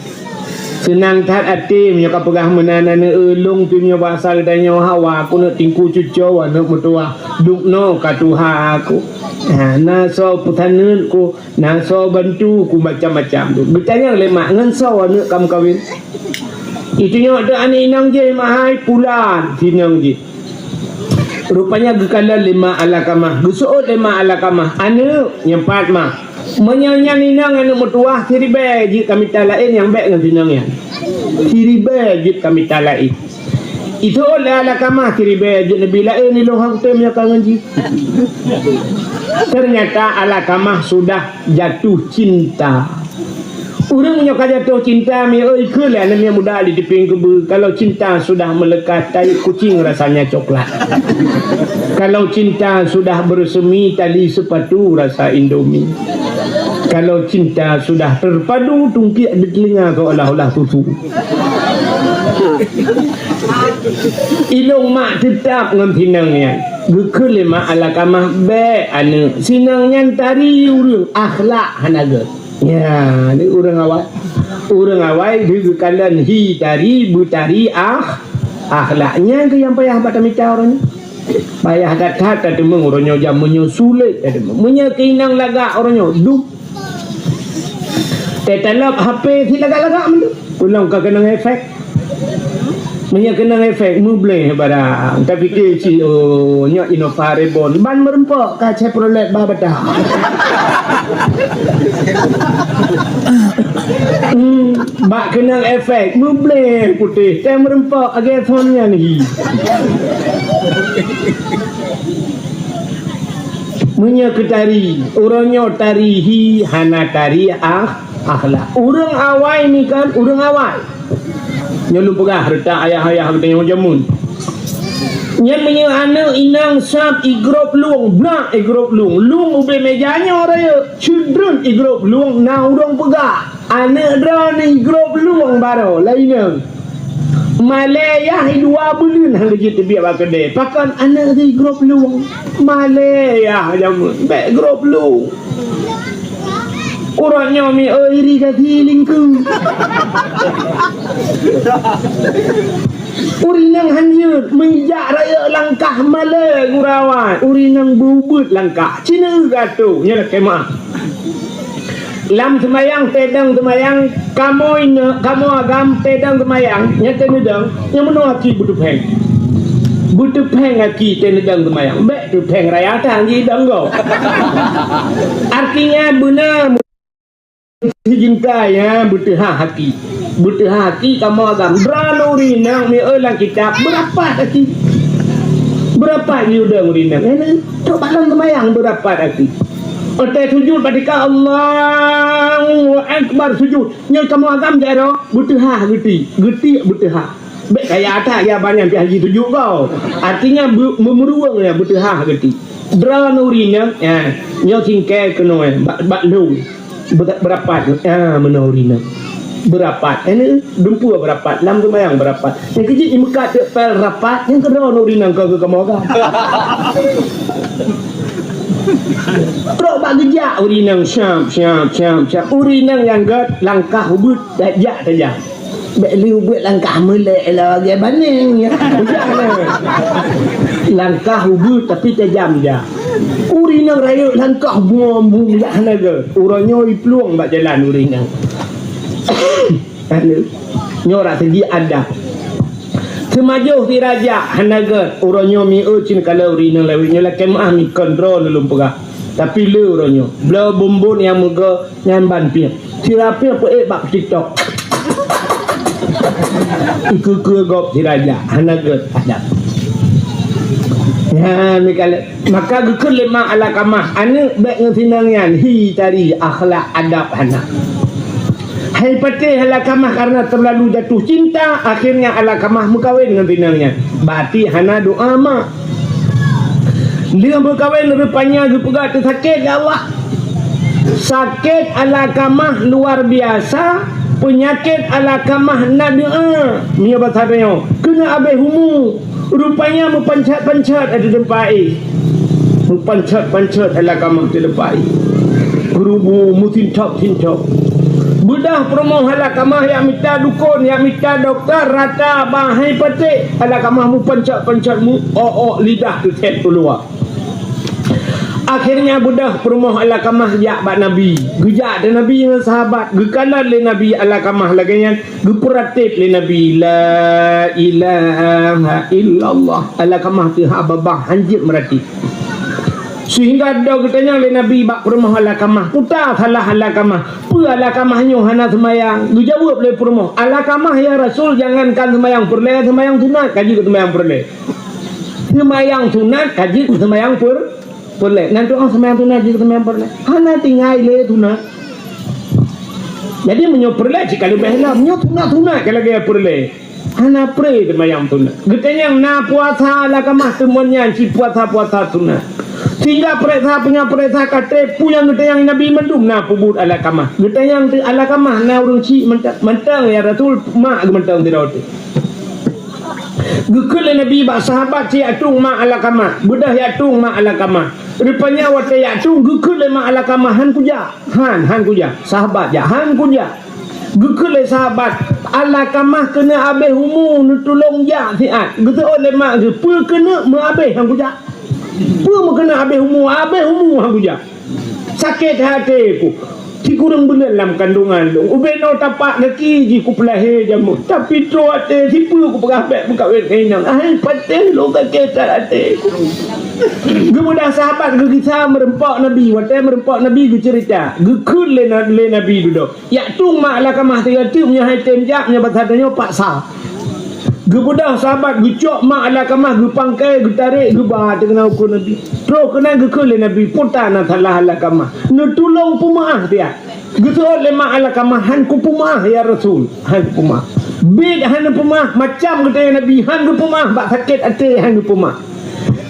Seunang that até meunyoe kapeugah meunan aneuk, lôn pih meunyoe basa geutanyoe hawa, keuneuk tingku cucoe aneuk meutuwah. Dubnoe ka tuha aku. Ha, na soe peusaneut ku, na soe bantu ku macam-macam tu." Geutanyong lé mak, "Ngon soe aneuk ka meukawen?" "Itunyok teuh aneuk inong jih, mak hai, Pulan," sinong jih. Rupanya geukalon lé ma Alqamah. Geuseuôt lé ma Alqamah, "Aneuk, nyoe pat ma. Meunyoe nyan inong aneuk meutuwah, siribèe jeuet kamita laén nyang bèk ngon sinong nyan. Siribèe jeuet kamita laén." Iseuôt lé Alqamah, "Siribèe jeuet neubi laén, ilôn hana kutem nyoe ka ngon jih." Ternyata Alqamah sudah jatuh cinta. Ureuëng nyoe ka jatuh cinta, mi oi, kheun lé aneuk muda di tipieng keubeue, kalau cinta sudah melekat, tai kucing rasanya coklat. Kalau cinta sudah bersemi, tali sepatu rasa Indomie. Kalau cinta sudah terpadu, tungkiek di telinga seolah-olah susu. Ilôn mak teutap ngon sinong nyan. Geukheun lé ma Alqamah, "Bèk aneuk, sinong nyan tari ureuëng, akhlak hana gèt." Nyan, ni ureuëng awai. Ureuëng awai geukalon hi tari, beutari ah, akhlak. Nyan keuh nyang payah bak tamita uroe nyoe. Payah that-that tateumeung uroe nyoe, jameun nyoe sulet tateumeung. Meunyoe keu inong lagak uroe nyoe, dum. Teutalop H P si lagak-lagak mandum. Ulôn ka keunong efek. Meunyoe keunong efek, mubleh barang. Tapike cit, oh, nyoe Innova Reborn. Ban meureumpok ka Chevrolet ba batang. Hmm, bak keunong efek, mubleh putéh, tém meureumpok lagèe thon nyan hi. Meunyoe keu tari, uroe nyoe tari hi hana tari ah, akhlak. Ureueng awai ni kan, ureueng awai. Nyoe lôn peugah reutak ayah-ayah geutanyoe jameun. Nyan meunyoe aneuk inong sab igrôp lueng, brak igrôp lueng. Lueng ubé méja nyoe rayeuk. Ceudreun igrôp lueng na ureueng peugah. Aneuk droeneuh igrôp lueng baroe lé inong. Malèe yah i dua buleuen han geujeuet teubiet bak keudè. Pakon aneuk teuh igrôp lueng. Malèe yah jameun. Bèk grôp lueng. Uroe nyoe mi iri gaki lingkeu. Ureueng inong han jeuet, meujak rayeuk langkah malèe geurawai. Ureueng inong beubeuet langkah. Cina gatoe, nyoe lakèe meu'ah. Lam seumayang, teudeung seumayang, kamoe inong, kamoe agam teudeung seumayang, nyan teuneudong, nyan meunoe aki beuteupéng. Beuteupéng aki teuneudong seumayang. Bèk teupéng raya tang jidong gob. Artinya beuna si jinta ya beuteuhah aki. Beuteuhah aki kamoe agam. Droeneuh ureueng inong mi lam kitab beurapat aki. Beurapat jidong ureueng inong. Ini trok bak lam seumayang beurapat aki. Watèe sujud bak tika Allahu Akbar sujud. Nyoe kamoe agam jaroe beuteuhah geuti. Geuti beuteuhah. Bèk kaya that ya banyak pih haji sujud kau. Artinya be-, meumeurueng ya beuteuhah geuti. Droeneuh ureueng inong, ya, nyoe singkèe keunoe bak, bak lôn. Be-, beurapat. Ah, meunoe ureueng inong. Beurapat. Ini dumpeue beurapat, lam seumayang beurapat. Nyang keujeuet imeukat teuk pel rapat, nyang keudroe ureueng inong keu kamoe agam. Trok bak geujak ureueng inong syap, syap, syap, syap. Ureueng inong nyang gèt langkah ubeuet tajak, tajak. Bèk lé ubeuet langkah meulèk lagèe baneng ya. Ujak lé. Langkah ubeuet tapi tajam jak. Ureueng inong rayeuk langkah buem-buem jak hana gèt. Uroe nyoe iplueng bak jalan ureueng inong. Anu, nyoe rak segi adab. Seumajoh sirajak hana gèt, uroe nyoe mi eu cit kala ureueng inong lawét nyoe lakèe meu'ah mi kon droe lôn peugah. Tapi le uroe nyoe, bloe bumbon nyang meugoe nyan ban piep. Sira piep peuék bak TikTok. Ikeue-keue gob sirajak hana gèt adab. Nyan mi kala Maka geukheun lé mak Alakamah, "Aneuk, bèk ngon si inong nyan, hi tari, akhlak adab hana." Hai patéh Alakamah karena terlalu jatuh cinta, akhirnya Alakamah meukawen ngon si inong nyan. Berarti hana doa mak. Lheueh meukawen rupanya geupeugah teusakét, ya Allah. Sakét Alakamah luar biasa, peunyakét Alakamah na doa. Mie basa tanyoe, keuneuk abéh umu. Rupanya meupanchat-panchat di teumpat éh. Meupanchat-panchat Alakamah di teumpat éh. Geurubu meusintop-sintop. Beudah peurumoh Alakamah jak mita dukon, jak mita dokto, rata bahai patéh. Alakamah meupanchat-panchat mu-, ôk-ôk lidah teutét keuluwa. Akhirnya beudah peurumoh Alakamah jak bak Nabi. Geujak di Nabi ngon sahabat. Geukalon lé Nabi Alakamah lagèe nyan. Geupeuratéb lé Nabi, "La ilaha illallah." Alakamah teuh haba bah hanjeuet meuratéb. Sehingga dok geutanyong lé Nabi bak peurumoh Alakamah, "Peue salah Alakamah? Peue Alakamah nyoe hana seumayang?" Geujaweueb lé peurumoh, "Alakamah, ya Rasul, jangankan seumayang peureulèe, seumayang sunat ka jeuet seumayang peureulèe. Seumayang sunat ka jeuet seumayang per-, peureulèe. Nan tu'oh seumayang sunat jeuet seumayang peureulèe. Hana tinggai lé sunat." Jadi meunyoe peureulèe cit ka leubeh lom, nyoe sunat-sunat ka lagèe peureulèe. Hana pré teumayang sunat. Geutanyong na puasa Alakamah teumon nyan cit puasa-puasa sunat. Sehingga peuriksa, peuriksa ka trép, peue nyang geutanyong Nabi mandum na peubuet Alakamah. Geutanyong teuk Alakamah na ureueng chik mantong, mantong ya Rasul, mak geuh mantong sidroe teuk. Geukheun lé Nabi bak sahabat cit jak tueng mak Alakamah. Beudah jak tueng mak Alakamah. Rupanya watèe jak tueng geukheun lé mak Alakamah, "Han kujak." Han, han kujak. Sahabat jak, "Han kujak." Geukheun lé sahabat, "Alakamah keuneuk abéh umu, neutulông jak siat." Geuseuôt lé mak geuh, "Peue keuneuk meuabéh han kujak? Peue meukeuneuk abéh umu, abéh umu han kujak?" Sakét até ku. Kureueng buleuen lam kandungan lôn. Ubé noe tapak gaki jih kupeulahé jameun. Tapi troh até sipeue kupeugah bèk meukawen ngon inong. Hai patéh lôn sakét that até. Geubeudôh sahabat geugisa meureumpok Nabi. Watèe meureumpok Nabi geuceurita. Geukheun lé na-, lé Nabi dudoe. Jak tueng mak Alakamah tiga teuk meunyoe hai tem jak meunyoe basa tanyoe paksa. Geubeudôh sahabat geucok mak Alakamah geupangkai geutarek geuba ateueh keunan ukeue Nabi. Troh keunan geukheun lé Nabi, "Peue na salah Alakamah? Neutulông peumeu'ah tiak." Geuseuôt lé mak Alakamah, "Han kupeumeu'ah ya Rasul, han kupeumeu'ah." Biet han neupeumeu'ah, macam geutanyoe Nabi, han geupeumeu'ah, bak sakét até han geupeumeu'ah.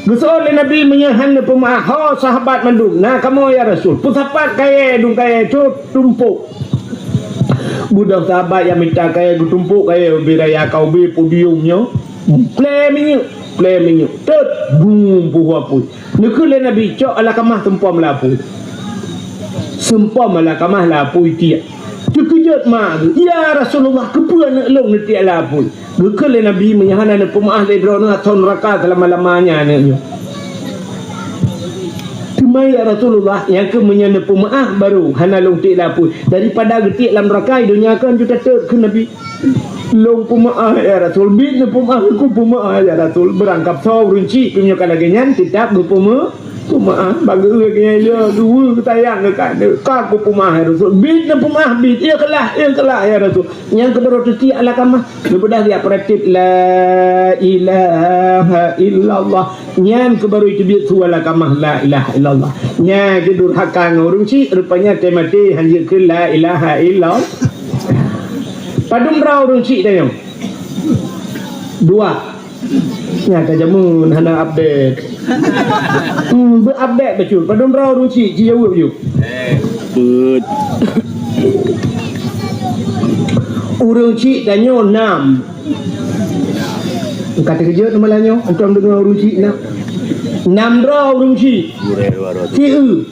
Geuseuôt lé Nabi meunyoe han neupeumeu'ah, "Ho sahabat mandum, na kamoe ya Rasul, peusapat kayèe dum kayèe cut tumpôk." Beudôh sahabat nyang mita kayèe geutumpôk kayèe ubé raya ka ubé podium nyoe. Plè minyeuk, plè minyeuk. Tot, bum, puhu apui. Neukheun lé Nabi, "Cok Alakamah seumpom lam apui." Seumpom Alakamah lam apui tiek. Teukeujot mak geuh, "Ya Rasulullah, keupeue aneuk lôn neutiek lam apui?" Geukheun lé Nabi, "Meunyoe hana neupeumeu'ah lé droeneuh, asoe neuraka seulama-lamanya aneuk nyoe." "Teuma ya Rasulullah, nyang keuh meunyoe neupeumeu'ah barô hana lôn tiek lam apui, daripada geutiek lam neuraka, i donya kon ju tatot," kheun Nabi. "Lôn peumeu'ah ya Rasul, biet neupeumeu'ah, kupeumeu'ah ya Rasul." Beurangkab soe ureueng chik pih meunyoe ka lagèe nyan, teutap geupeumeu-, peumeu'ah. Bak geu-, geu-, ya, geuweu, geusayang keu aneuk. "Ka kupeumeu'ah ya Rasul, biet neupeumeu'ah, biet, ikhlas, ikhlas ya Rasul." Nyan keuh baru teutiek Alakamah. Geubeudôh geujak praktek, "La ilaha illallah." Nyan keuh baru teubiet su Alakamah, "La ilaha illallah." Nyan keuh durhaka ngon ureueng chik, rupanya teumaté hanjeuet kheun la ilaha illallah. Padum droe ureueng chik tanyoe? Dua. Nyan ka jameun hana update. Hmm, beu-update bacut. Padum droe ureueng chik, jijaweueb ju. Peuet. Ureueng chik tanyoe nam. Ka teukeujot malam nyoe, antom deungoe ureueng chik nam. Nam droe ureueng chik. Sieu.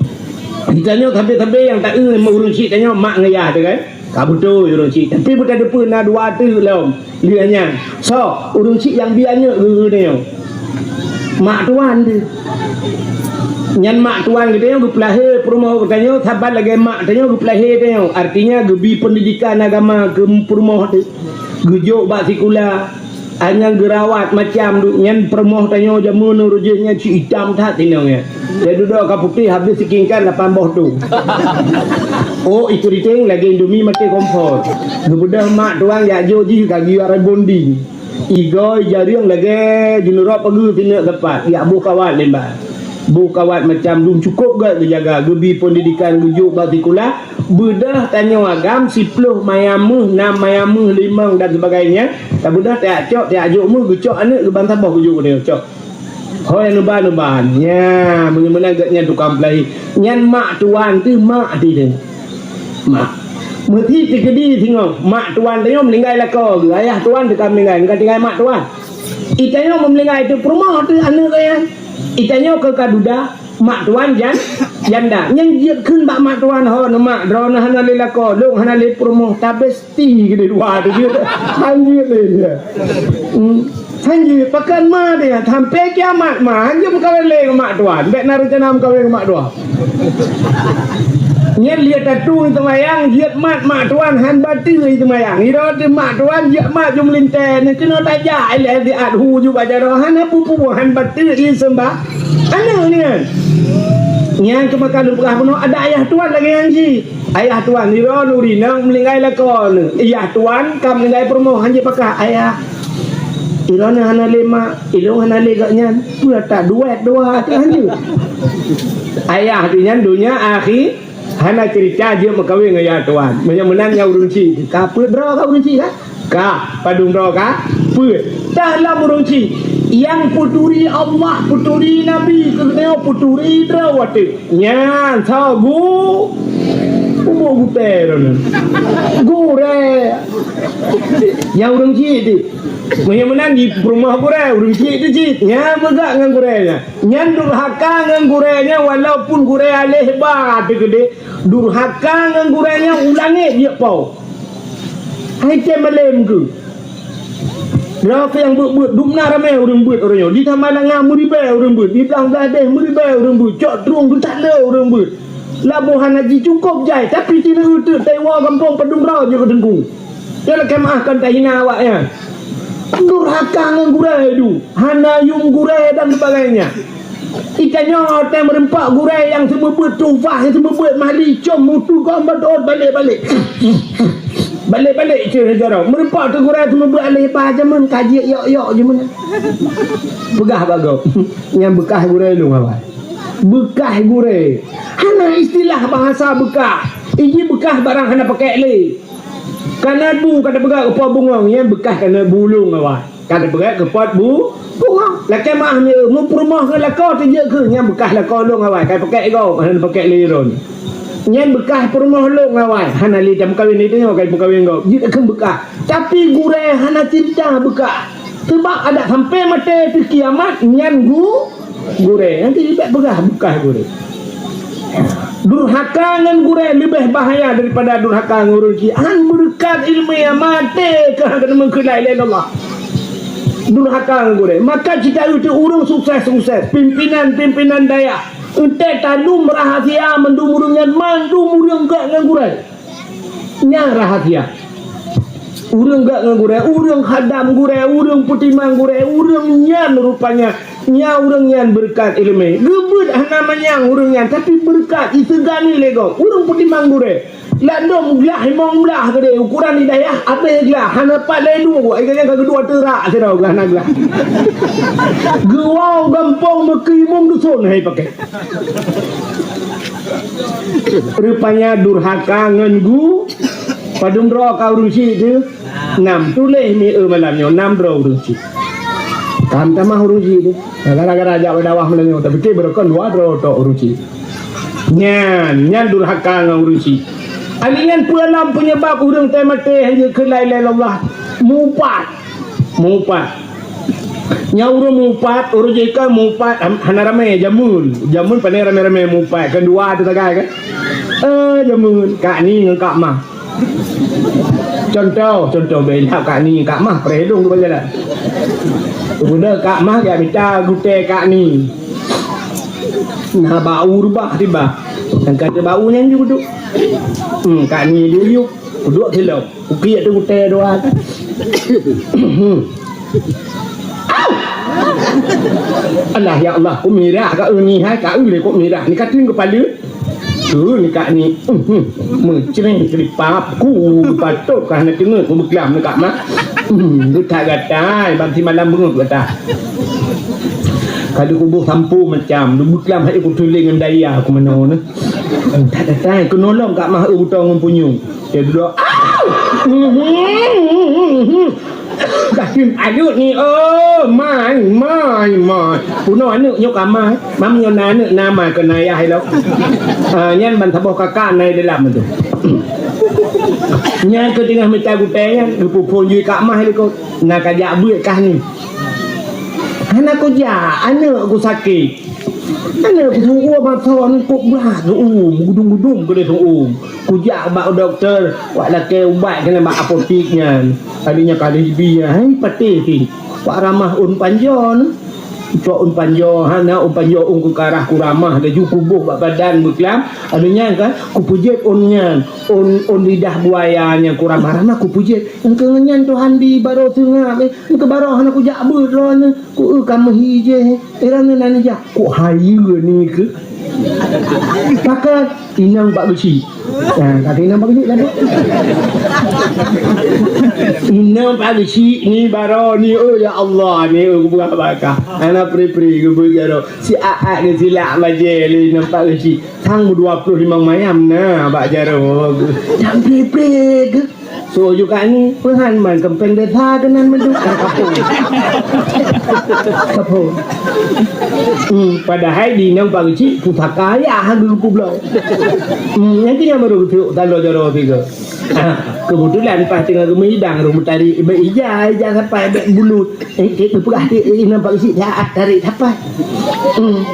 Di tanyoe sabe-sabe nyang taeu ureueng chik tanyoe mak ngon yah teuh kan? Ka beutôi ureueng chik. Tapi beuteupeue na dua teuk lom. Lheueh nyan, soe ureueng chik nyang bi aneuk geutanyoe? Mak tuan teuh. Nyan mak tuan geutanyoe geupeulahé peurumoh geutanyoe saban lagèe mak tanyoe geupeulahé tanyoe. Artinya geubi peundidikan agama keu peurumoh teuh. Geujok bak sikula, nyan geurawat macam duek nyan peurumoh tanyoe jameun uroe jih nyan cit itam that inong nyan. Lheueh dudoe ka putéh habéh sikingkan lapan boh tu. Oh, ikeu riténg lagèe Indomie maté kompor. Geubeudôh mak tuan jak jok jih ka geuyue rebonding. Igoe jareueng lagèe jineurok pageue sineuk teumpat, jak boh kawat limbai. Boh kawat macam dum cukôp gèt geujaga, geubi peundidikan geujok bak sikula. Beudôh tanyoe agam siploh maya meuh, nam maya meuh, limong dan sebagainya. Tabeudôh tajak cok, tajak jok meuh, geucok aneuk geuban saboh geujok keunoe cok. Ho nyang neuba-neuba. Nya, meunyoe meunan geuh nyan tukang peulahé. Nyan mak tuan teuh, mak teuh. Mak. Meusi teukeudi singoh, mak tuan tanyoe meuninggai lakoe geuh, ayah tuan teuka meuninggai, ka tinggai mak tuan. Itanyoe meuninggai teuh peurumoh teuh aneuk geuh nyan. Itanyoe keu ka duda, mak tuan jan-, janda. Nyan jeuet kheun bak mak tuan, "Ho, neumak, droeneuh hana lé lakoe, lôn hana lé peurumoh, tabés." Ti geude dua tu je. Hanjeuet lé dia. Hmm. Hanjeuet pakan ma dia. Sampai kiamat ma. Hanjeuet meukawen lé ngon mak tuan. Bèk na rencana meukawen ngon mak tuan. Nyan lihat tatu seumayang, jeuet mat mak tuan, han bateue seumayang. Ira di mak tuan, jeuet mat jom lintèe. Ni kena tajak, ilèe di at hu ju baca doa. Hana pupu, han bateue, i sembah. Aneuk ni kan. Nyan keumakan lôn peugah bunoe, ada ayah tuan lagèe nyan jih. Ayah tuan, droeneuh rinang meuninggai lakoe neuh. Ayah tuan ka meuninggai peurumoh, hanjeuet pakat. Ayah, droeneuh hana lé mak, ilôn hana lé gobnyan. Peue that duet dua teuh hanjeuet. Ayah tu nyan donya akhi, hana ceurita jeuet meukawen ngon ayah tuan. Meunyoe meunan nyan ureueng chik, ka peuet droe ka ureueng chik ka? Ka, padum droe ka? Peuet. Dah lam ureueng chik. Nyang peuturi Allah, peuturi Nabi, keuneuk peuturi droe watèe. Nyan, soe gu-, umu gutèe droeneuh. Gurèe. Nyang ureueng chik teuh. Meunyoe meunan di peurumoh gurèe, ureueng chik teuh cit. Nyan meugah ngon gurèe nyan. Nyan durhaka ngon gurèe nyan, walaupun gurèe aléh ba teuh keudéh. Durhaka ngon gurèe nyan u langèt jeuet po. Hai tém malém keuh. Droe nyang beuet-beuet, dum na ramé ureueng beuet uroe nyoe. Di Samalanga meuribèe ureueng beuet, di Blang Bladeh meuribèe ureueng beuet, cok trueng dum that le ureueng beuet. Laboh hana jicukôp jai, tapi tineuk teuk taiwoe gampông padum droe jeuet keu teungku. Nyan lakèe meu'ah kon tahina awak nyan. Durhaka ngon gurèe du, hana yuem gurèe dan sebagainya. Itanyoe watèe meureumpok gurèe nyang seumeubeuet tufah, nyang seumeubeuet mahli, com mutu gom beutôi balek-balek. Balek-balek cit jaroe. Meureumpok teuk gurèe seumeubeuet alèh ba jameun ka jeuet yok-yok jameun. Peugah bak gob, "Nyan beukah gurèe lôn awai." Beukah gurèe. Hana istilah bahasa beukah. Iji beukah barang hana pakèk lé. Kana bu ka tapeugah keu pot bungong, nyan beukah kana bu lôn awai. Ka tapeugah keu pot bu bungong. Lakèe meu'ah mi, meupeurumoh ngon lakoe teujeuet keu, nyan beukah lakoe lôn awai. Ka pakèk gob, hana pakèk lé droen. Nyan beukah peurumoh lôn awai. Hana lé tameukawen lé tanyoe, ka meukawen gob. Jeuet keu beukah. Tapi gurèe hana cinta beukah. Seubab adak sampai maté teuh kiamat nyan gu-, gurèe. Nanti bèk peugah beukah gurèe. Durhaka ngon gurèe leubeh bahaya daripada durhaka ngon ureueng chik. Han beureukat ileumèe, maté keuh keuneuk meukeulai lé Allah. Durhaka ngon gurèe. Maka cit taeu teuh ureueng sukses-sukses, pimpinan-pimpinan dayah. Eunteuk talum rahasia mandum ureueng nyan, mandum ureueng gèt ngon gurèe. Nyan rahasia. Ureueng gèt ngon gurèe, ureueng khadam gurèe, ureueng peutimang gurèe, ureueng nyan rupanya, nyan ureueng nyan beureukat ileumèe. Geubeuet hana manyang ureueng nyan, tapi beureukat, iseugani lé gob. Ureueng peutimang gurèe. Lam dom glah limong blah keudéh, ukuran di dayah, abéh glah, hana pat lé dua, ai geuh nyan ka geudua teurak sidroe glah na glah. Geuwoe gampông meukeue imum dusun hai pakai. Rupanya durhaka ngon gu, padum droe ka ureueng chik teuh? Nam. Tuléh mi eu malam nyoe, nam droe ureueng chik. Ka meutamah ureueng chik teuh. Gara-gara jak bak dakwah malam nyoe, tapi teuh beureukan dua droe tok ureueng chik. Nyan, nyan durhaka ngon ureueng chik. Ahli nyan peue lom peunyeubab ureueng teuh maté hana jeuet keu la ilaha illallah? Mupat. Mupat. Nyan ureueng mupat, ureueng jih kan mupat, ham-, hana ramé jameun. Jameun pane ramé-ramé mupat, kan dua teuh sagai kan? Eh, jameun, Kak Ni ngon Kak Mah. Contoh, contoh bela Kak Ni, Kak Mah preh lôn tu jalan. Kemudian Kak Mah jak mita gutèe Kak Ni. Na bak u reubah tiba. Nyang ka teuh bak u nyan ju duek. Hmm, Kak Ni duek yub, duek silop. Ukiek teuh gutèe dua. Au! Alah, ya Allah, kok mirah ka eu ni hai, ka eu lé kok mirah. Ni ka teueng keupala. Keu ni Kak Ni, meucreng keulipap ku, patôt ka hana teungeut ku beuklam ni Kak Mah. Geutak gatai, ban simalam beungoh gata. Ka dikuboh sampô macam, dibuklam hai ku tuléng ngon daya ku manoe ni. Geutak gatai, keunolong Kak Mah eu butong ngon punyueng. Dia duduk, au! Kasih aduh ni, oh, mai, mai, mai. Punoh aneuk nyoe ka mai. Mam nyoe na aneuk na mai keu na ayah ilok. Ah, nyan ban saboh kakak na di dalam tu. Nyan keu teungoh mita gutèe nyan, geupeuphon jih Kak Mah likot. Na ka jak beuet kah ni. Hana kujak, aneuk ku sakét. Aneuk ku sungguh masa ni kok blah seuuem, gudum-gudum keudeh seuuem. Kujak bak dokto, wak lakèe ubat keunan bak apotik nyan. Kali nyan ka lheuh jibi nyan, hai patéh pih. Wak ramah ôn panjoe nyoe. Cok ôn panjoe, hana ôn panjoe ôn keukarah kuramah, laju kuboh bak badan beuklam. Aneuk nyan kan, kupeujeuet ôn nyan, ôn, ôn lidah buaya nyan kuramah-ramah kupeujeuet. Engkeu ngon nyan Tuhan bi barô seungab, eh. Engkeu barô hana kujak beuet droeneuh. Ku eu ka meuhi jih, eh. Droeneuh na neujak. Kok hayeue ni keu? Pakat inong Pak Geuchik. Ha, kata inong Pak Geuchik tadi. Inong Pak Geuchik ni barô ni, oh ya Allah ni, oh kupeugah bak kah. Hana pri-pri geubeuet jaroe. Si aat geusilak bajèe lé inong Pak Geuchik. Sang dua ploh limong mayam na bak jaroe. Nyang pri-pri geuh. So juga ni, peuhan man keumpeng desa keunan mandum. Kapung. Kapung. Hmm, padahai di inong Pak Geuchik pusaka ayah geupubloe. Hmm, nyang keu nyan baru geuteuek taloe jaroe tiga. Ah, kebetulan pas teungoh geumeudang rhueng meutarik, bèk ija, ija sapai bèk bulut. Eh, eh, peugah ti, eh, inong Pak Geuchik, tarik sapai. Hmm.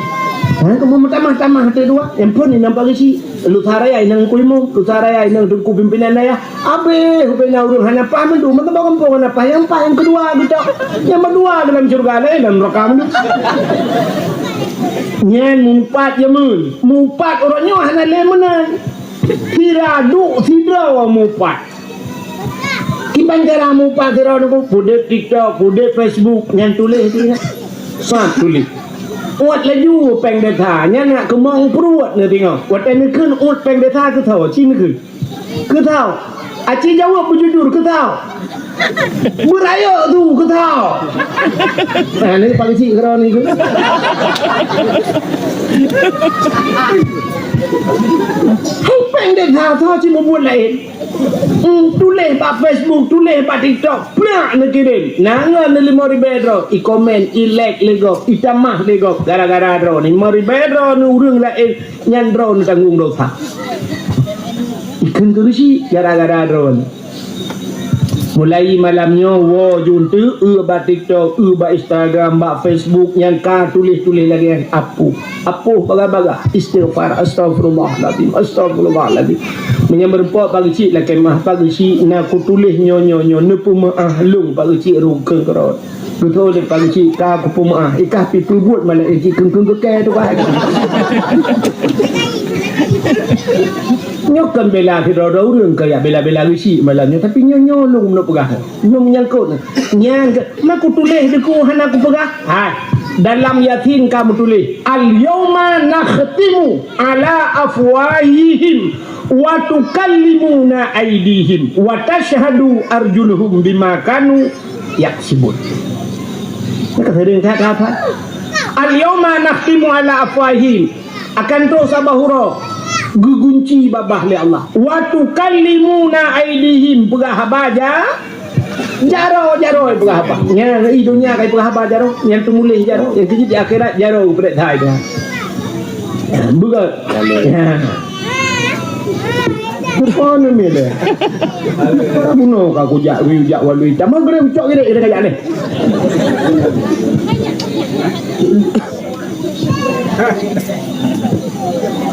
Ha, kamoe meutamah-tamah teuh dua. Nyang phôn inong Pak Geuchik. Lusa Raya inong Teungku Imum, Lusa Raya inong Teungku Pimpinan Dayah. Abéh, rupanya ureueng hana paih mandum, meuteumé gampông hana paih, nyang paih nyang keudua geutok. Nyang meudua dalam syeuruga, laén dalam neuraka mandum. Nyan mupat jameun. Mupat uroe nyoe hana lé meunan. Sira duek sidroe mupat. Kiban cara mupat sidroe nyoe, pudeb TikTok, pudeb Facebook, nyan tuléh tu nyan. Sat tuléh. Uet laju péng desa, nyan nak keumong pruet neuh teungoh. Watée neukheun uet péng desa keuthoe, ci neukheun. Keutau. Aci jaweueb beujujur, keutau. Beurayeuk tu, keutau. Nah, ni pagi cik keudroe ni. Hai péng deh, ha, tho cit mubuet laén. Hmm, tuléh bak Facebook, tuléh bak TikTok, plak neukirém. Na ngon lé limong ribée droe, i komen, i like lé gob, i tamah lé gob, gara-gara droe ni. Limong ribée droe ni ureuëng laén, nyan droe ni tanggong dosa. Ikheun keu geuchik gara-gara droe nyoe. Mulai malam nyoe woe jeuet eu bak TikTok, eu bak Instagram, bak Facebook nyang ka tuléh-tuléh lagée nyan, apoh. Apoh bagah-bagah, istighfar, astagfirullahalazim, astagfirullahalazim. Meunyoe meurumpok bak geuchik lakée meuah, bak geuchik na kutuléh nyoe, nyoe, nyoe, neupeumeuáh lôn bak geuchik rukon keurot. Beutôi lé Pak Geuchik, ka kupeumeuáh, ikah pi peubuet malah eh, jikheun-kheun keu kèe tu, bah. Nyoe kon bela sidroe-droe ureueng keu jak bela-bela Geuchik malam nyoe, tapi nyoe, nyoe lôn meupeugah. Nyoe meunyangkot nyan. Nyang ke, ma kutuléh dikeue hana kupeugah? Hai, dalam Yasin ka meutuléh, "Al-yauma nakhtimu ala afwahihim wa tukallimuna aidihim wa tasyhadu arjuluhum bima kanu yaksibun." Maka seuring that hafal. "Al-yauma nakhtimu ala afwahihim." Akan troh saboh uroe geugunci babah lé Allah. "Wa tukallimuna aidihim," peugah haba ja-, jaroe, jaroe peugah haba. Nyan i donya kai peugah haba jaroe, nyan teumuléh jaroe, nyang keujeuet di akhirat jaroe geupreh that. Beugöt. Ya. Bukan ni lé. Bunoe ka kujak, kujak walui. Tamah geude ucok gini, gini kajak ni.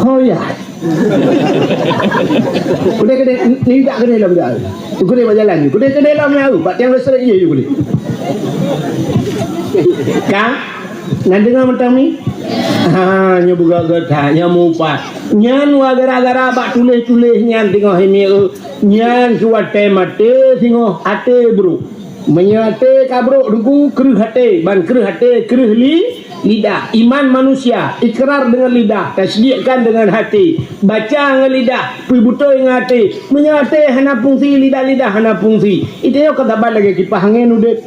Oh ya. Kudeh, kudeh, ni jak kudeh lom jak. Kudeh bak jalan. Kudeh, kudeh lom ya. Bak tiang listrik ye kudeh. Ka? Nyan deungoe mantong ni? Ha, nyoe beugöt-göt that, nyoe mupat. Nyan wa gara-gara bak tuléh-tuléh nyan teungoh hai mieu. Nyan keu watèe maté singoh até brok. Meunyoe até ka brok teungku kreueh até, ban kreueh até kreueh li-, lidah. Iman manusia, ikrar dengan lidah, tasdiqkan dengan hati, baca ngon lidah, peubeutôi ngon até. Meunyoe até hana fungsi, lidah-lidah hana fungsi. Itu nyoe ka saban lagèe kipah angén udép.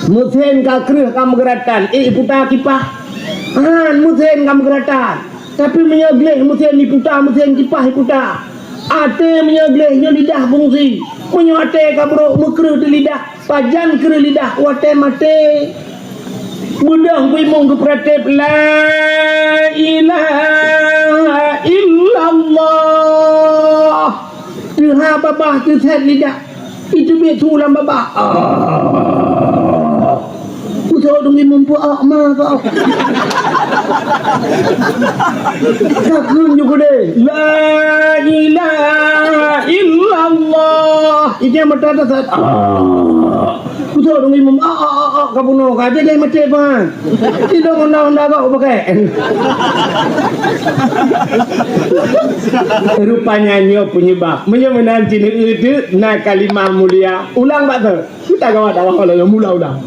Meusén ka kreueh ka meugeuratan, ék iputa kipah? Han, meusén ka meugeuratan. Tapi meunyoe gleh meusén iputa, meusén kipah iputa. Até meunyoe gleh nyoe lidah fungsi. Meunyoe até ka brok meukreueh di lidah, pajan kreueh lidah watèe maté. Beudôh bimong geupeuratéb, "La ilaha illallah." Teuha babah teusét lidah. Itu biet su lam babah. Ah. Usah dong imum pu ah ma ka. Ka kheun ju geude. La ilaha illallah. Ija mata dasar. Ah. Usah dong imum ah ah ah ah ka bunoe ka jadi mati pan. Tidak honda-honda kau pakai. Rupanya nyoe penyebab. Meunyoe meunan cit na kalimah mulia. Ulang bak tu. Kita gawa dakwah kalau yang mula-mula.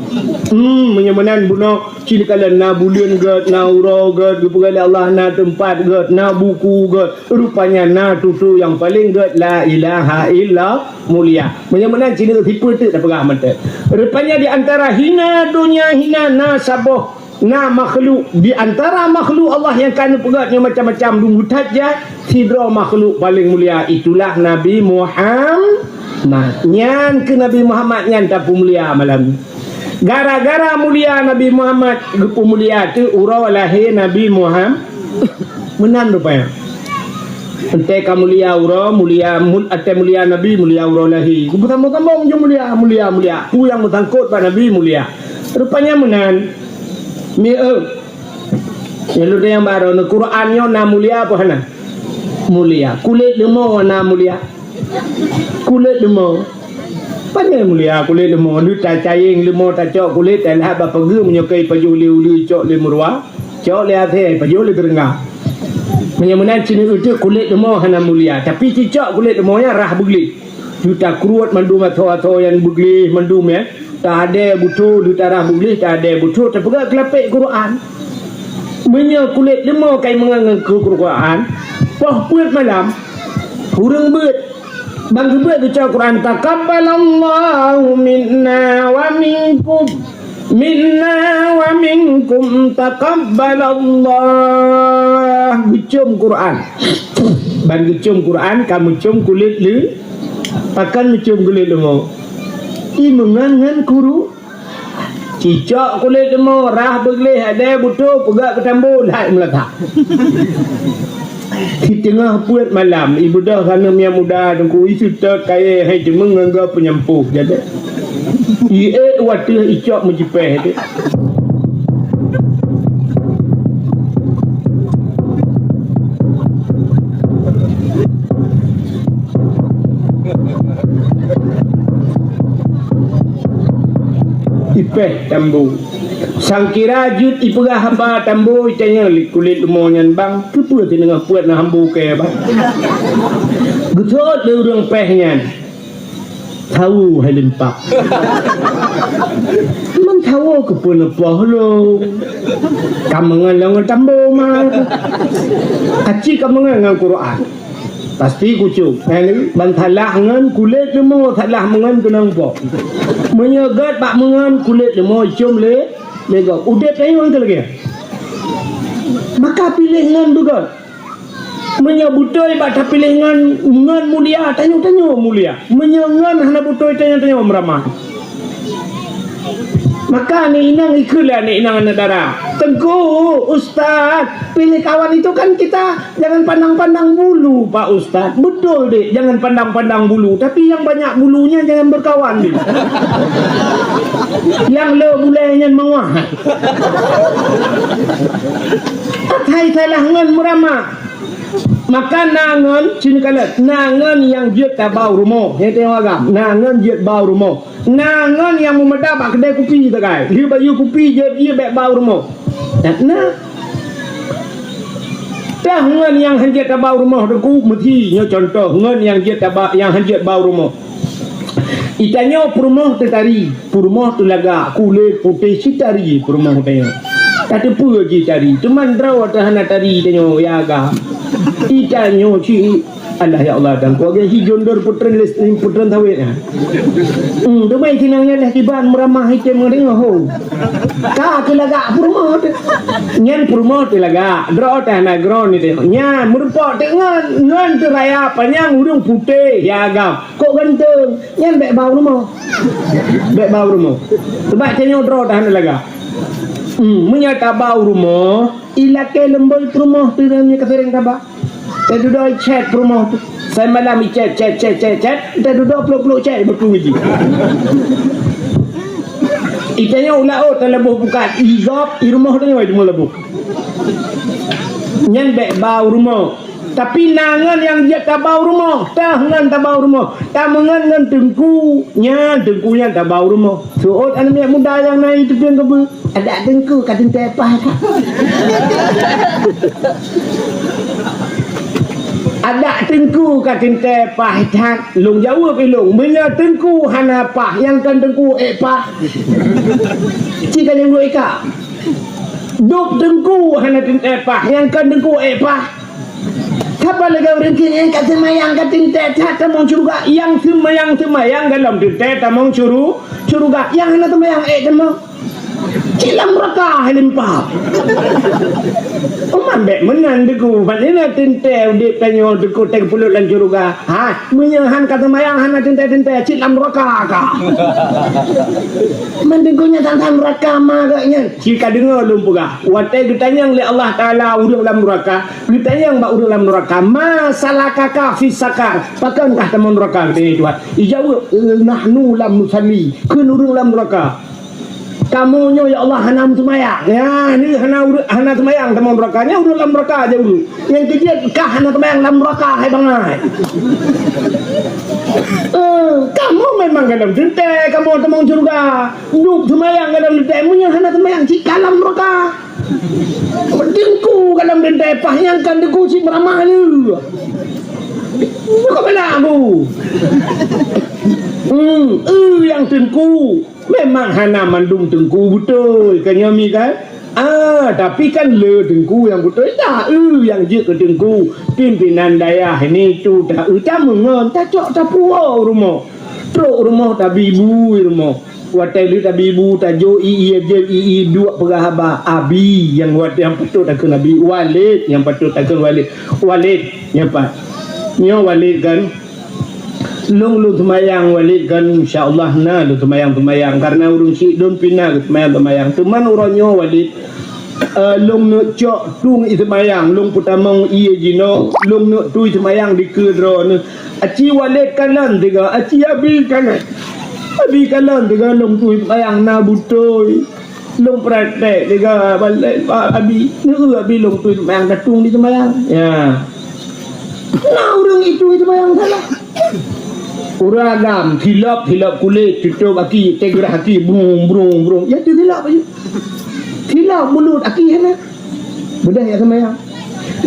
Hmm, meunyoe meunan bunoe cit kalau na buleuen gèt, na uroe gèt, geupeugah lé Allah na teumpat gèt, na buku gèt. Rupanya na tutoe nyang paleng gèt la ilaha illa mulia. Meunyoe meunan cit sipeue teuk tapeugah mantong. Rupanya di antara hina donya hina na saboh Na makhluk di antara makhluk Allah nyang ka neupeugah nyoe macam-macam, dum that ja, sidroe makhluk paleng mulia, itulah Nabi Muhammad. Nyan keuh Nabi Muhammad nyan tapeumulia malam nyoe. Gara-gara mulia Nabi Muhammad, geupeumulia teuk uroe lahé Nabi Muhammad. Meunan rupanya. Entée ka mulia uroe, mulia mul-, entée mulia Nabi, mulia uroe lahé. Geupeusambong-sambong ju mulia, mulia, mulia. Peue nyang meusangkot bak Nabi mulia. Rupanya meunan. Mieu, nyang lôn tanyong baroe, Quran nyoe na mulia apa hana? Mulia. Kulét leumô na mulia? Kulét leumô. Pane mulia kulét leumô? Lheueh tacayeng leumô, tacok kulét, talhah bak pageue, meunyoe ka ipajoh lé uleue, icok lé meuruwa. Cok lé até, pajoh lé teureungga. Meunyoe meunan cit neueuteuk kulét leumo hana mulia, tapi cicok kulét leumo nyan rhah beugleh. Ju takruet mandum atho-atho nyang beugleh mandum, ya. Tadée butôi, lheueh tarhah beugleh, tadée butôi, tapeugah keulapék Quran. Meunyoe kulét leumo kai meungan ngon Quran, poh peuet malam, ureuëng beuet. Ban geubeuet geucok Quran, "Taqabbalallahu minna wa minkum, minna wa minkum taqabbalallah." Geucom Quran. Ban geucom Quran, ka meucom kulét lé, pakon meucom kulét leumo. I meungan ngon kuru. Cicok kulét leumo, rhah beugleh, adée butôi, peugah keu tambo, lhai meulatak. Siteungoh peuet malam, ibeudôh keuneuk minyeuk muda teungku, iseutôt kayée hai teumeung ngon gob peunyampôh, jadi. Iék u ateueh icok meucipéh teuh. Ipéh tambo. Sangkira jeuet ipeugah haba tambo, itanyong lé kulét leumo nyan, "Bang, keupeue siteungoh peuet na hambo kée, Bang?" Geuthot lé ureuëng péh nyan. Thawo hai limpak. Meunthawo keupeue neupoh lôn. Ka meungon lôn ngon tambo ma. Aci ka meungon ngon Quran. Pasti kucok. Ban salah ngon kulét leumo, salah meungon keunong poh. Meunyoe gét bak meungon kulét leumo icom lé, lé gob. Udeb tanyoe keu lagée. Maka piléh ngon beugét. Meunyoe beutôi bak tapiléh ngon, ngon mulia, tanyoe-tanyoe mulia. Meunyoe ngon hana beutôi, tanyoe-tanyoe meuramah. Maka aneuk inong ikheun lé aneuk inong aneuk dara, "Teungku, Ustaz, pilih kawan itu kan kita jangan pandang-pandang bulu, Pak Ustaz." "Betul, Dek, jangan pandang-pandang bulu, tapi yang banyak bulunya jangan berkawan, Dek." Nyang le bulée nyan meuwah. Asai salah ngon meuramah. Maka na ngon, sini kalon, na ngon nyang jeuet tabau rumoh. Nyang teuh agam, na ngon jeuet bau rumoh. Na ngon nyang meumada bak keudée kupi sagai. Lheueh bayeue kupi jeuet ié bék bau rumoh. Dan na. Teuh ngon nyang hanjeuet tabau rumoh teungku, meusi nyoe contoh ngon nyang jeuet taba-, nyang hanjeuet bau rumoh. Itanyoe peurumoh teutari, peurumoh teulagak, kulét putéh cit tari peurumoh tanyoe. Tateupeue jih tari, teuma droe teuh hana tari tanyoe ya ga. Itanyoe cit, alah ya Allah, dan kuagai hi jondor putren les-, putren sawét, ha. Hmm, teuma itinang nyan dah tiban meuramah item ngon deungoe ho. Ka teulagak peurumoh teuh. Nyan peurumoh teulagak, droe teuh hana groe ni teuh. Nyan meureumpok teuh ngon, ngon teuh raya panyang ureuëng putéh ya ga. Kok ganteng, nyan bék bau rumoh. Bék bau rumoh. Sebab tanyoe droe dah hana lagak. Hmm, meunyoe tabau rumoh, ilakée leumbôi peurumoh teuh nyan ka sering taba. Tadudoe chat peurumoh teuh. Sai malam i chat, chat, chat, chat, chat. Tadudoe plôk-plôk chat beutôi jih. Itanyoe u laôt talaboh bukan, i gob, i rumoh tanyoe i laboh. Nyan bék bau rumoh. Tapi na ngon nyang jeuet tabau rumoh, teuh ngon tabau rumoh. Tameungon ngon teungku, nyan teungku nyan tabau rumoh. Seuôt aneuk miet muda nyang na i teupeue keubeue, "Adak teungku ka teuntée paih that." "Adak teungku ka teuntée paih that." Lôn jaweueb ilôn, "Meunyoe teungku hana paih, nyang kon teungku ék paih." Ci ka nyang ék ka. Dub teungku hana teuntée paih, nyang kon teungku ék paih. Sapa lagée ureuëng keuh nyang ka seumayang ka teuntée that tamong syeuruga, nyang seumayang-seumayang golom teuntée tamong syuru-, syeuruga, nyang hana seumayang ék tamong. Cit lam neuraka hai limpa. Umat bék meunan teungku, ban ina teuntée udeb tanyoe teungku teuh geupeuleut lam syeuruga. Ha, meunyoe han ka seumayang hana teuntée-teuntée, cit lam neuraka ka. Man teungku nyan tan-tan neuraka ma geuh nyan. Ci ka deungoe lôn peugah, watée geutanyong lé Allah Taala ureuëng lam neuraka, Geutanyong bak ureuëng lam neuraka, "Ma salakaka fis saqar?" Pakon kah tamong neuraka, geutanyong Tuhan. Ijaweueb, "Nahnu lam nusalli." Kheun ureuëng lam neuraka, "Kamoe nyoe, ya Allah, hana meuseumayang." Nyan, hana ureuëng, hana seumayang tamong neuraka. Nyan ureuëng lam neuraka jaweueb. Nyang keujeuet, "Kah hana seumayang lam neuraka, hai bangai." Eh, kamoe memang golom teuntée, kamoe tamong syeuruga. Dub seumayang golom teuntée, meunyoe hana seumayang, cit ka lam neuraka. Teungku ka lam teuntèe paih nyang kan teungku cit meuramah lé. Bukan bela aku. Hmm, eu nyang teungku. Memang hana mandum teungku beutôi, kan nyoe mi kan? Ah, tapi kan le teungku nyang beutôi. Dah, eu nyang jeuet keu teungku. Pimpinan dayah ini tu dah, eu tameungon, tacok tapuwoe u rumoh. Trok u rumoh tabi bu i rumoh. Watèe lheueh tabi bu tajok i, i, i, i, i duek peugah haba. Abi nyang wat, nyang patôt takheun Abi. Walid nyang patôt takheun Walid. Walid nyang pat. Nyoe Walid kan. Lôn, lôn seumayang Walid kan, insya Allah na lôn seumayang-seumayang. Karena ureueng syik lôn pih na geuseumayang-seumayang. Teuma uroe nyoe Walid, eh, lôn neuk cok tueng i seumayang, lôn peutamong ié jinoe, lôn neuk tui seumayang dikeue droeneuh. Aci Walid kalon teuga, aci Abi kalon. Abi kalon teuga lôn tui seumayang na beutôi. Lôn praktek teuga Walid, Abi. Neu Abi lôn tui seumayang, datueng di seumayang. Ya. Na ureueng itu seumayang salah. Ureueng agam, silop, silop kulét, tutôp aki, teugrah aki, brung, brung, brung. Ya, tu silop aja. Silop bulut aki hana. Beudôh ya seumayang.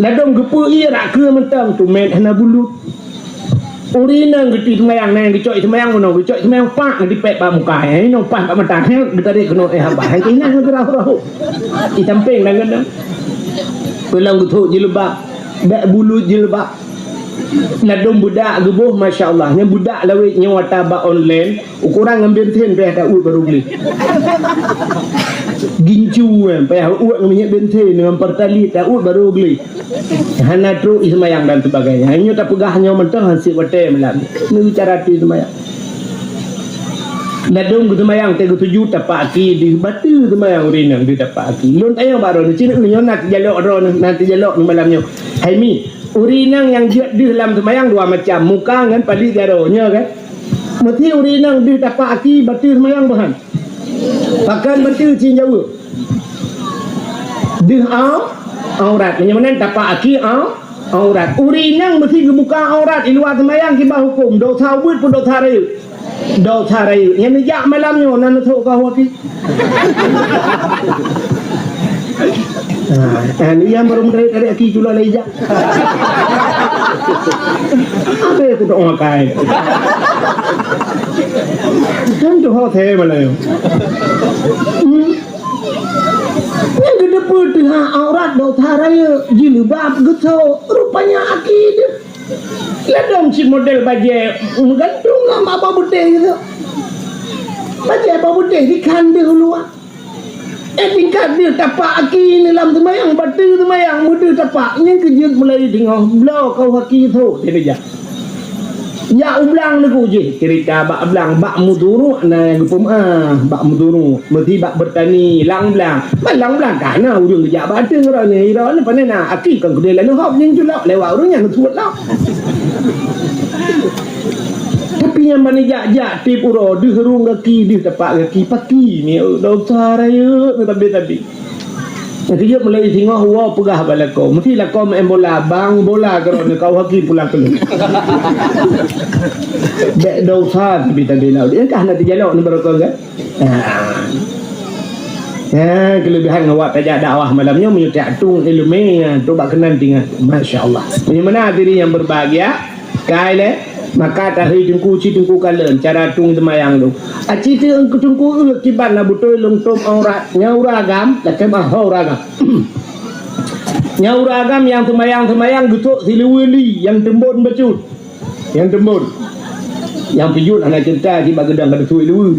Ladôm geupeu ié rak keue mantong, tumet hana bulut. Ureueng inong geutui seumayang, na nyang geucok seumayang meunoe, geucok seumayang pak geutipék bak muka, nyang inong paih bak mata, heuet geutarek keunoe, eh, abah, hana inong geurah-rah. Di sampéng dan keudong. Teulang geuthok jilbab, bèk bulut jilbab. Ladôm budak geuboh, masya Allah. Nyan budak lawét nyoe ata bak online, ukuran ngon bensin payah ta uet barô gleh. Gincu, eh, payah uet ngon minyeuk bensin, ngon Pertalite ta uet barô gleh. Hana trok i seumayang dan sebagainya. Nyoe tapeugah nyoe mantong hana sép watèe malam. Nyoe cara tui seumayang. Ladôm geuseumayang teuh geusujut tapak aki deuh bateue seumayang ureueng inong deuh tapak aki. Lôn tanyong bak droeneuh, cit nyoe na teujalok droeneuh, na teujalok nyoe malam nyoe. Hai mi, ureueng inong nyang jeuet deuh lam seumayang dua macam, muka ngon palek jaroe, nyoe kan? Meusi ureueng inong deuh tapak aki bateue seumayang boh han? Pakon bateue cit jaweueb? Deuh au-, aurat. Meunyoe meunan tapak aki au-, aurat. Ureueng inong meusi geubuka aurat i luwa seumayang kiban hukôm, dosa ubit peue dosa rayeuk? Dosa rayeuk. Nyan neujak malam nyoe na neusok keu aki. Ha, nyan barô meutarék-tarék aki culok lé ijak. Abéh kutok makai. Kan tu ho the malam nyoe. Hmm. Nyang geuteupeue teuhah aurat dosa rayeuk, jilbab geusok, rupanya aki deuh. Ladôm cit model bajèe meugantung lam bak beudeh tu. Bajèe bak beudeh dikhan deuh u luwa. Eh, tingkat deuh tapak aki ni lam seumayang, bateue seumayang, meudeuh tapak. Nyan keu jeuet mulai teungoh bloe kau aki tho, dia jak. Jak u blang teungku jih, cerita bak blang, bak muduruk na nyang geupeumaah, bak muduruk, meusi bak beutani, lam blang. Ban lam blang ka na ureueng geujak bak ateueh droeneuh, droeneuh pane na, aki kon keudeh lalu hop nyang culok, lewat ureueng nyang suet lom. Tapi nyang ban jak-jak tiep uroe, deuh rhueng gaki, deuh tapak gaki, paki ni, oh, dosa rayeuk, tabi-tabi. Nyang keujeuet mulai singoh woe peugah bak lakoe. Meusti lakoe maén bola, bang bola keudroe kau haki pulang keunoe. Bèk dosa tapi tadi laôt. Dia kah na teujalok ni baroe kan? Ha. Ha, kelebihan awak tajak dakwah malam nyoe meunyoe tiak tueng ileumèe, ha, tu bak keunan tinggai. Masya Allah. Meunyoe meunan hadirin yang berbahagia, Kai lé, maka tahôi teungku, ci teungku kalon cara tueng seumayang lôn. Aci teungku, teungku eu kiban na beutôi lôn tom aurat. Nyang ureueng agam, lakèe meu'ah ureueng agam. Nyang ureueng agam nyang seumayang-seumayang geusok siluweue li, nyang teumbon bacut. Nyang teumbon. Nyang peujeuet hana ceurita, ci bak geudong ka teusui luweue.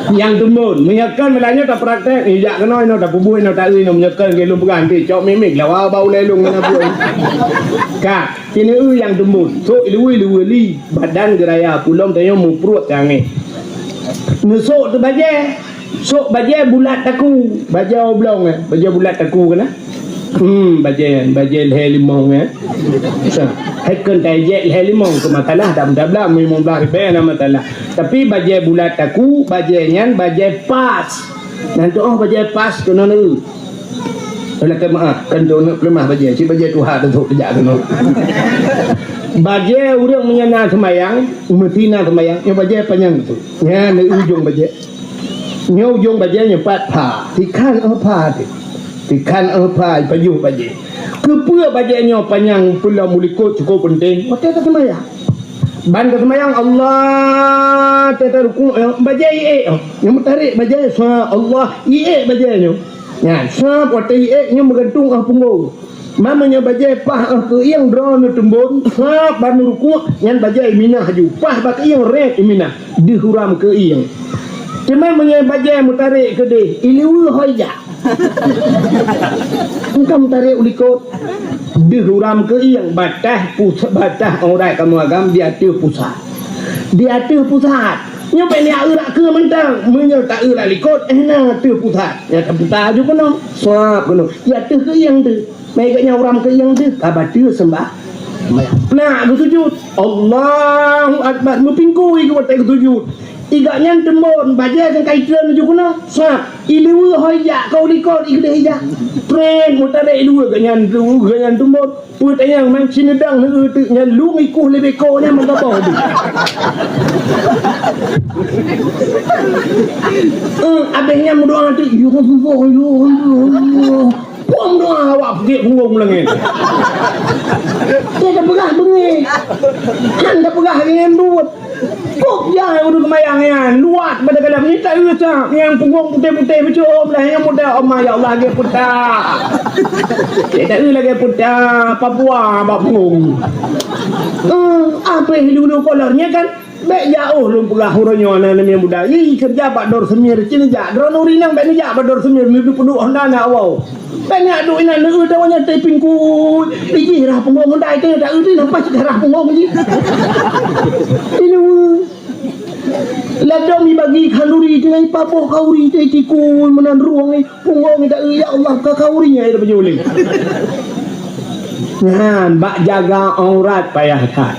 Nyang teumbon, meunyoe kon meulanjut tapraktek, ijak keunoe inoe, tapeubuet inoe, taeu inoe, meunyoe kon lôn peugah, nanti cok mik-mik, lawa bak ulèe lôn keunan buet. Ka, sineuk nyang teumbon, sôk iluweue-luweue li, badan geuraya, pulom tanyoe mupruet tangét. Neusôk teubajèe, sôk bajèe bulat taku, bajèe oblong, eh, bajèe bulat taku keunan. Hmm, bajèe, bajèe lhèe limong, eh. Sa, hai kon tajek lhèe limong keu masalah dak mudah blang, limong blah ribèe na masalah. Tapi bajèe bulat taku, bajèe nyan bajèe pas. Nyan tu oh bajèe pas keunoe neu. Lakèe meu'ah, kan tu neu peuleumah bajèe, cit bajèe tuha tu teujak keunoe. Bajèe ureueng meunyoe na seumayang, meusti na seumayang, nyoe bajèe panyang tu. Nyan di ujong bajèe. Nyoe ujong bajèe nyoe pat pha. Tikhan 'oh pha teuh. Tikhan 'oh pha pajoh bajèe. Keupeue bajèe nyoe panyang peulom u likot cukup peunteng? Watèe taseumayang. Ban taseumayang Allah, watèe tarukuk nyoe, bajèe iék nyoe. Nyoe meutarek bajèe, sa Allah, iék bajèe nyoe. Nyan, sab watèe iék nyoe meugantung 'oh punggong. Meunyoe bajèe paih 'oh keuieng droeneuh teumbon, sab ban neurukuk, nyan bajèe iminah laju. Paih bak keuieng rét iminah, deuh uram keuieng. Teuma meunyoe bajèe meutarek keudeh, ileue hôi jak. Engka meutarek u likot. Deuh uram keuieng, bataih pus-, bataih aurat kamoe agam di ateueh pusat. Di ateueh pusat. Nyoe bèk neueu rot keue mantong. Meunyoe taeu rot likot, eh, na ateueh pusat. Nyan taputa laju keunoe. Sab keunoe. Di ateueh keuieng teuh. Meunyoe gobnyan uram keuieng teuh, ka bateue seumbah. Na geusujut. Allahu Akbar. Meupingkui geuh watèe geusujut. Gobnyan teumbon, bajèe nyang ka itreun laju keunoe. Sab. Ileue hôi jak, ka u likot, i keudeh ijak. Trén, meutarek ileue, gobnyan, gobnyan teumbon. Peue tanyong man sineudang neueu teuk nyan lôn ikueh lé beko nyan meugaboh deuh. Eh, abéh nyan meudoa teuk, "Ya Allah, ya Allah, ya Allah." Pom doa awak peuget punggong meulangét. Dia dah peugah beungéh. Han dah peugah ngon buet. Kok jai ureueng seumayang nyan, luwat bak dalam nyan, taeu sab nyang punggong putéh-putéh beucom lah nyang muda, oh ma ya Allah, lagèe puta. Taeu lagèe puta Papua bak punggong. Eh, abéh lulu kolor nyan kan? Bèk jak, oh, lôn peugah uroe nyoe na nyang muda. Ih, keureuja bak Dor Semir, ci neujak. Droeneuh ureueng inong bèk neujak bak Dor Semir, neupeuduek honda na awai. Bèk neujak duek inan, neueu tawa nyan teuh pingkui. Ijih rhah punggong honda itu, taeu teuh nampak cit rhah punggong jih. Inoe. Ladôm ibagi khanduri teungoh ipaboh khanduri teuh tikui meunan rueng, eh, punggong taeu, ya Allah, ka khanduri nyang ida peujuleng. Nyan, bak jaga aurat payah that.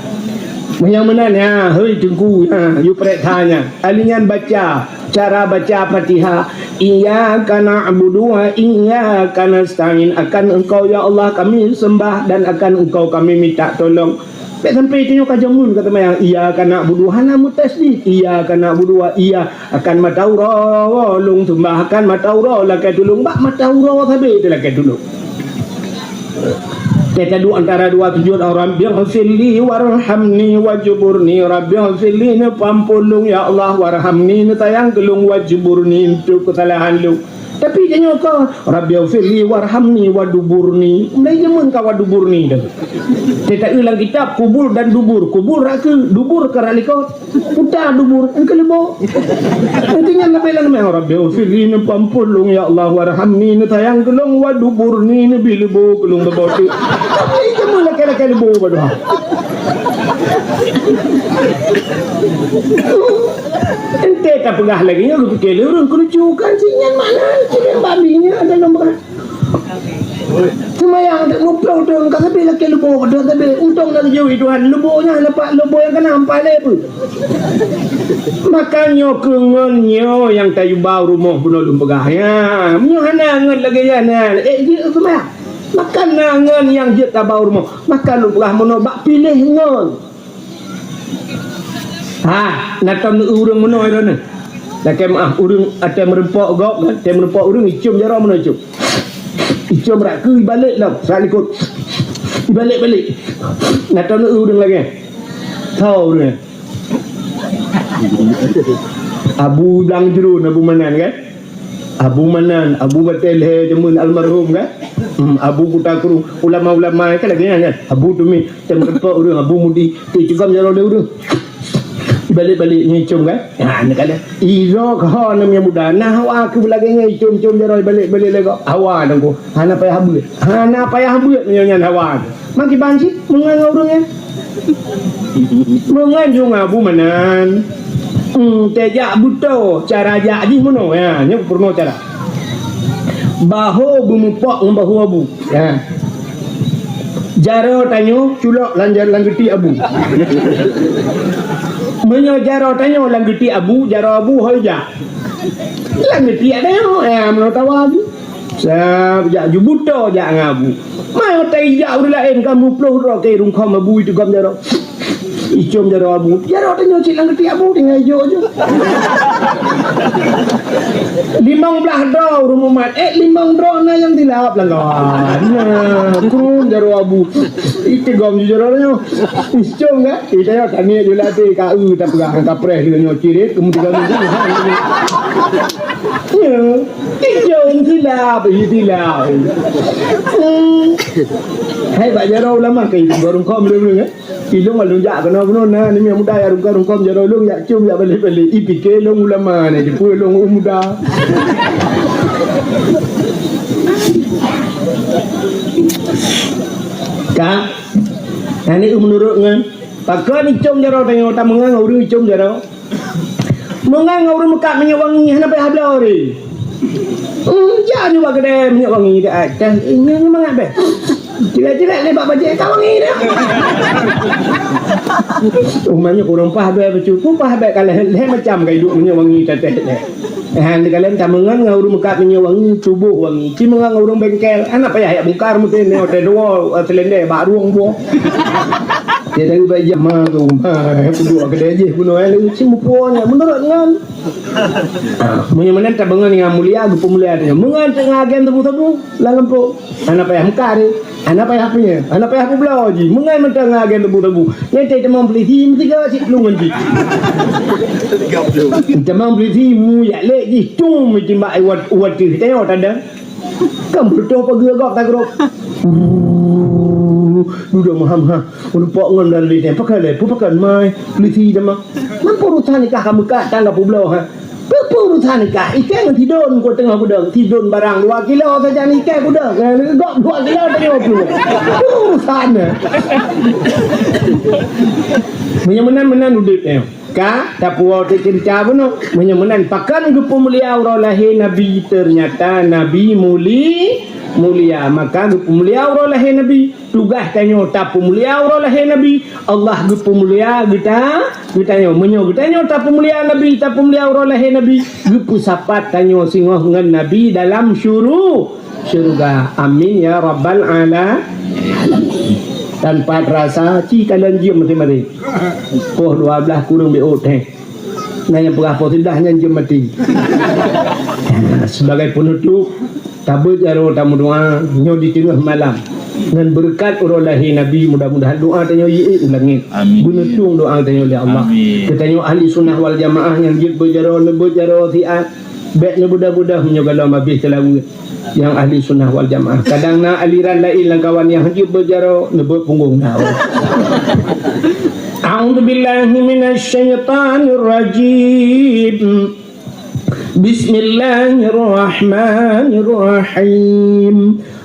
Meunyoe meunan, ya, hei Teungku, ya, yue prek that nyan. Ahli nyan baca, cara baca Fatihah, "Iyyaka na'budu wa iyyaka nasta'in." Akan Engkau, ya Allah, kami sembah dan akan Engkau kami minta tolong. Bèk sampai tanyoe ka jameun ka seumayang, "Iyyaka na'budu," hana meutasydid, "Iyyaka na'budu wa iyya," akan mata uroe lôn seumbah, akan mata uroe lakèe tulông, bak mata uroe sabe teuh lakèe tulông. Teuh taduek antara dua sujud, "Rabbighfirli warhamni wajburni," Rabbighfirli, neupeuampôn lôn, ya Allah, warhamni, neusayang keu lôn, wajburni, untuk keusalahan lôn. Tapi tanyoe ka, "Rabbighfirli warhamni waduburni." Mulai jameun ka waduburni dah. Teuh taeu lam kitab kubur dan dubur. Kubur rot keue, dubur ka rot likot. Puta dubur, engkeu leubo. Inti nyan leubeh lam meuh, "Rabbighfirli," neupeuampôn lôn, "Ya Allah, warhamni," neusayang keu lôn, "waduburni," neubi leubo keu lôn bak teuk. Tapi jameun lakèe-lakèe leubo bak doa. Ente tapeugah lagèe nyoe, geupike lé ureueng keuneuk kan, si nyan makna, si nyan babi nyan ada lom beurah. Seumayang dak muplôh dong ka sabe lakèe leubo, dong sabe. Untông na geujui Tuhan, leubo nyan leupah leubo nyang keunan ampai lé peue. Maka nyoe keu ngon nyoe nyang tayue ba u rumoh bunoe lôn peugah. Ya, meunyoe hana ngon lagèe nyan, eh, jeuet seumayang. Maka na ngon nyang jeuet taba u rumoh. Maka lôn peugah meunoe bak piléh ngon. Ha, na tom ureueng meunoe droeneuh. Lakèe meu'ah, ureueng até meurumpok gob kan, até meurumpok ureueng icôm jaroe meunoe icôm. Icôm rot keue ibalek lom, rot likot. Ibalek-balek. Na tom ureueng lagèe. Tho ureueng. Abu Blang Jurun, Abu Manan kan? Abu Manan, Abu Batèe Lhèe jameun almarhum kan? Hmm, Abu Kuta Krueng, ulama-ulama kan lagèe nyan kan? Abu Tumi, tem reumpok ureueng, Abu Mudi, ti cugam jaroe lé ureueng. Ibalek-balek nyan icôm kan? Ha, nyan kan? Iroe keuh ho nyang muda, na hawa keu lagèe nyan icôm-côm jaroe ibalek-balek lé gob. Hawa nyan keuh. Hana payah beuet. Hana payah beuet meunyoe nyan hawa. Makiban cit meungon ngon ureueng nyan. Meungon ju ngon Abu Manan. Hmm, teuh jak beutoe cara jak jih meunoe. Ya, nyoe peurunoe cara. Baho beumupok ngon baho Abu. Ya. Jaroe tanyoe culok lam ja-, lam geuti Abu. Meunyoe jaroe tanyoe lam geuti Abu, jaroe Abu hôi jak. Lam geuti tanyoe, ya, meunoe tawa Abu. Sab jak ju beutoe jak ngon Abu. Meunyoe tajak ureueng laén ka muplôh droe keu rungkhom Abu itu gam jaroe. Icom jaroe abu. Jaroe tanyoe cit lam keutik abu tinggai ijok-ijok. Limong blaih droe ureueng mumat. Eh, limong droe na nyang silap lam kawan. Nah, krum jaroe abu. Itigom ju jaroe tanyoe. Icom kan? Ita yo tani ju latih ka eu tapeugah ka preh lé nyoe cirit kemudian. Ya, icom silap, ih, silap. Hmm. Hai bak jaroe ulama kai barung kom dulu ya. Ilong lalu jak keunoe-keunoe na, ni muda ya rungkon-rungkon jaroe lôn yak cium yak balik-balik. I pike lôn ulama ni, dipeue lôn muda. Ka? Nah, ni menurut ngan. Pakon icom jaroe tanyoe, tameungang ureueng icom jaroe. Meungan ngon ureueng meukat minyeuk wangi hana payah bloe ri. Hmm, jak nyoe bak keudè minyeuk wangi dak ai. Teh, nyoe, nyoe mangat beh. Cilek-cilek lé bak bajèe ka wangi dah. Oh, meunyoe ureueng paih bèe bacut, peue paih bèe ka lhèe, lhèe macam ka iduek minyeuk wangi tateh lé. Eh, han dikalon tameungan ngon ureueng meukat minyeuk wangi, tuboh wangi. Ci meungan ngon ureueng bengkel, hana payah jak bungkar meuteun nyoe teh dua, eh, silendé bak rueng buah. Dia dari baik jam ma tu, ma, aku dua kedai je bunoe, eh, lalu ci mupuo nya menurut ngan. Ah, meunyoe meunan tabeungon nyang mulia, geupeumulia tanyoe. Meungan teungoh agen tebu-tebu, lam gampông. Hana payah meukat, hana payah peue, hana payah peubloe jih. Meungan mantong ngon agen tebu-tebu. Nyan teuh tamong peulisi, meusigoe cit plueng ngon jih. Tamong peulisi, mu yak lek jih, tum, jimbak ai wat, wat teuh, tanyoe tadong. Kan beutôi apa geugok tagrok. Dudoe maham ha. Meureumpok ngon dari lé, pakai lé, peue pakai mai, peulisi dah mah. Mampu urusan nikah ka meukat, tangga peubloe ha. Peue urusan nikah? Ikan ngon sidon ku teungoh kudong. Sidon barang dua kilo saja ni ikan kudong. Ngon gok dua kilo tadi dua puluh. Peue urusan ni? Meunyoe meunan-meunan udép nyoe. Ka tapuwoe teucinta bunoe. Meunyoe meunan pakon geupeumulia uroe lahé Nabi, ternyata Nabi muli-, mulia. Maka geupeumulia uroe lahé Nabi. Tugaih tanyoe tapeumulia uroe lahé Nabi, Allah geupeumulia geuta-, geutanyoe. Meunyoe geutanyoe tapeumulia Nabi, tapeumulia uroe lahé Nabi, geupeusapat tanyoe singoh ngon Nabi dalam syuru-, syeuruga. Amin ya rabbal ala-, alamin. Tanpa terasa, ci kalon jeuem maté-maté. Poh dua blaih kureueng beuôt teh. Nyan nyang peugah poh siblaih nyan jeuem maté. Sebagai penutup, tabeuet jaroe tameudoa nyoe di teungoh malam. Ngon beureukat uroe lahé Nabi, mudah-mudahan doa tanyoe jiék u langét. Amin. Geuneutueng doa tanyoe lé Allah. Amin. Geutanyoe ahli sunnah wal jamaah nyang jeuet beuet jaroe, neubeuet jaroe siat. Bèk neubudah-budah meunyoe gohlom habéh seulaweuet. Nyang ahli sunnah wal jamaah. Kadang na aliran laén lam kawan nyang hanjeuet beuet jaroe, neubeuet punggong na. A'udzubillahi minasyaitonirrajim. Bismillahirrahmanirrahim.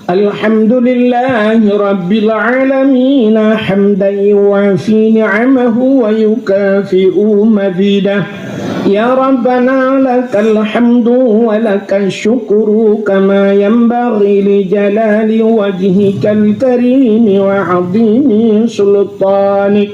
Alhamdulillahi rabbil alamin, hamdan yuwafi ni'amahu wa yukafi'u mazidah. يا ربنا لك الحمد ولك الشكر كما ينبغي لجلال وجهك الكريم وعظيم سلطانك.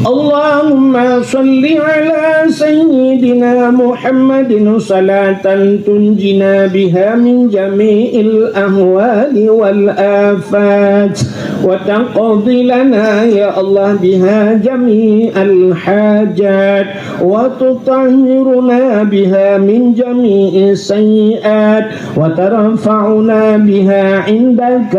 اللهم صل على سيدنا محمد صلاة تنجينا بها من جميع الأهوال والآفات وتقضي لنا يا الله بها جميع الحاجات وتطهرنا بها من جميع السيئات وترفعنا بها عندك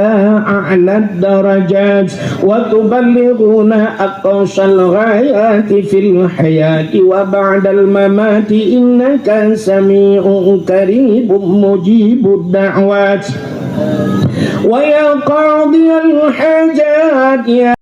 أعلى الدرجات وتبلغنا أقصى الغايات في الحياة وبعد الممات إنك سميع قريب مجيب الدعوات. ويا قاضي الحاجات يا